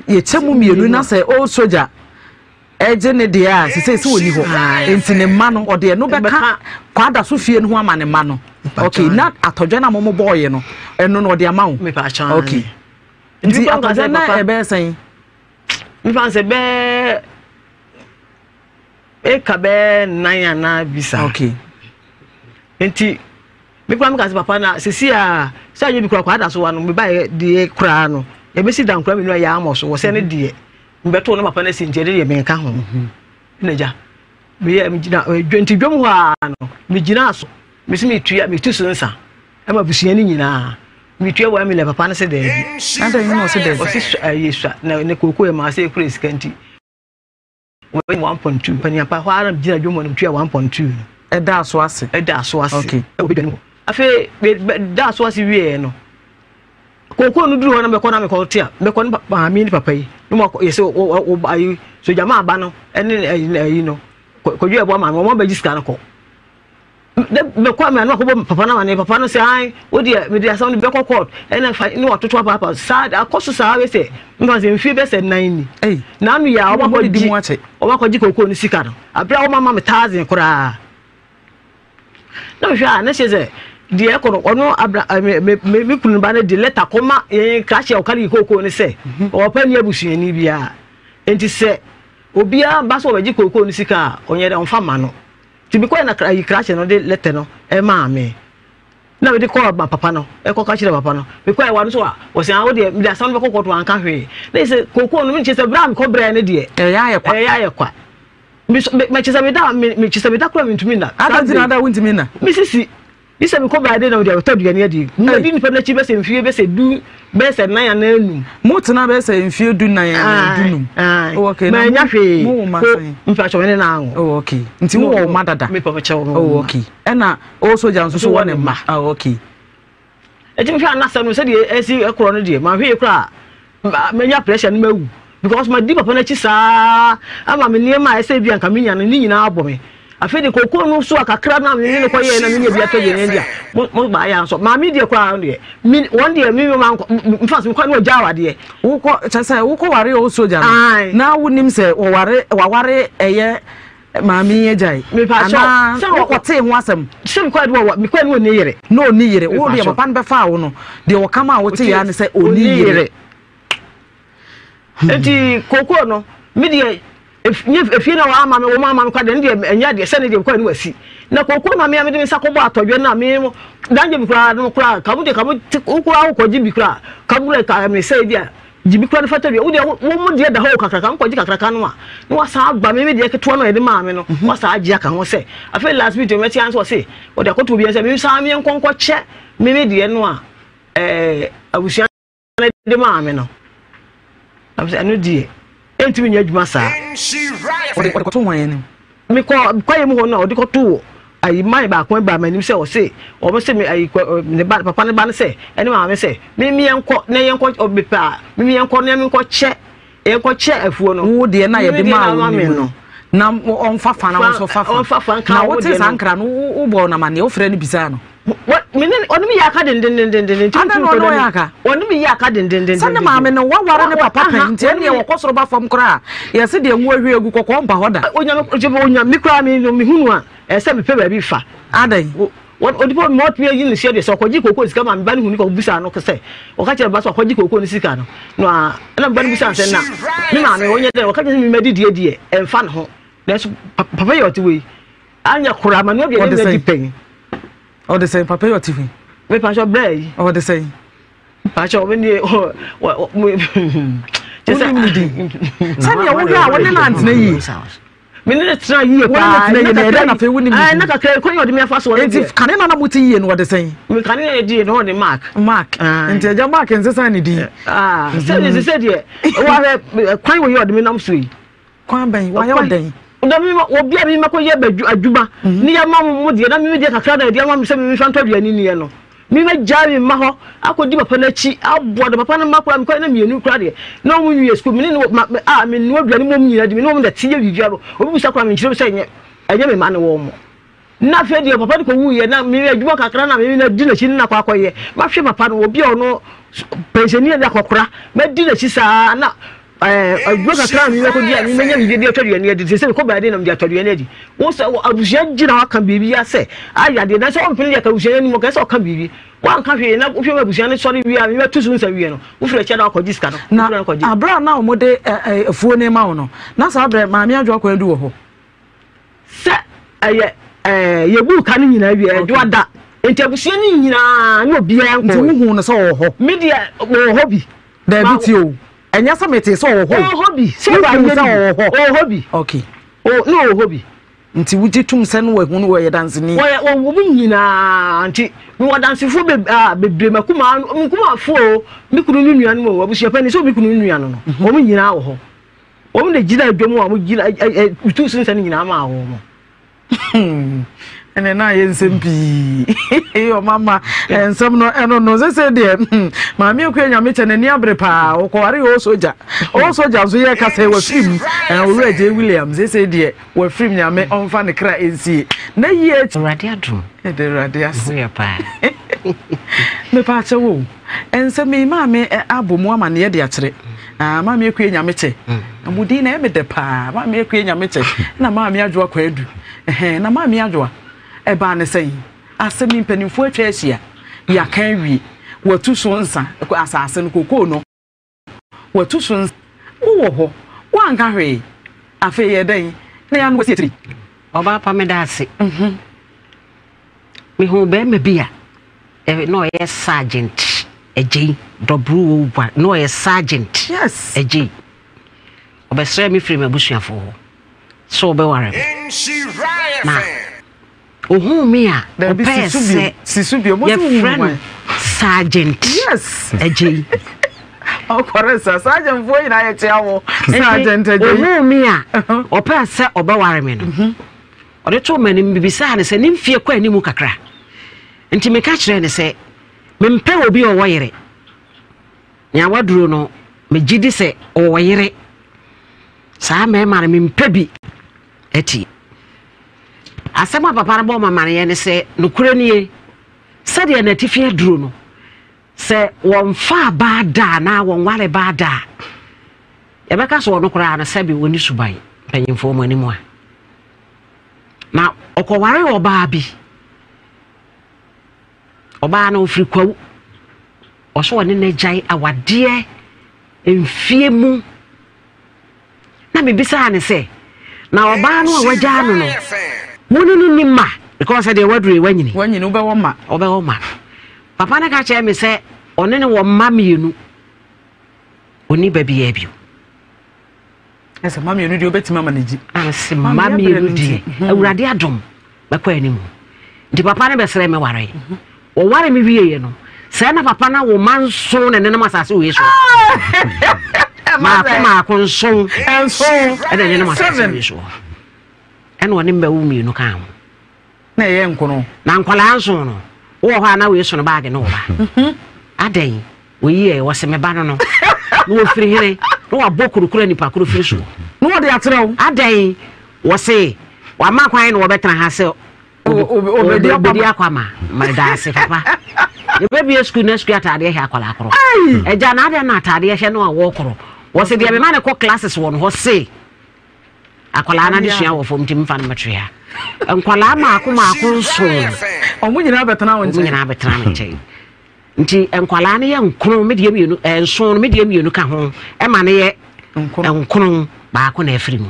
yɛkyɛ mu mmienu na sɛ o sogya Ɛgye ne deɛ a sesei sɛ ɔni hɔ nti ne mma no ɔde ɛno bɛka kwada so fie no ho ama ne mma no. Ok, na atɔdwɛ no a mo bɔɔyɛ no ɛno no ɔde ama wo. Ok, nti atɔdwɛ no ɛbɛyɛ sɛn? Mefa sɛ bɛɛ eka bɛɛ nan anaa bisa. Ok. Nti me kura meka sɛ papa na sisi a sɛ anyɛ bi kura kwada so wa no mebaeɛ deɛ koraa no yɛbɛsi dan kura mmienu a yɛamɔ so wɔ sɛ ne deɛ Mebɛtoo na papa no asi nti ɛde deɛ menka ho. Ɛna gya meyɛ megyina nti dwam hɔ ara no megyinaa so mesi metua metu so nsa ɛma abusua no nyinaa metua one million papa no sɛ daabi. Adɛn na ɔsɛ daabi? Ɔsi sua ɛyɛ sua na ne kooko yɛ maa sɛ ekura sika nti wɔyɛ 1.2 paniapa hɔ ara gyina dwam hɔ no metua 1.2 no. Ɛdaa so ase. Ɛdaa so ase. Okay. Ɛwɔ bedwa no mu. Afei daa so ase wieɛ no Kookoo no duru hɔ na mɛkɔ na mekɔ te a mɛkɔ ne maame ne papa yi na mo akɔ yɛsɛ wɔ wɔ ayi sogyama aba no ɛne ayi ayi no kɔdwe ɛboa maame wɔn abɛgye sika no kɔ ne mɛkɔ ama no akɔbɔ papa no amane papa no sɛ an wo deɛ mede asɛm no bɛkɔ court ɛna fa ne watoto apaapa saa akɔ so saa bɛsɛ mfa sɛ mfie bɛsɛ nan ni na ano yɛ a wɔn akɔgye wɔn akɔgye kookoo no sika no abere a wɔn ama me thousand koraa Na mehwɛ a na kyerɛ sɛ deɛ ɛkɔ no ɔno abra me me me kunu ba no de lɛta kɔma yɛn krakye a ɔka ne kookoo no sɛ mhm. ɔpɛ ne abusuani biara nti sɛ obiara ba sɛ ɔbɛgye kookoo no sika a ɔnyɛ dɛ ɔmfa ma no nti mekɔɛ na ayi krakye no de lɛtɛ no ɛmaa me na mede kɔɔ ma papa no ɛkɔka kyerɛ papa no mekɔɛ wa no so a wɔsɛ awo deɛ mede asɛm no bɛkɔ kɔto anka hwee na sɛ kookoo no mekyɛ sɛ berɛ a mekɔ brɛ no deɛ ɛyɛ ayɛ kwa Me so me kyesɛ me da me me kyesɛ me da kura me ntumi nna. Ada nti na ada wontumi nna. Me sisi yi sɛ me kɔ baa de na me de abɛtɔ aduane adi. Me di nipa n'akyi bɛsɛ mfie bɛsɛ du bɛsɛ nan anaa enum. Mo tena bɛsɛ mfie du nan anaa du num. Oh, okay. Na nya hwee. Mo wo ma sɛn. Mpa kyɛw ne na anwo. Oh, okay. Nti wo wɔ ma dada. Me pa kyɛw. Oh, okay. Ɛna o soja nso so wɔ ne mma. Ah, okay. Enti mehwɛ a na asɛm no sɛdeɛ ɛsi korɔ no deɛ manhwɛ yie koraa a manya pressure no mawu because madi papa no akyi saa ama me nneɛma a ɛsɛ bi anka menya no ne nyinaa abɔ me afei de kookoo no so a kakra na me ne no kɔyɛɛ na menya bi atɔ deɛ ne deɛ mo mo baayɛ nso maame deɛ koraa deɛ me wɔn deɛ me ma nkɔ mfa so mekɔ ne wɔgya awadeɛ wokɔ kyɛ sɛ wokɔ ware o soja no na wonim sɛ wɔware waware ɛyɛ Maame yi agyae. Anaa wokɔtee ho asɛm. Sɛ mekɔɛ no wɔ mekɔɛ no ɔnni yere. Na ɔnni yere. Wo deɛ papa no bɛfaa wo no deɛ ɔka maa wote ya ne sɛ ɔnni yere. Nti kookoo no me deɛ efie na wɔama me wɔn ama me kwa deɛ ne deɛ ɛnyɛ deɛ sɛ ne deɛ mekɔɛ no wasi na kookoo na me a mede me nsa kɔbɔ atɔdwɛ no a me dangye bi koraa no koraa ka mo deɛ ka mo te koraa wokɔgye bi koraa ka mo ka me sɛ bi a Gye bi koraa no fata wie. Wo deɛ wo mo deɛ da hɔ o kakraka, nkɔgye kakraka no a, na wasan aba me me deɛ ketewa no a yɛde maa me no, mhm. wasan agye aka ho sɛ, afei last minute mɛte anso ɔse, ɔde akɔto obi sɛ, me san me nkɔ nkɔkyɛ me me deɛ no a, ɛɛ abusua no de maa me no. Na sɛ ɛno deɛ, ɛntumi nyɛ adwuma saa. Ɔde kɔto wɔn anim. Mekɔ kwaeɛ mu hɔ no a ɔde kɔtoo ayi man baako baa m'anim sɛ ɔse wɔn se me ayi kɔ ne ba papa ne ba no sɛ ɛne maame sɛ me me yɛnkɔ na yɛnkɔ ɔbepɛ a me me yɛnkɔ na yɛnkɔ kyɛ yɛnkɔ kyɛ afuo no. Wo deɛ na yɛde maa wo ne mu no na ɔnfa fa na wo nso fa fa na wote saa nkra no wobɔɔ no amanneɛ wofrɛ no bisaa no. Me ne ɔne me yɛ aka dendendenden nti Adɛn na ɔne ɔyɛ aka? Ɔne me yɛ aka dendendenden. Sɛ ne maame no waware ne papa pɛn nti ɛneɛ wɔkɔ soro ba fam koraa yɛse deɛ ngo ahwie agu kɔkɔɔ mpa hɔ da. Onyame onyame me koraa me no mehunu a ɛsɛ mepɛ baabi fa. Adɛn? Onipa ma ɔtumi ayi ne sua deɛ sɛ ɔkɔgye kooko sika ma me ba no hunu kɔ bisa no sɛ ɔka kyerɛ ba sɛ ɔkɔgye kooko no sika no na ɛna me ba no bisa sɛ na me maame ɔnyɛ dɛ ɔka kyerɛ sɛ me ma didie deɛ ɛmfa ne ho nanso papa yɛ ɔte wei Anyɛ koraa ma nua deɛ ne nna di pɛn. Ɔde sɛn papa yi ɔte hwi. Me pakyɛ brɛ yi. Ɔde sɛn. Pakyɛ ɔmo nie wɔ mo. Wonim ne din. Sɛdeɛ wohwɛ a wɔne no antena yie. Me ne no tena yie paa. Wɔne no tena yie na ɛdɛn na afei wonim ne din. Na kakra kwan yɛ ɔde me afa so ɔno deɛ. Nti kane na na mo te yie no ɔde sɛn. Me kane na yɛ no ɔde Mark. Mark. Nti agya Mark nsesa ne din. Sɛdeɛ sɛ deɛ wɔahwɛ kwan wɔ yi ɔde me nam so yi. Kwan bɛn wayɛ ɔdɛn. Na me ma obi a me ma kɔyɛ adwuma mhm. ne yɛma mo deɛ na me deɛ kakra na ɛde ama me sɛ me mfa ntɔ aduane nniɛ no me ma gyaa me mma hɔ akɔdi papa no akyi aboa no papa no mma koraa mekɔyɛ na mmienu koraa deɛ na wɔn nwie sukuu me ne no ma a me nnoa aduane mom nyinaa di me ne wɔn na te yɛ biribiara no obi bisa koraa menkyerɛ sɛ ɛnyɛ ɛnyɛ me mma ne wɔn mo na afei deɛ papa no kɔwuiɛ na me adwuma kakra na me na di n'akyi no na akɔ akɔyɛ mahwɛ papa no obi a ɔno pɛnsɛni a de akɔkora madi n'akyi saa na Ɛɛ adwuma kakra a mekɔ di a menya biribi de atɔ aduane adi te sɛ mekɔ baabi na mede atɔ aduane adi. Wo sɛ abusua gyina hɔ aka biribi asɛ ayɛ adeɛ nanso ɔmpene deɛ ka abusua no anim ɔka sɛ ɔka biribi. Woanka hwee na wohwɛ ma abusua no sɔre wie a mebɛto so nsa wie no wofiri akyire na wakɔgye sika no. Na aberɛ a na wɔde afuo no ma wo no na saa berɛ Maame Adwoa Kwan Du wɔ hɔ? Sɛ ɛyɛ ɛɛ yɛbuu ka no nyinaa wie ɛdwoa da nti abusua no nyinaa na obiara nkɔɔ. Nti wohuu no sɛ ɔwɔ hɔ? Me deɛ wɔwɔ hɔ bi. Daabi tie o. Ɛnyɛ sɛ metee sɛ ɔwɔ hɔ o. Ɔwɔ hɔ bi. Sɛ wohuu sɛ ɔwɔ hɔ. Ɔwɔ hɔ bi. Okay. O na ɔwɔ hɔ bi. Nti wogye tom sɛ no wahu no wɔyɛ danseni? Wɔyɛ wɔwɔ mu nyinaa nti mewɔ dansefoɔ be a bebree makumaa nkumafoɔ o me kunu ne nuanom o abusuapanin sɛ obi kunu ne nua no no mhm. wɔn nyinaa wɔ hɔ wɔn na gyina adwam a wɔn gyina ɛ ɛ tu so nsa no nyinaa maa wɔn. Ɛnɛ na ayɛ nsɛm pii ɔmama nsɛm no ɛno no sese deɛ hmm, maame akua nyame kyɛ n'ani abere paa ɔkɔware yɛ ɔsogya ɔsogya nso yɛ kasa wafiri mu owura J Williams sese deɛ wafiri mu nyame ɔmfa ne kra nsie na yie Awurade adom ɛde Awurade ase yɛ paa mepa akyɛ wo nsɛm yi maame abɔ mu amaneɛ de akyerɛ Ah, maame akue nyame kyɛ. Mm. Mo din na ɛyɛ me dɛ paa. Maame akue nyame kyɛ. Na maame adwoa kwadu. Ɛhɛn, na maame adwoa. Ɛbaa ne sɛn? Asɛm yi mpanimfoɔ atwa ahyia. Yɛaka awie. Watu so nsa, asase no, kokoo no. Watu so nsa. Wowɔ hɔ. Woanka hwee. Afei yɛ dɛn? Na yɛano wasi akyiri. Ɔbaa pa meda ase. Mhm. Mehuu barima bi a na ɔyɛ sergeant Agyei, Dɔboro wɔ Wubwa, na ɔyɛ sergeant yes. Agyei. Ɔbɛsrɛɛ me firi m'abusuafoɔ hɔ sɛ ɔbɛware me. Na ohuu me a ɔpɛɛ sɛ yɛfrɛ no sergeant yes. Agyei. Ɔkɔrɛ sa sergeantfoɔ nyinaa yɛkyea wo sergeant Agyei. Ohuu me a ɔpɛɛ sɛ ɔbɛware me no. Mhm. Ɔde too m'anim, mebisaa no sɛ ne mfeɛ kɔ anim kakra. Nti meka kyerɛɛ no sɛ mempɛ obi a ɔwɔ yere. Nea waduro no, megye di sɛ ɔwɔ yere. Saa mmarima no mempɛ bi atie. Asɛm a papa no bɔɔ m'amaneɛ ne sɛ, nokorɛ nie, sɛdeɛ n'atifi aduro no, sɛ wɔmfaa baa da anaa wɔnware baa da a, Yɛbɛka sɛ ɔno koraa no sɛbe ɔnni suban mpanyimfoɔ mu anim a. Na ɔkɔwaree ɔbaa bi. Ɔbaa no ɔfiri Kwawu. Ɔso ɔne no agyae awadeɛ mfie mu. Na mebisaa ne sɛ, na ɔbaa no a wagyaa no no, wo ne no ni mma? Because deɛ waduru yi wanyini. Wanyini, wobɛwɔ mma. Wobɛwɔ mma. Papa no ka kyerɛ me sɛ ɔne no wɔ mma mmienu. Ɔnni ba biara bio. Ɛsɛ mma mmienu deɛ wobɛtumi ama no gyi. Anse mma mmienu deɛ mhm. Awurade adom bɛkɔ anim. Nti papa no bɛsrɛ me ware. Mhm. Wɔware me wieɛ no sɛ na papa no awo ma nson na nenam asase wei so. Ah! Maako maako nson ɛna nenam asase wei so. Ɛna ɔne mma wo mmienu ka ho. Na ɛyɛ nkono. Na nkwadaa nson no, wowɔ hɔ a na wei sono baage ne wo ba. Mhm. Adɛn? Oyi ɛ, wɔse me ba no no. Na wɔfiri hene, na wabɔ kurokuro nipa koro firi soɔ. Na wɔde akyerɛ wo. Adɛn? Wɔse wama kwan na wɔbɛtena ha sɛ obɛdi akwama. Meda ase papa. Yɛbɛbie sukuu na sukuu ataadeɛ hyɛ akwadaa korɔ. Agya na adɛn na ataadeɛ hyɛ no a wɔkorɔ. Wɔse deɛ mema ne kɔ classes wɔ no hɔ se Akwadaa no adesua wɔ fam nti mfa no mmɛto ha. Nkwadaa mmaako mmaako nson. Wɔn nyinaa bɛtena wo nkyɛn. Wɔn nyinaa bɛtena me nkyɛn. Nti nkwadaa no yɛ nkron, me deɛ mmienu, eh, nson no, me deɛ mmienu ka ho, ɛma no yɛ nkron baako na afiri mu.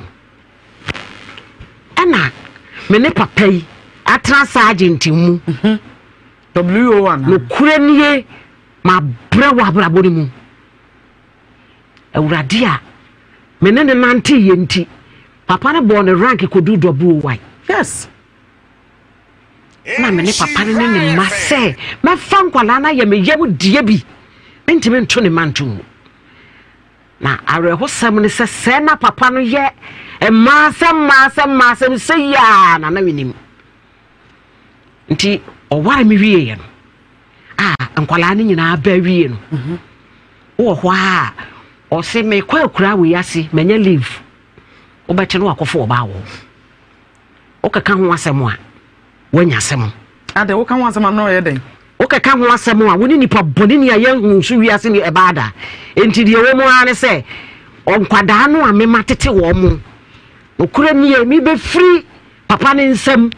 Ɛna me ne papa yi atena sergeant mu. Mhm. WO1. Nokorɛ nie, mabrɛ wɔ abrabɔ no mu. Awurade a me ne no nanteeɛ nti, papa no bɔɔ ne rank kɔduu WY. Yes. Na me ne papa no ne ne mma sɛ mɛfa nkwadaa no ayɛ me yam deɛ bi. Mentumi nto ne mma nto mu. Na awerɛhosɛm ne sɛ sɛɛ na papa no yɛ mmaasɛm mmaasɛm mmaasɛm sɛ yi a na na menim. Nti ɔware me wieɛ no a nkwadaa no nyinaa bɛ wie no mhm. wowɔ hɔ a ɔse mekɔ akura wei ase manya leave wobɛte no wakɔfo ɔbaa wɔ wokeka ho asɛm a woanya asɛm. Adɛn, woka ho asɛm a na ɔyɛ dɛn? Wokeka ho asɛm a, wo ne nipa bɔne ni a yɛnhu so wiase ni ɛbaa da. Enti deɛ ɛwɔ mu ara ne sɛ, nkwadaa no a mema tete wɔn mo, nokorɛ nie, mebɛfiri papa no nsam,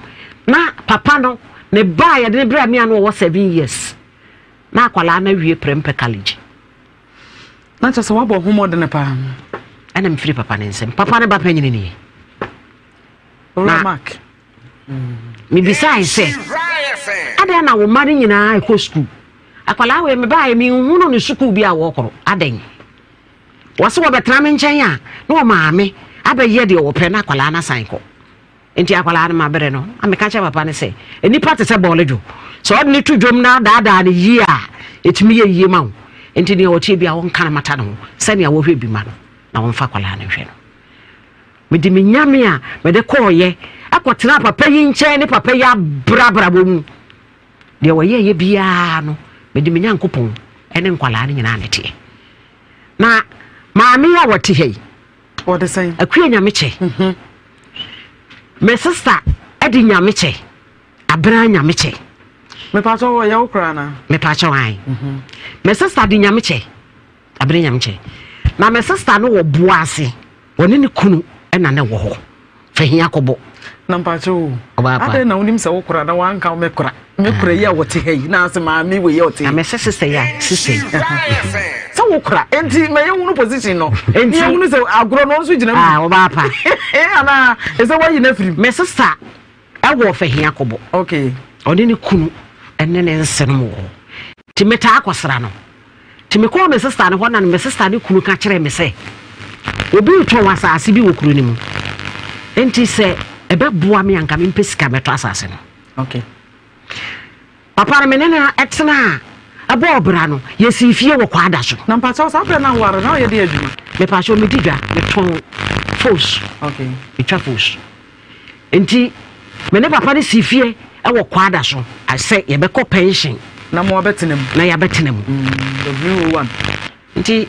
na papa no, ne ba a yɛde no brɛɛ me a na ɔwɔ seven years, na akwadaa no awie prɛmpɛ college. Na kyerɛ sɛ woabɔ ho mmɔdene paa. Ɛna mefiri papa no nsam. Papa no ba panyini nie. Owura Mark. Mebisae sɛ, Adɛn na wo mma no nyinaa kɔ sukuu? Akwadaa wei mebaeɛ menhunu ne sukuu bi a wɔkɔrɔ. Adɛn? Wɔse wɔbɛtena me nkyɛn a na wɔmaame abɛyɛ deɛ wɔpɛ na akwadaa no asan kɔ. Nti akwadaa no mabrɛ no. Na meka kyerɛ papa no sɛ, nnipa te sɛ bɔɔle dwo. Sɛ ɔde ne to dwom na daadaa no yie a, ɛtumi yɛ yie ma wo. Nti deɛ ɔteɛ bi a wɔnka no mata ne ho sɛnea wɔhwɛ bi ma no na wɔmfa akwadaa no nhwɛ no. Mede me nyame a mede kɔɔeɛ kɔtenaa papa yi nkyɛn ne papa yi abrabrabɔ mu. Deɛ wɔyɛeɛ biara no, mede me Nyankopɔn ne nkwadaa no nyinaa na ɛteɛ. Na maame yi a wɔte ha yi, wɔde sɛn? Akua Nyamekyɛ. Mhm. Me sista de Nyamekyɛ, Abena Nyamekyɛ. Mepakyɛ wɔ yɛ wo koraa na? Mepakyɛ wɔn ayi. Mhm. Me sista de Nyamekyɛ. Abena Nyamkyɛ. Na me sista no wɔ Boase, ɔne ne kunu na na ɛwɔ hɔ. Fahia kɔbɔ. Na mpakyɛ o, adɛn na wonim sɛ wo kora na wanka me kora, me kora yi a wɔte ha yi, na ase maame wei a ɔte ha. Na mɛsɛ sista yi a, sista yi. Sɛ wo kora, enti ma yɛhunu position no, enti yɛhunu sɛ agorɔ no nso gyina mu. Ah, ɔbaa pa. Anaa, ɛsɛ wayi no afiri mu. Me sista ɛwɔ Fahia kɔbɔ. Okay. Ɔne ne kunu ɛne ne nsenom wɔ hɔ. Nti metaa kɔsra no. Nti mekɔɔ me sista no hɔ na me sista no kunu ka kyerɛɛ me sɛ obi retɔn asase bi wɔ kuro no mu. Nti sɛ ɛbɛboa me a nka mempɛ sika mɛtɔ asase no. Okay. Papa no me ne no tenaa ɛbɔɔ bra no yɛsii fie wɔ Kwada so. Na mpakyɛw saa berɛ na nware na ɔyɛ de adwuma? Mepakyɛw medi dwa metɔn fos. Okay. Metwa fos. Nti me ne papa no sii fie wɔ Kwada so sɛ yɛbɛkɔ pension. Na mo abɛtena mu. Na yɛabɛtena mu. Mm, WO1. Nti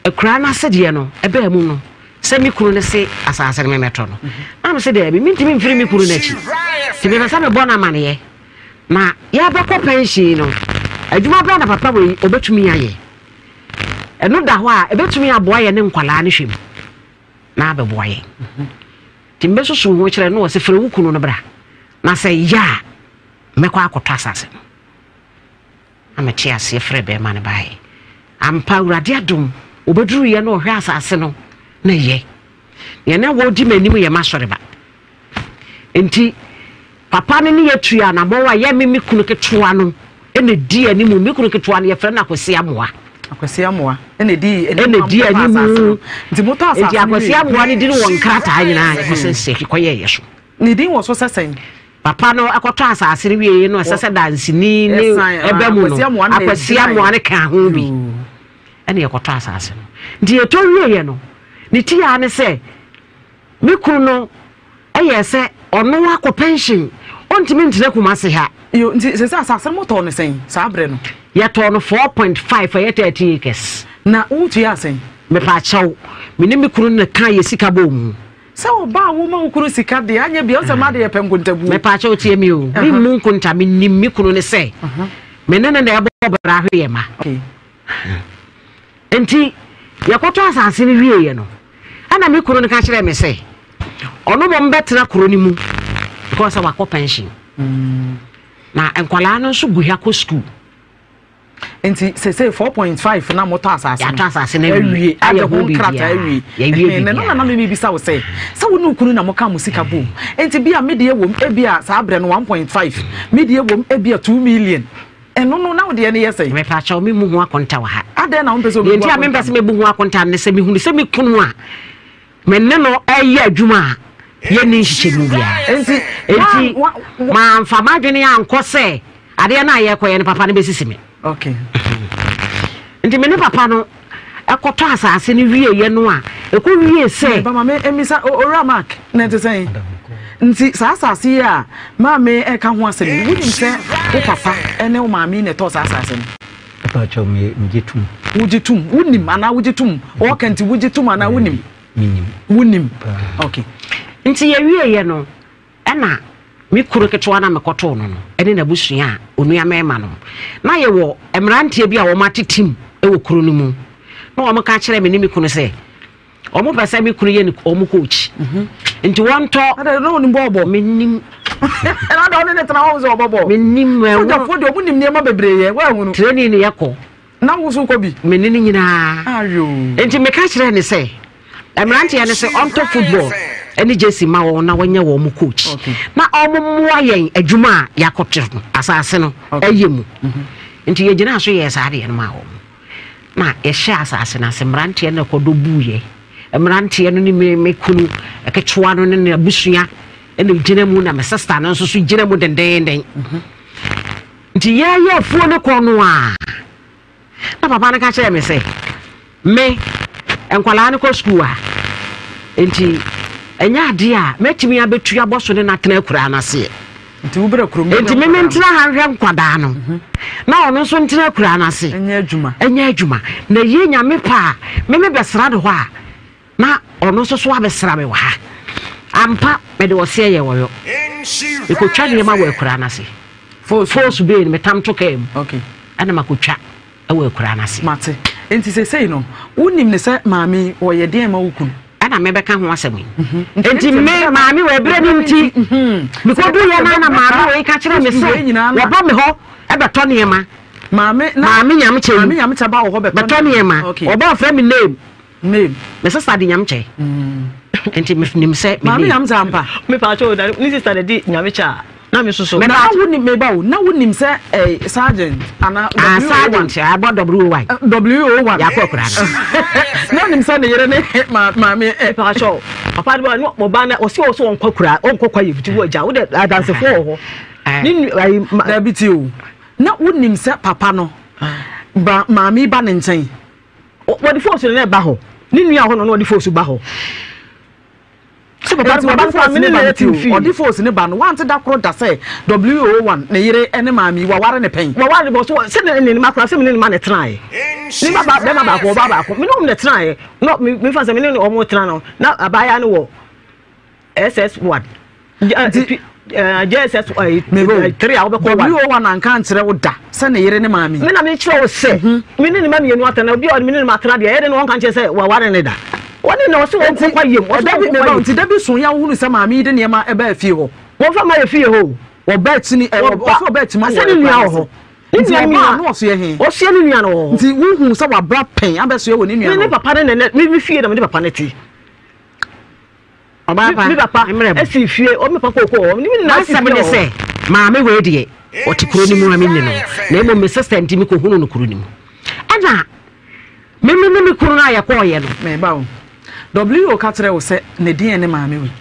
akuraa no ase deɛ no ɛbaa mu no sɛ me kunu no se asase no mɛmɛtɔ no. Na me se daabi mentumi mfiri me kunu no akyi. Nti mepɛ sɛ mebɔ no amaneɛ. Na yɛbɛkɔ pension no adwuma bɛn na papa wei ɔbɛtumi ayɛ. Ɛno da hɔ a ɛbɛtumi aboa yɛ ne nkwadaa no hwɛ mu na abɛboa yɛn. Nti mebɛsusuw ho kyerɛ no na ɔse frɛ wo kunu no bra na sɛ ɛyɛ a mɛkɔ akɔtɔ asase no. Na mete aseɛ frɛ bɛrima no baeɛ. Ampa Awurade adom ɔbɛduruiɛ na ɔhwɛ asase no na ɛyɛ. Nea na wɔdi m'anim yɛ m'asɔreba. Nti papa no ne yɛtu anamɔn a yɛ me me kunu ketewa no na ɛdi anim. Me kunu ketewa no yɛfrɛ no Akwasi Amoah. Akwasi Amoah ɛna ɛdi anim ɛna ɛdi anim. Nti motɔ asase Nti Akwasi Amoah no di no wɔ nkrataa nyinaa yɛkɔsɛ sɛ kɔyɛɛyɛ so. Ne din wɔ so sɛ sɛn? Papa no ɛkɔtɔ asase no wieɛ no ɛsɛ sɛ danseni ne ɛbɛ mu no Akwasi Amoah no ka ho bi ɛna yɛkɔtɔ asase no. Nti yɛtɔ wieɛ no ne ti yaa ne sɛ me kunu no Ɛyɛɛ sɛ ɔno akɔ pension, ɔntumi ntena Kumasi ha. Yo, nti sɛ sɛ asase no motɔɔ no sɛn saa berɛ no? Yɛtɔɔ no 4.5, ɛyɛ 13 acres. Na wotuaa sɛn? Mepaakyɛw, me ne me kunu na kaa yɛ sika bɔɔ mu. Sɛ ɔbaa a woma wo kunu sika deɛ, anyɛ bia, wosɛ mmaa deɛ yɛpɛ nkontabuo. Mepaakyɛw tie me o, memmu nkonta, menim me kunu ne sɛ me ne no na ɛbɔ bra hwe yɛ ma. Okay. Enti yɛkɔtɔ asase no wieeɛ no, ɛna me kunu no ka kyerɛɛ me sɛ ɔno mmom bɛtena kuro no mu because sɛ wakɔ pension. Mm. Na nkwadaa no nso gu ha kɔ sukuu. Nti sese 4.5 na motɔ asase no. Yɛatɔ asase no awie. Ayɛ ho nkrataa awie. Yɛawie biribiara. Na na na mebisa wo sɛ, sɛ wo ne wo kunu na moka mo sika bom. Nti bi a me deɛ wom ebi a saa berɛ no 1.5, me deɛ wom ebi a 2 million. Ɛno no, na wo deɛ no yɛ sɛn? Mepakyɛw, memmu ho akonta wɔ ha. Adɛn na wompɛ sɛ obebu akonta? Deɛ nti a mempɛ sɛ mebu ho akonta ne sɛ mehunu sɛ me kunu a me ne no reyɛ adwuma a yɛnni nhyehyɛmu biara. Enti, enti mamfa m'adwene ankɔ sɛ adeɛ no a yɛrekɔyɛ no papa no bɛsisi me. Okay. Nti me ne papa no kɔtɔ asase no wieeɛ no a, ɛkɔwiee sɛ. Meba ma me mmisa Owura Mark, na ɛte sɛn? Nti saa asase yi a maame reka ho asɛm yi, wonim sɛ wo papa ne wo maame yi na ɛtɔɔ saa asase no? Mepakyɛw, me megye tom. Wogye tom? Wonim anaa wogye tom? Ɔɔka nti wogye tom anaa wonim? Menim. Wonim? Okay. Nti yɛwieeɛ no, Ɛna me kunu ketewa no a mekɔtoo no no ne n'abusua a onua mmarima no, na yɛwɔ mmeranteɛ bi a wɔn ate tim wɔ kuro no mu, na wɔn ka kyerɛ me ne me kunu sɛ wɔn pɛ sɛ me kunu yɛ ne wɔn coach, mhm. nti wɔntɔ. Ɛna na onim bɔɔbɔ. Menim. Ɛna da ɔne ne tena hɔ sɛ ɔbɔ bɔɔl. Menim. Sogyafoɔ deɛ wɔn nim nneɛma bebree yɛ wɔn ahunu. Training ne yɛ kɔ. Na wo so kɔ bi. Me ne ne nyinaa. Ayo. Nti meka kyerɛ ne sɛ mmeranteɛ no sɛ ɔntɔ football ne jersey ma wɔn na wɔnyɛ wɔn coach na wɔn mmoa yɛn adwuma a yɛakɔto no asase no ɛyɛ mu. Mhm. Nti yɛgyinaa so yɛɛ saa adeɛ no maa wɔn. Na yɛhyɛ asase no ase mmeranteɛ no kɔdɔ buiɛ. Mmeranteɛ no ne me me kunu ketewa no ne n'abusua ɛna gyina mu na me sista no nso so gyina mu dendenden. Mhm. Nti yɛreyɛ afuo no kɔ no a, na papa no ka kyerɛɛ me sɛ, me, nkwadaa no kɔ sukuu a, nti ɛnyɛ adeɛ a mɛtumi abɛtu abɔ so ne no atena akuraa no aseɛ. Nti wobrɛ kurom. Nti me mentena ha nhwɛ nkwadaa no mhm. na ɔno nso ntena akuraa no ase. Ɛnyɛ adwuma. Ɛnyɛ adwuma. Na yie nyame pɛ a, me mebɛsra no hɔ a, Na ɔno nso so abɛsra me wɔ ha. Ampa, mede ɔseɛ yɛɛ ɔyɔ. Mekɔtwa nneɛma wɔ akuraa no ase. Foosu bee no, metam to kaa mu. Ɛna makɔtwa wɔ akuraa no ase. Mate. Enti seesei no, wonim no sɛ maame yi, ɔyɛ deɛn ma wo kunu? Ɛna mebɛka ho asɛm yi. Mhm. Enti me maame wɔ ɛberɛ no nti, mhm. mekɔduruiɛ no na maame wei ka kyerɛ me sɛ wɔba me hɔ bɛtɔ nneɛma. Maame Nyamekyɛ yi bɛtɔ nneɛma. Ɔba ɔfrɛ me name. Name. Me sister de nyamkyɛ. Nti me nim sɛ me name. Maame nyamkyɛ ampa. Me pa cho da ne sister de di nyamkyɛ a na me soso. Na wo nim me ba o. Na wo nim sɛ eh sergeant ana Ah sergeant abɔ WOY. WO1. Yakɔ akura no. Na nim sɛ ne yere ne maame eh. Me pa cho. Papa de ba no mo ba na ɔsi ɔso ɔnkɔ akura ɔnkɔ kwa yɛ ti wo agya wo de adansefo wɔ hɔ. Ne ayi Dabi ti o. Na wo nim sɛ papa no ba maame ba ne nkyɛn. Wɔde foosu na ɛba hɔ. Ne nua hɔ na ɔde foosu ba hɔ. Sɛ papa no ɔde foosu ne ba no ti o. Ɔde foosu ne ba no wante da koro da sɛ WO1 ne yere ne maame yi waware ne pɛn. Waware bɔ so sɛ ne ne ma kora sɛ me ne ne ma na ɛtenaeɛ. Ne ba ba bɛrima baako ɔbaa baako me ne wɔn na ɛtenaeɛ. Na me me fa sɛ me ne wɔn tena no na abaayewa no wɔ SS one. Nti JSS 3 a wobɛkɔ one. WO one anka ankyerɛ wo da sɛ ne yere ne maame yi. Me na mekyerɛ wo sɛ mhm. me ne ne ma mmienu atena obi a ɔne me ne ne ma atena deɛ ɛyɛ de na ɔnka nkyerɛ sɛ waware ne da. Wɔne na ɔse wɔn kɔkɔ yam. Ɔse wɔn kɔkɔ yam. Nti da bi so yɛ wohunu sɛ maame yi de nneɛma ɛbaa fie hɔ. Wɔmfa ma yɛ fie hɔ o. Ɔbaa kyini ɛ ɔsɛ ɔbaa kyima wɔ ɛkwan ne so. Nti ɔbaa no ɔsoɛ he? Ɔsoɛ ne nua no wɔ hɔ. Nti wohu sɛ wabra pɛn abɛsoɛ wɔ ne nua no hɔ? Me ne papa ne nɛnɛ me fie na me ne papa ne te. Ɔbaa pa, Me papa mmerɛ mu. si fie, ɔ me papa kɔkɔ hɔ, me nyinaa si fie M'asɛm ne hɔ. sɛ, maame wei deɛ, ɔte kuro no mu a menni no, na mmom me sister nti mekɔhunu no kuro no mu. Ɛna me me ne me kunu no a yɛkɔɔeɛ no. Meba o. WO ka kyerɛ wo sɛ ne deɛn ne maame wei?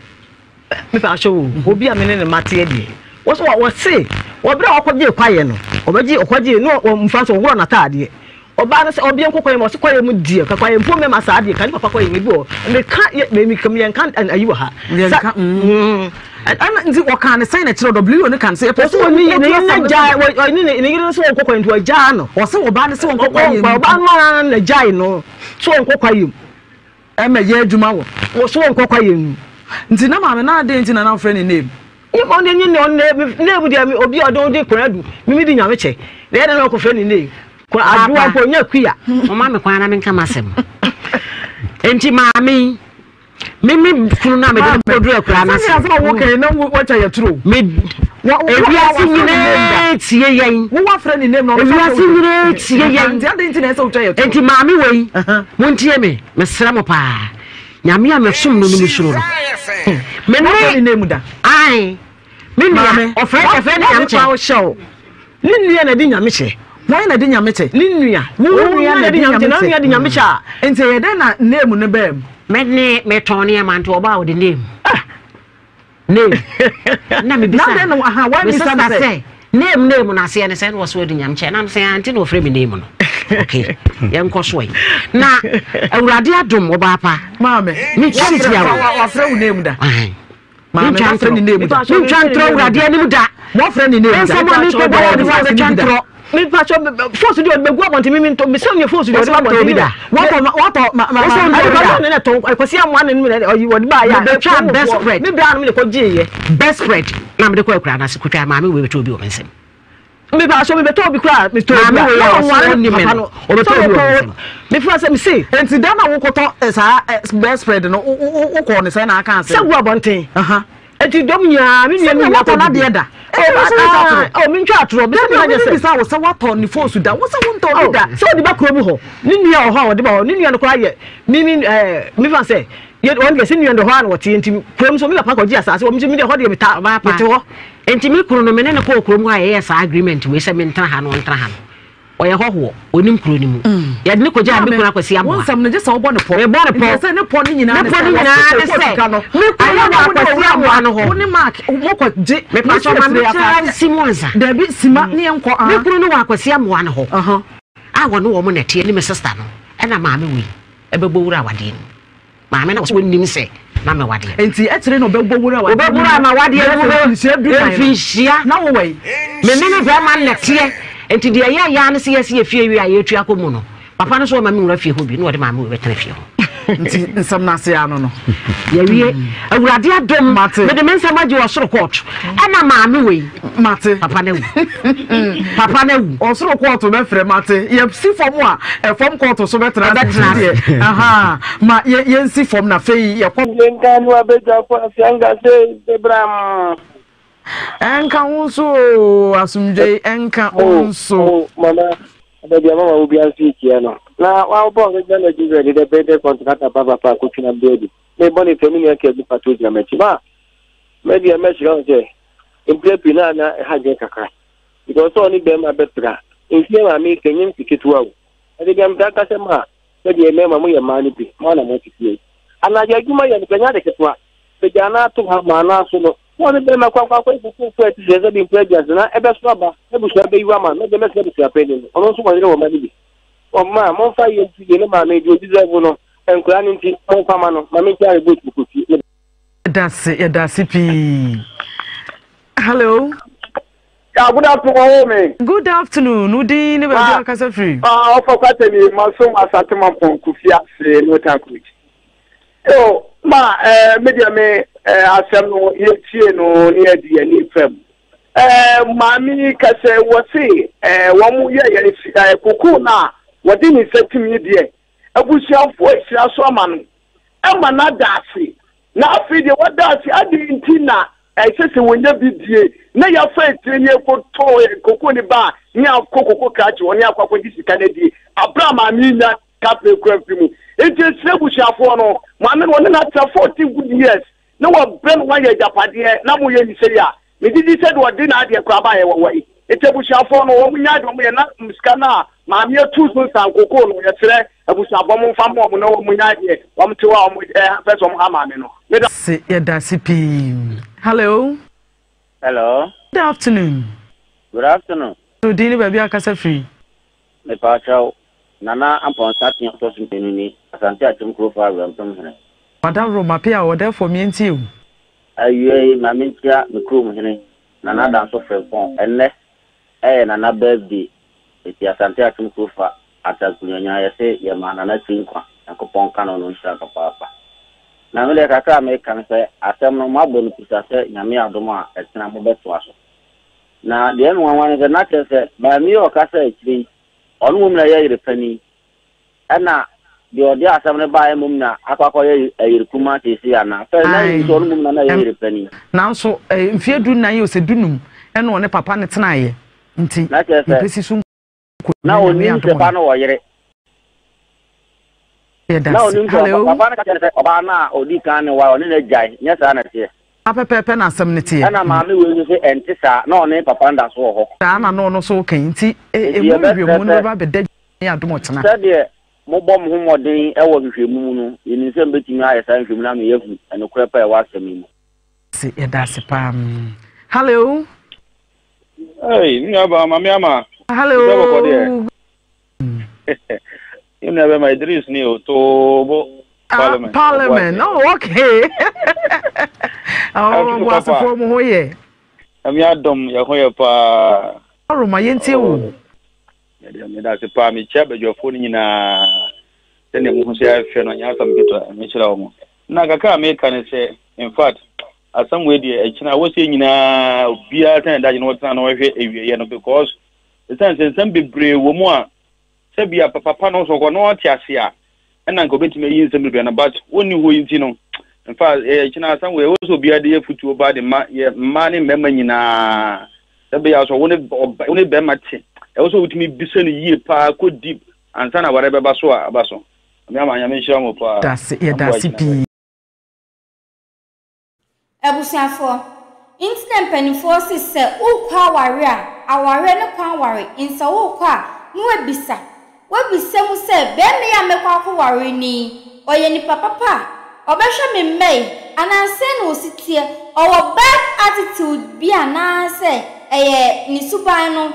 Me pa akyɛw o, obi a me ne ne mma teɛ deɛ, wɔ so wɔse wɔ berɛ a ɔkɔgyee kwaeɛ no, ɔbɛgye ɔkɔgyee no ɔmfa nso ɔworɔ n'ataadeɛ. Ɔbaa no sɛ ɔbea nkɔ kwaeɛ mu, ɔse kwaeɛ mu deɛ, ka kwaeɛ mpo mɛma saa deɛ, ka ne papa kwaeɛ mu ebi wɔ hɔ, meka yɛ me me yɛnka ayi wɔ ha. Yɛnka mm. Ɛna nti wɔkaa ne sɛn na kyerɛ WO ne ka ne sɛ yɛpɛ sɛ ɔne ne yere no gyae ɔne ne yere no sɛ wɔnkɔ kwaeɛ nti ɔgyaa no. Ɔse ɔbaa no sɛ wɔnkɔ kwaeɛ mu. Ɔbaa no ara na gyae no sɛ wɔnkɔ kwaeɛ mu. Ɛmɛ yɛ adwuma wɔ. Wɔ so wɔnkɔ kwaeɛ mu. Nti na maame na adɛn nti na na wofrɛ ne name? Nye ɔno nye ne ɔno name deɛ obi a ɔde ɔde kwan adu mimi di nyame kyɛ na yɛ dɛ na ɔkɔfrɛ ne name kwan adoa mpo ɔnyɛ kuya. Moma me kwan na menka m'asɛm. Nti maame yi me me kunu no a mede no kɔduru akuraa no ase. Sɛdeɛ asɛm a woka yi na wɔatwa yɛ turo. Me ewiase nyinaa tie yɛn. Wo wafrɛ ne name na ɔno Ewiase nyinaa tie yɛn. Nti adɛn nti na ɛsɛ wotwa yɛ turo. Nti maame wei montie me mesrɛ mo paa nyame a mesom no no mesuro no. Me ne name da. Ae me nua ɔfrɛ ɔfrɛ ne nyame kyɛ. Ne nua na di nyame kyɛ. Wɔn na di nyame kyɛ. Ne nua. Wo nua na di nyame kyɛ. Na nua di nyame kyɛ a. Nti ɛyɛ dɛn na name no baa mu? Me ne metɔn nneɛma nti ɔbaa ɔde name. Ah! Name. Na mebisa. Na dɛn na aha me wɔamisa sister no sɛ. sɛ. Name name no aseɛ ne sɛ na wɔso adi nyamkyɛ nam sɛ ante na wɔfrɛ me name no. Okay, yɛnkɔ so yi. Na Awurade adom ɔbaa pa. Maame, mentwa ntia wo. Wafrɛ wo name da. Maame, wafrɛ ne name da. Mentwa ntorɔ Awurade anim da. Wɔfrɛ ne name da. Nsɛm a mekɔ bɔ wɔde wɔ abɛtwa ntorɔ. Mepatwɔ fos deɛ ɔde bɛgu abɔnten mi ntɔ mesɛ nyɛ fos deɛ ɔde ba abɔnten mi wɔtɔ wɔtɔ ma ma ma ɛde ne na tɔn kwasi amoa ne ne ɔyi wɔde ba ayɛ mebɛtwa best spread me bra no me de kɔ gye yɛ best spread na mede kɔ akura n'ase kotwa maame wei bɛtɔ obi wɔ me nsam mepatwɔ mebɛtɔ obi koraa metɔ obi a na ɔnware ne papa no ɔbɛtɔ obi wɔ me nsam mefra sɛ mese nti da na wokɔtɔ saa best spread no wokɔɔ ne sɛ na aka asɛm sɛ gu abɔnten Eti dɔm nyinaa me nua no nyinaa kɔ n'adeɛ da. Ɔ mi ntwa atorɔ bi sɛ mi na sɛ. Bisa wo sɛ watɔ ne fon so da wo sɛ wo ntɔ bi da. Sɛ ɔde ba kurom hɔ ne nua wɔ hɔ a ɔde ba hɔ ne nua no koraa yɛ mi mi ɛɛ mi fa sɛ yɛ wɔn deɛ sɛ nua no hɔ a na wɔte nti kurom so mi papa kɔ gye asaase wɔ mi nso mi deɛ hɔ deɛ mi ta mi te hɔ. Nti mi kunu no mi ne no kɔɔ kurom hɔ a yɛyɛ saa agreement wei sɛ mi ntena ha na ɔntena ha no. Ɔyɛ hɔhoɔ, ɔnim kuro no mu. Yɛde no kɔgyaa me kunu Akwasi Amoah. Wo nsɛm no, gye sɛ wobɔ ne pɔ. Mebɔ ne pɔ. Nti sɛ ne pɔ no nyinaa ne sɛ, ne pɔ no nyinaa ne sɛ, me kunu no wɔ Akwasi Amoah no hɔ. Wo ne Mark, mokɔ gye. Mepakyɛ ma mekyerɛ nsi mu ansa. Dabi, sima ne yɛn kɔ. Me kunu no wɔ Akwasi Amoah no hɔ. A wɔne wɔn na ɛteɛ ne me sista no, ɛna maame wei ɛbɛbɔ wura awadeɛ no mu. Maame na ɔsɛ wɔnnim sɛ na mewɔ adeɛ. Nti ɛkyerɛ na ɔbɛbɔ wura wadeɛ mu. Ɔbɛwura ma wadeɛ mu hɔ mfinhyia. Na wowɔ yi. Me ne ne bɛrima nnɛteɛ. Nti deɛ ɛyɛ ya ne sɛ yɛsi yɛ fie wie a yɛtua kɔ mu no. Papa no so ɔma me nwura fie hɔ bi na ɔde maame wei bɛtena fie hɔ. Nti nsɛm no ase ano no. Yɛwie. Awurade adom. Mate. Mede me nsɛm agye ɔsoro kɔɔto. Ɛna maame wei. Mate. Papa no awu. Papa no awu. Ɔsoro kɔɔto bɛfrɛ mate. Yɛsi fam a ɛfam kɔɔto so bɛtena ase Ɛbɛtena ase. deɛ. Aha. Ma yɛ yɛnsi fam na afei yɛkɔ. Nkenkan no abadwafo afianga sɛ bebram. Ɛnka wo nso oo, asomdwei ɛnka wo nso. Mo, mama, abadua mama wo bia nso ikyia no. Na wa wo bɔ original Nigeria de dɛ bɛdɛ kɔntrata ba ba pa kotwina bɛdi. Me bɔ ne fɛ me nua kɛ bi pato gyina m'akyi. Ma, me deɛ mɛhyerɛ wo sɛ mprɛ pii na na ɛha dwen kakra because sɛ ɔne bɛrima bɛtra mfie maame ka nyɛ mfe ketewa o ɛde deɛ mtaa ka sɛ ma sɛdeɛ mmarima moyɛ mmaa no bi mo ana mote fie yi anadwo adwuma yɛ no kanya ade ketewa bɛgya anaa to ha ma anaa so no sɛ ɔne bɛrima kɔ akɔ akɔ fufuo ɛte sɛ sɛ bi mpo agya so na ɛbɛso aba abusua bɛyi wa ma mɛdeɛ mɛsrɛ abusua pɛ ni no ɔno nso wɔyere wɔ ma no bi ɔma momfa yɛ nti yɛ ne maame deɛ ɔdi sɛ no nkura no nti momfa ma no ma menkyɛ areboat mekɔfie. Yɛda ase, yɛda ase pii. Hello. Yeah, good afternoon, Wahome. Good afternoon. Wo din ne baabi a kasa firi? Ah, ɔfɔ kwata ni masom asante mampɔn kofi ase no tankuruji. Yo, ma eh me deɛ me eh asɛm no yɛtie no ne yɛde yɛn ani fam. Eh maame yi kɛsɛ wɔse eh wɔn yɛ yɛ eh kokoo no a wɔde ne nsa tim yi deɛ abusuafoɔ ahyira so ama no ma no ada ase, na afei deɛ wada ase, adɛn nti na ɛsɛ sɛ wɔnya bi die, na yɛafa akyire ne yɛkɔtɔ koko ne ba a, ne akɔ koko krakye hɔ ne akɔ akɔgye sika no adie, aberɛ a maame yi nya kaprɛ kura mfiri mu. Nti ɛsrɛ abusuafoɔ no, maame no wɔne no atena 14 good years, na wabrɛ ne ho ayɛ agyapadeɛ, na moyɛ ne sei a, Megye di sɛ deɛ ɔde n'adeɛ koraa baeɛ wɔ hɔ yi. Nti abusuafoɔ no, wɔn nya deɛ wɔn yɛ na sika no a maame atu so nsankokoo no, yɛsrɛ abusuafoɔ mo nfa mma wɔn na wɔn nya deɛ wɔn te hɔ a wɔn pɛ sɛ wɔn ha maame no. Meda. Se yɛdase pii. Hello. Hello. Good afternoon. Good afternoon. So din ne baabi a kasa firi? Mepaakyɛw, Nana Amponsah Tea ɔtɔ so mmienu ni, Asante Akyem Kurofa Awurampem Hene. Wadaworo mape a ɔdɛɛfoɔ meɛntie o. Awiei ma menkyia me kurom hene Nana Danso Frimpong ɛnnɛ ɛyɛ Nana birthday enti Asante Akyem Kurofa Atrakunyanya yɛse yɛma Nana tiri nkwa Nyankopɔn nka no no nhyira no papaapa Na medeɛ kakra a meka ne sɛ asɛm no moabɔ no pusa sɛ Nyame adom a ɛkyena mobɛtoa so Na deɛ ɛyɛ me nwanwa ne sɛ na kyerɛ sɛ maame yi a ɔkasa akyire yi ɔno mmom na ɛyɛ yere panin Ɛna deɛ ɔde asɛm no baeɛ mmom na akɔ akɔyɛ ɛyere kumaa seesei anaa? Sɛ na yɛnim sɛ ɔno mmom na na ɛyɛ yere panin. Nanso mfeɛ dunnan o sɛ dunum ɛna ɔne papa no tenaeɛ nti Na kyerɛ sɛ yɛbɛsi so nkonnwa na Nyame ɔnim sɛ adom pa a. no wɔ yere. Yɛda Na ase. ɔnim sɛ Hello. papa no ka kyerɛ no sɛ ɔbaa no a ɔdi kan ne ware ɔne no agyae, nyɛ saa na ɛteɛ? Saa pɛpɛɛpɛ na asɛm no teɛ. Ɛna maame wei nso se ɛnte saa, na ɔne papa no da so wɔ hɔ. Saa na na ɔno nso reka yi nti Enti emu yɛbɛsrɛ nhwehwɛmu no sɛ bɛba abɛda Nyame adom ɔkyena. Sɛdeɛ mobɔ mo ho mmɔden wɔ nhwehwɛmu mu no, yɛnim sɛ mobɛtumi ayɛ saa nhwehwɛmu no ama yɛahu nokorɛ pa a ɛwɔ asɛm yi mu. Ase yɛda ase paa. Hello. Hey, me nua ba, mame ama. Hello. Sɛ bɔkɔ deɛ. Me nua bɛma Idris ni o, Tobo ah, Parliament. Parliament, oh okay. Oh, Boasefoɔ mo ho yɛ. Ɛmi adom yɛ ho yɛ paa. Ɔroma yɛntie wo. Oh, meda ase paa, mekyia badwafoɔ no nyinaa. Sɛdeɛ mohu sɛ ayɛ no, nyɛ asɛm ketewa, mekyerɛ wɔn. Na kakra a meka ne sɛ, in fact, Asɛm wei deɛ ɛkyena wɔ sɛ nyinaa obiara sɛ ne dagye na ɔtena na ɔhwɛ awieɛ no because ɛsiane sɛ nsɛm bebree wɔ mu a sɛ bia papa no sɛ ɔkɔ na ɔte ase a ɛna nka obɛtumi ayi nsɛm bebree no but wɔnni hɔ yi nti no mfa ɛkyena asɛm wei ɛwɔ sɛ obiara de yɛ futuo ba de ma yɛ mmaa ne mmarima nyinaa sɛ bɛyɛ sɛ wo ne wo ne bɛrima te ɛwɔ sɛ wotumi bisa no yie paa kɔ deep ansa na aware bɛba so a aba so Nyame nhyira mo paa. Dase yɛdase pii. Abusuafoɔ, nti na mpaninfoɔ se sɛ worekɔ aware a, awareɛ ne kwan ware, nsɛ worekɔ a na wabisa, wabisa mu sɛ barima yi a mɛkɔ akɔware no yi, ɔyɛ nipa papa a, ɔbɛhwɛ me mma yi, anaa sɛn na ɔsi teɛ, ɔwɔ bad attitude bi anaa sɛ ɛyɛ ne suban no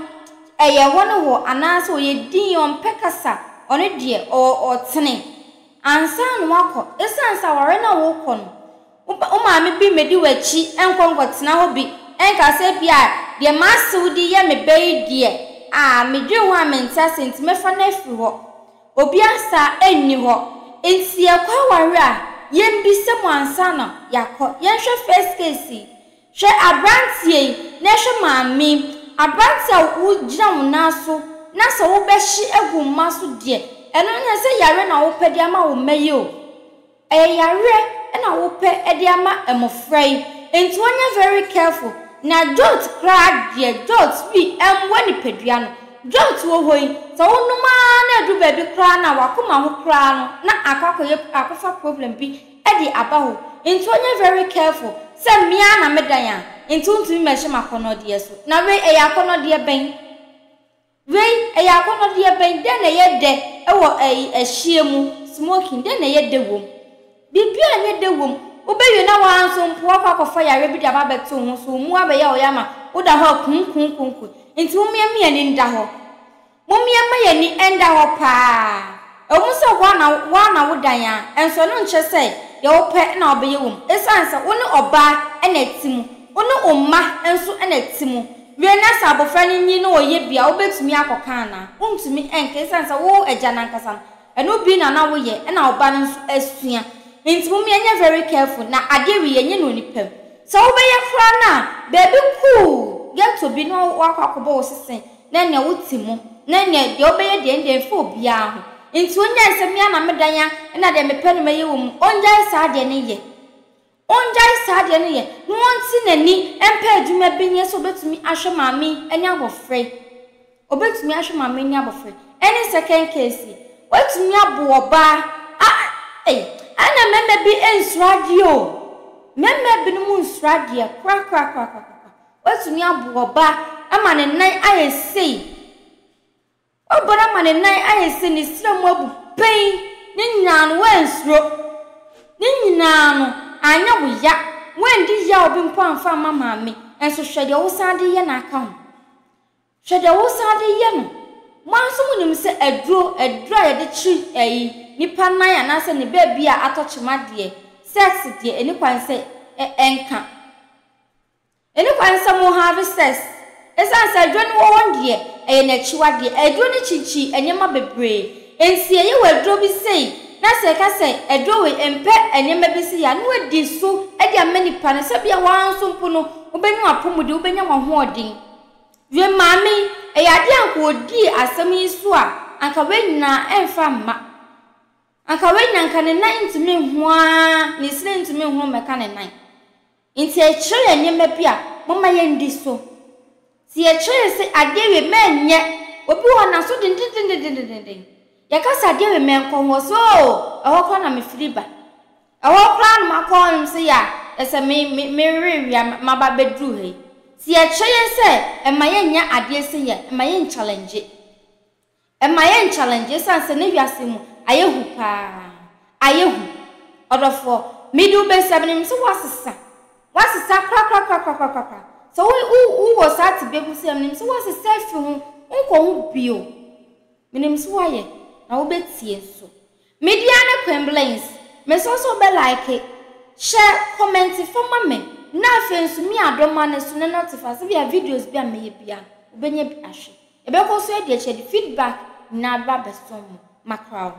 ɛyɛ hɔ ne hɔ, anaa sɛ ɔyɛ dinn, ɔmpɛ kasa, ɔno deɛ ɔwɔ ɔtene. Ansa na woakɔ, esiane sɛ aware no a worekɔ no, wo ba, wo maame bi mmedi w'akyi nkɔ nkɔtena hɔ bi nka sɛ ebia deɛ m'asew de yɛ me ba yi deɛ, aa, medwene ho a mente ase nti mɛfa no afiri hɔ. Obiara saa nni hɔ. Enti yɛrekɔ aware a, yɛmmisa mu ansa na yɛakɔ. Yɛnhwɛ first case yi. Hwɛ abranteɛ yi na hwɛ maame yi, abranteɛ a wo gyina wo nan so na sɛ wo bɛ hye agu wo mma so deɛ, ɛno no ɛsɛ yareɛ na wo pɛ de ama wo mma yi o, ɛyɛ yareɛ na wo pɛ de ama mmɔfra yi, nti wo nyɛ very careful, na jot koraa deɛ jot bi ɛmmoa nipadua no, jot wɔ hɔ yi sɛ wo nom ara na ɛduru baabi koraa no a wakoma ho koraa no na akɔ akɔyɛ akɔfa problem bi de aba hɔ nti ɔnyɛ very careful sɛ me ara na me dan a nti wontumi mmɛhyɛ m'akɔnnɔdeɛ so na wei ɛyɛ akɔnnɔdeɛ bɛn? Wei ɛyɛ akɔnnɔdeɛ bɛn? Dɛn na ɛyɛ dɛ wɔ ɛyi ɛhyeɛ mu smoking dɛn na ɛyɛ dɛ wom? Biribiara nyɛ dɛ wom wobɛwie na woara nso mpo woakɔ akɔfa yareɛ bi de aba abɛto wo ho so wo mu abɛyɛ wo ya ma woda hɔ a kunkunkunku nti mommeammea ani nda hɔ. Mom yɛmma yɛn ani nda hɔ paa. Ɛwom sɛ wo ara na wo ara na wodan a, nso ɛno nkyerɛ sɛ deɛ wopɛ na wobɛyɛ wɔ mu. Esiane sɛ wo ne ɔbaa na ɛte mu, wo ne wo mma nso na ɛte mu. Wie na sɛ abɔfra no nyin na ɔyɛ bi a, wobɛtumi akɔka anaa? Wontumi nka esiane sɛ wo agya no ankasa no, ɛno bi na na woyɛ na wo ba no nso asua. Nti mom yɛnyɛ very careful na adeɛ wei yɛnyɛ no onipa mu. Sɛ wobɛyɛ koraa no a, baabi cool, ghetto bi na woakɔ akɔbɔ wo sese na nea wote mu, na nea deɛ wobɛyɛ deɛ ɛndeɛ ɛmfa obiara ho. Nti ɔnyae sɛ me ara na medan a ɛna deɛ mepɛ no mɛyɛ wɔ mu. Ɔngyae saa adeɛ no yɛ. Ɔngyae saa adeɛ no yɛ na ɔnte n'ani mpɛ adwuma bi nyɛ sɛ ɔbɛtumi ahwɛ maame yi ne abɔfra yi. Ɔbɛtumi ahwɛ maame yi ne abɔfra yi. Ɛne second case yi, watumi abo ɔbaa a ei, ɛna mmarima bi nsuro adeɛ o. Mmarima binom nsuro adeɛ korakorakorakora. Watumi abo ɔba ama ne nan ayɛ sei. Wabɔ no ama ne nan ayɛ sei, ne srɛ mu abu pɛn. Ne nyinaa no, woansuro. Ne nyinaa no, anyɛ wo ya. Woandi yaw bi mpo amfa amma maame. Nso hwɛ deɛ wosan de yɛ no aka ho. Hwɛ deɛ wosan de yɛ no. Mo ara nso monim sɛ aduro, aduro a yɛde kyere ayi, nipa nan anaasɛ ne baabi a atɔ kyema deɛ, sex deɛ, ɛni kwan sɛ ɛnka. Ɛni kwan sɛ mo have sex. Ɛsiane sɛ aduro no wɔ hɔ no deɛ, ɛyɛ n'akyiwadeɛ. Aduro no kyinkyini nneɛma bebree. Enti yɛyɛ wɔ aduro bi sei, na sɛ yɛka sɛ aduro wei mpɛ nneɛma bi sei a, na wadi so de ama nipa no. Sɛbia wo ara nso mpo no, wobɛnya w'apɔmuden, wobɛnya w'ahoɔden. Wie maame yi, ɛyɛ adeɛ a anka ɔdii asɛm yi so a, anka wei nyinaa ɛmfa mma. Anka wei nyinaa anka ne nan ntumi nho ara, ne sini ntumi nho mmɛka ne nan. Enti ɛkyerɛ yɛn nneɛma bi a momma yɛndi so. Sɛ yɛkyerɛ yɛn sɛ adeɛ wei mɛnyɛ, obi wɔ hɔ n'aso dendendendendenden. Yɛka sɛ adeɛ wei mɛnkɔ ho, ɔsɛ oo ɛhɔ koraa na mefiri ba. Ɛhɔ koraa na makɔ hɔnom sɛ yɛ a ɛsɛ me me merewea maba abɛduru ha yi. Sɛ yɛkyerɛ yɛn sɛ ɛma yɛnyɛ adeɛ sei a, ɛma yɛn challenge. Ɛma yɛn challenge esiane sɛ ne wiase mu ayɛ hu paa. Ayɛ hu. Ɔdɔfoɔ, mede wo bɛsi a menim sɛ woasesa. Woasesa korakorakorakorakorakora. Sɛ wo wo wowɔ saa tebea bi sɛ menim sɛ woasesa afi ho, wonkɔ ho bio. Menim sɛ woayɛ na wobɛtie nso. Me dea ne Queen Blings. Mesrɛ sɛ wobɛ like, hyɛ comment fa ma me na afei nso me adɔma no so na notify sɛbia videos bi a mɛyɛ bia no wobɛnya bi ahwɛ. Yɛbɛkɔ so adi akyire de feedback nyinaa bɛba abɛsom mo. Makra wo.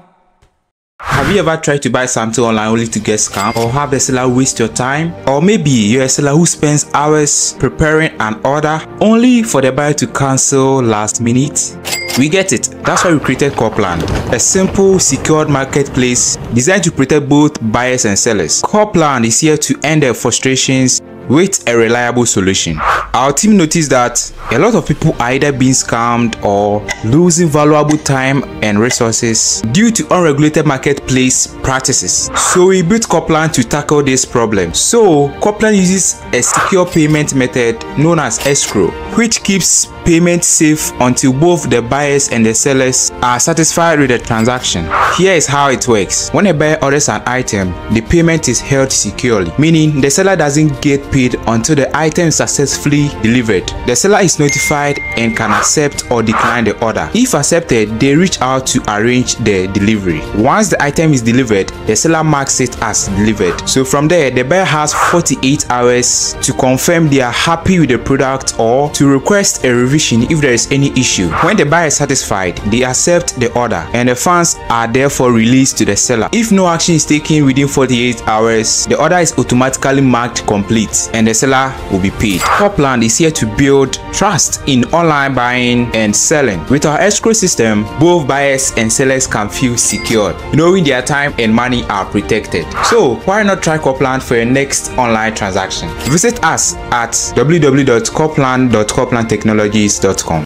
Have you ever tried to buy something online only to get scammed or have the seller waste your time? Or maybe you're a seller who spends hours preparing an order only for the buyer to cancel last minute? We get it. That's why we created Copland, a simple, secured marketplace designed to protect both buyers and sellers. Copland is here to end their frustrations with a reliable solution. Our team noticed that a lot of people are either being scammed or losing valuable time and resources due to unregulated marketplace practices. So we built Copland to tackle this problem. So Copland uses a secure payment method known as escrow, which keeps payment safe until both the buyers and the sellers are satisfied with the transaction. Here is how it works. When a buyer orders an item, the payment is held securely, meaning the seller doesn't get paid until the item is successfully delivered. The seller is notified and can accept or decline the order. If accepted, they reach out to arrange the delivery. Once the item is delivered, the seller marks it as delivered. So from there, the buyer has 48 hours to confirm they are happy with the product or to request a revision if there is any issue. When the buyer is satisfied, they accept the order and the funds are therefore released to the seller. If no action is taken within 48 hours, the order is automatically marked complete and the seller will be paid. Copland is here to build trust in online buying and selling. With our escrow system, both buyers and sellers can feel secured, knowing their time and money are protected. So why not try Copland for your next online transaction? Visit us at www.copland.coplandtechnologies.com.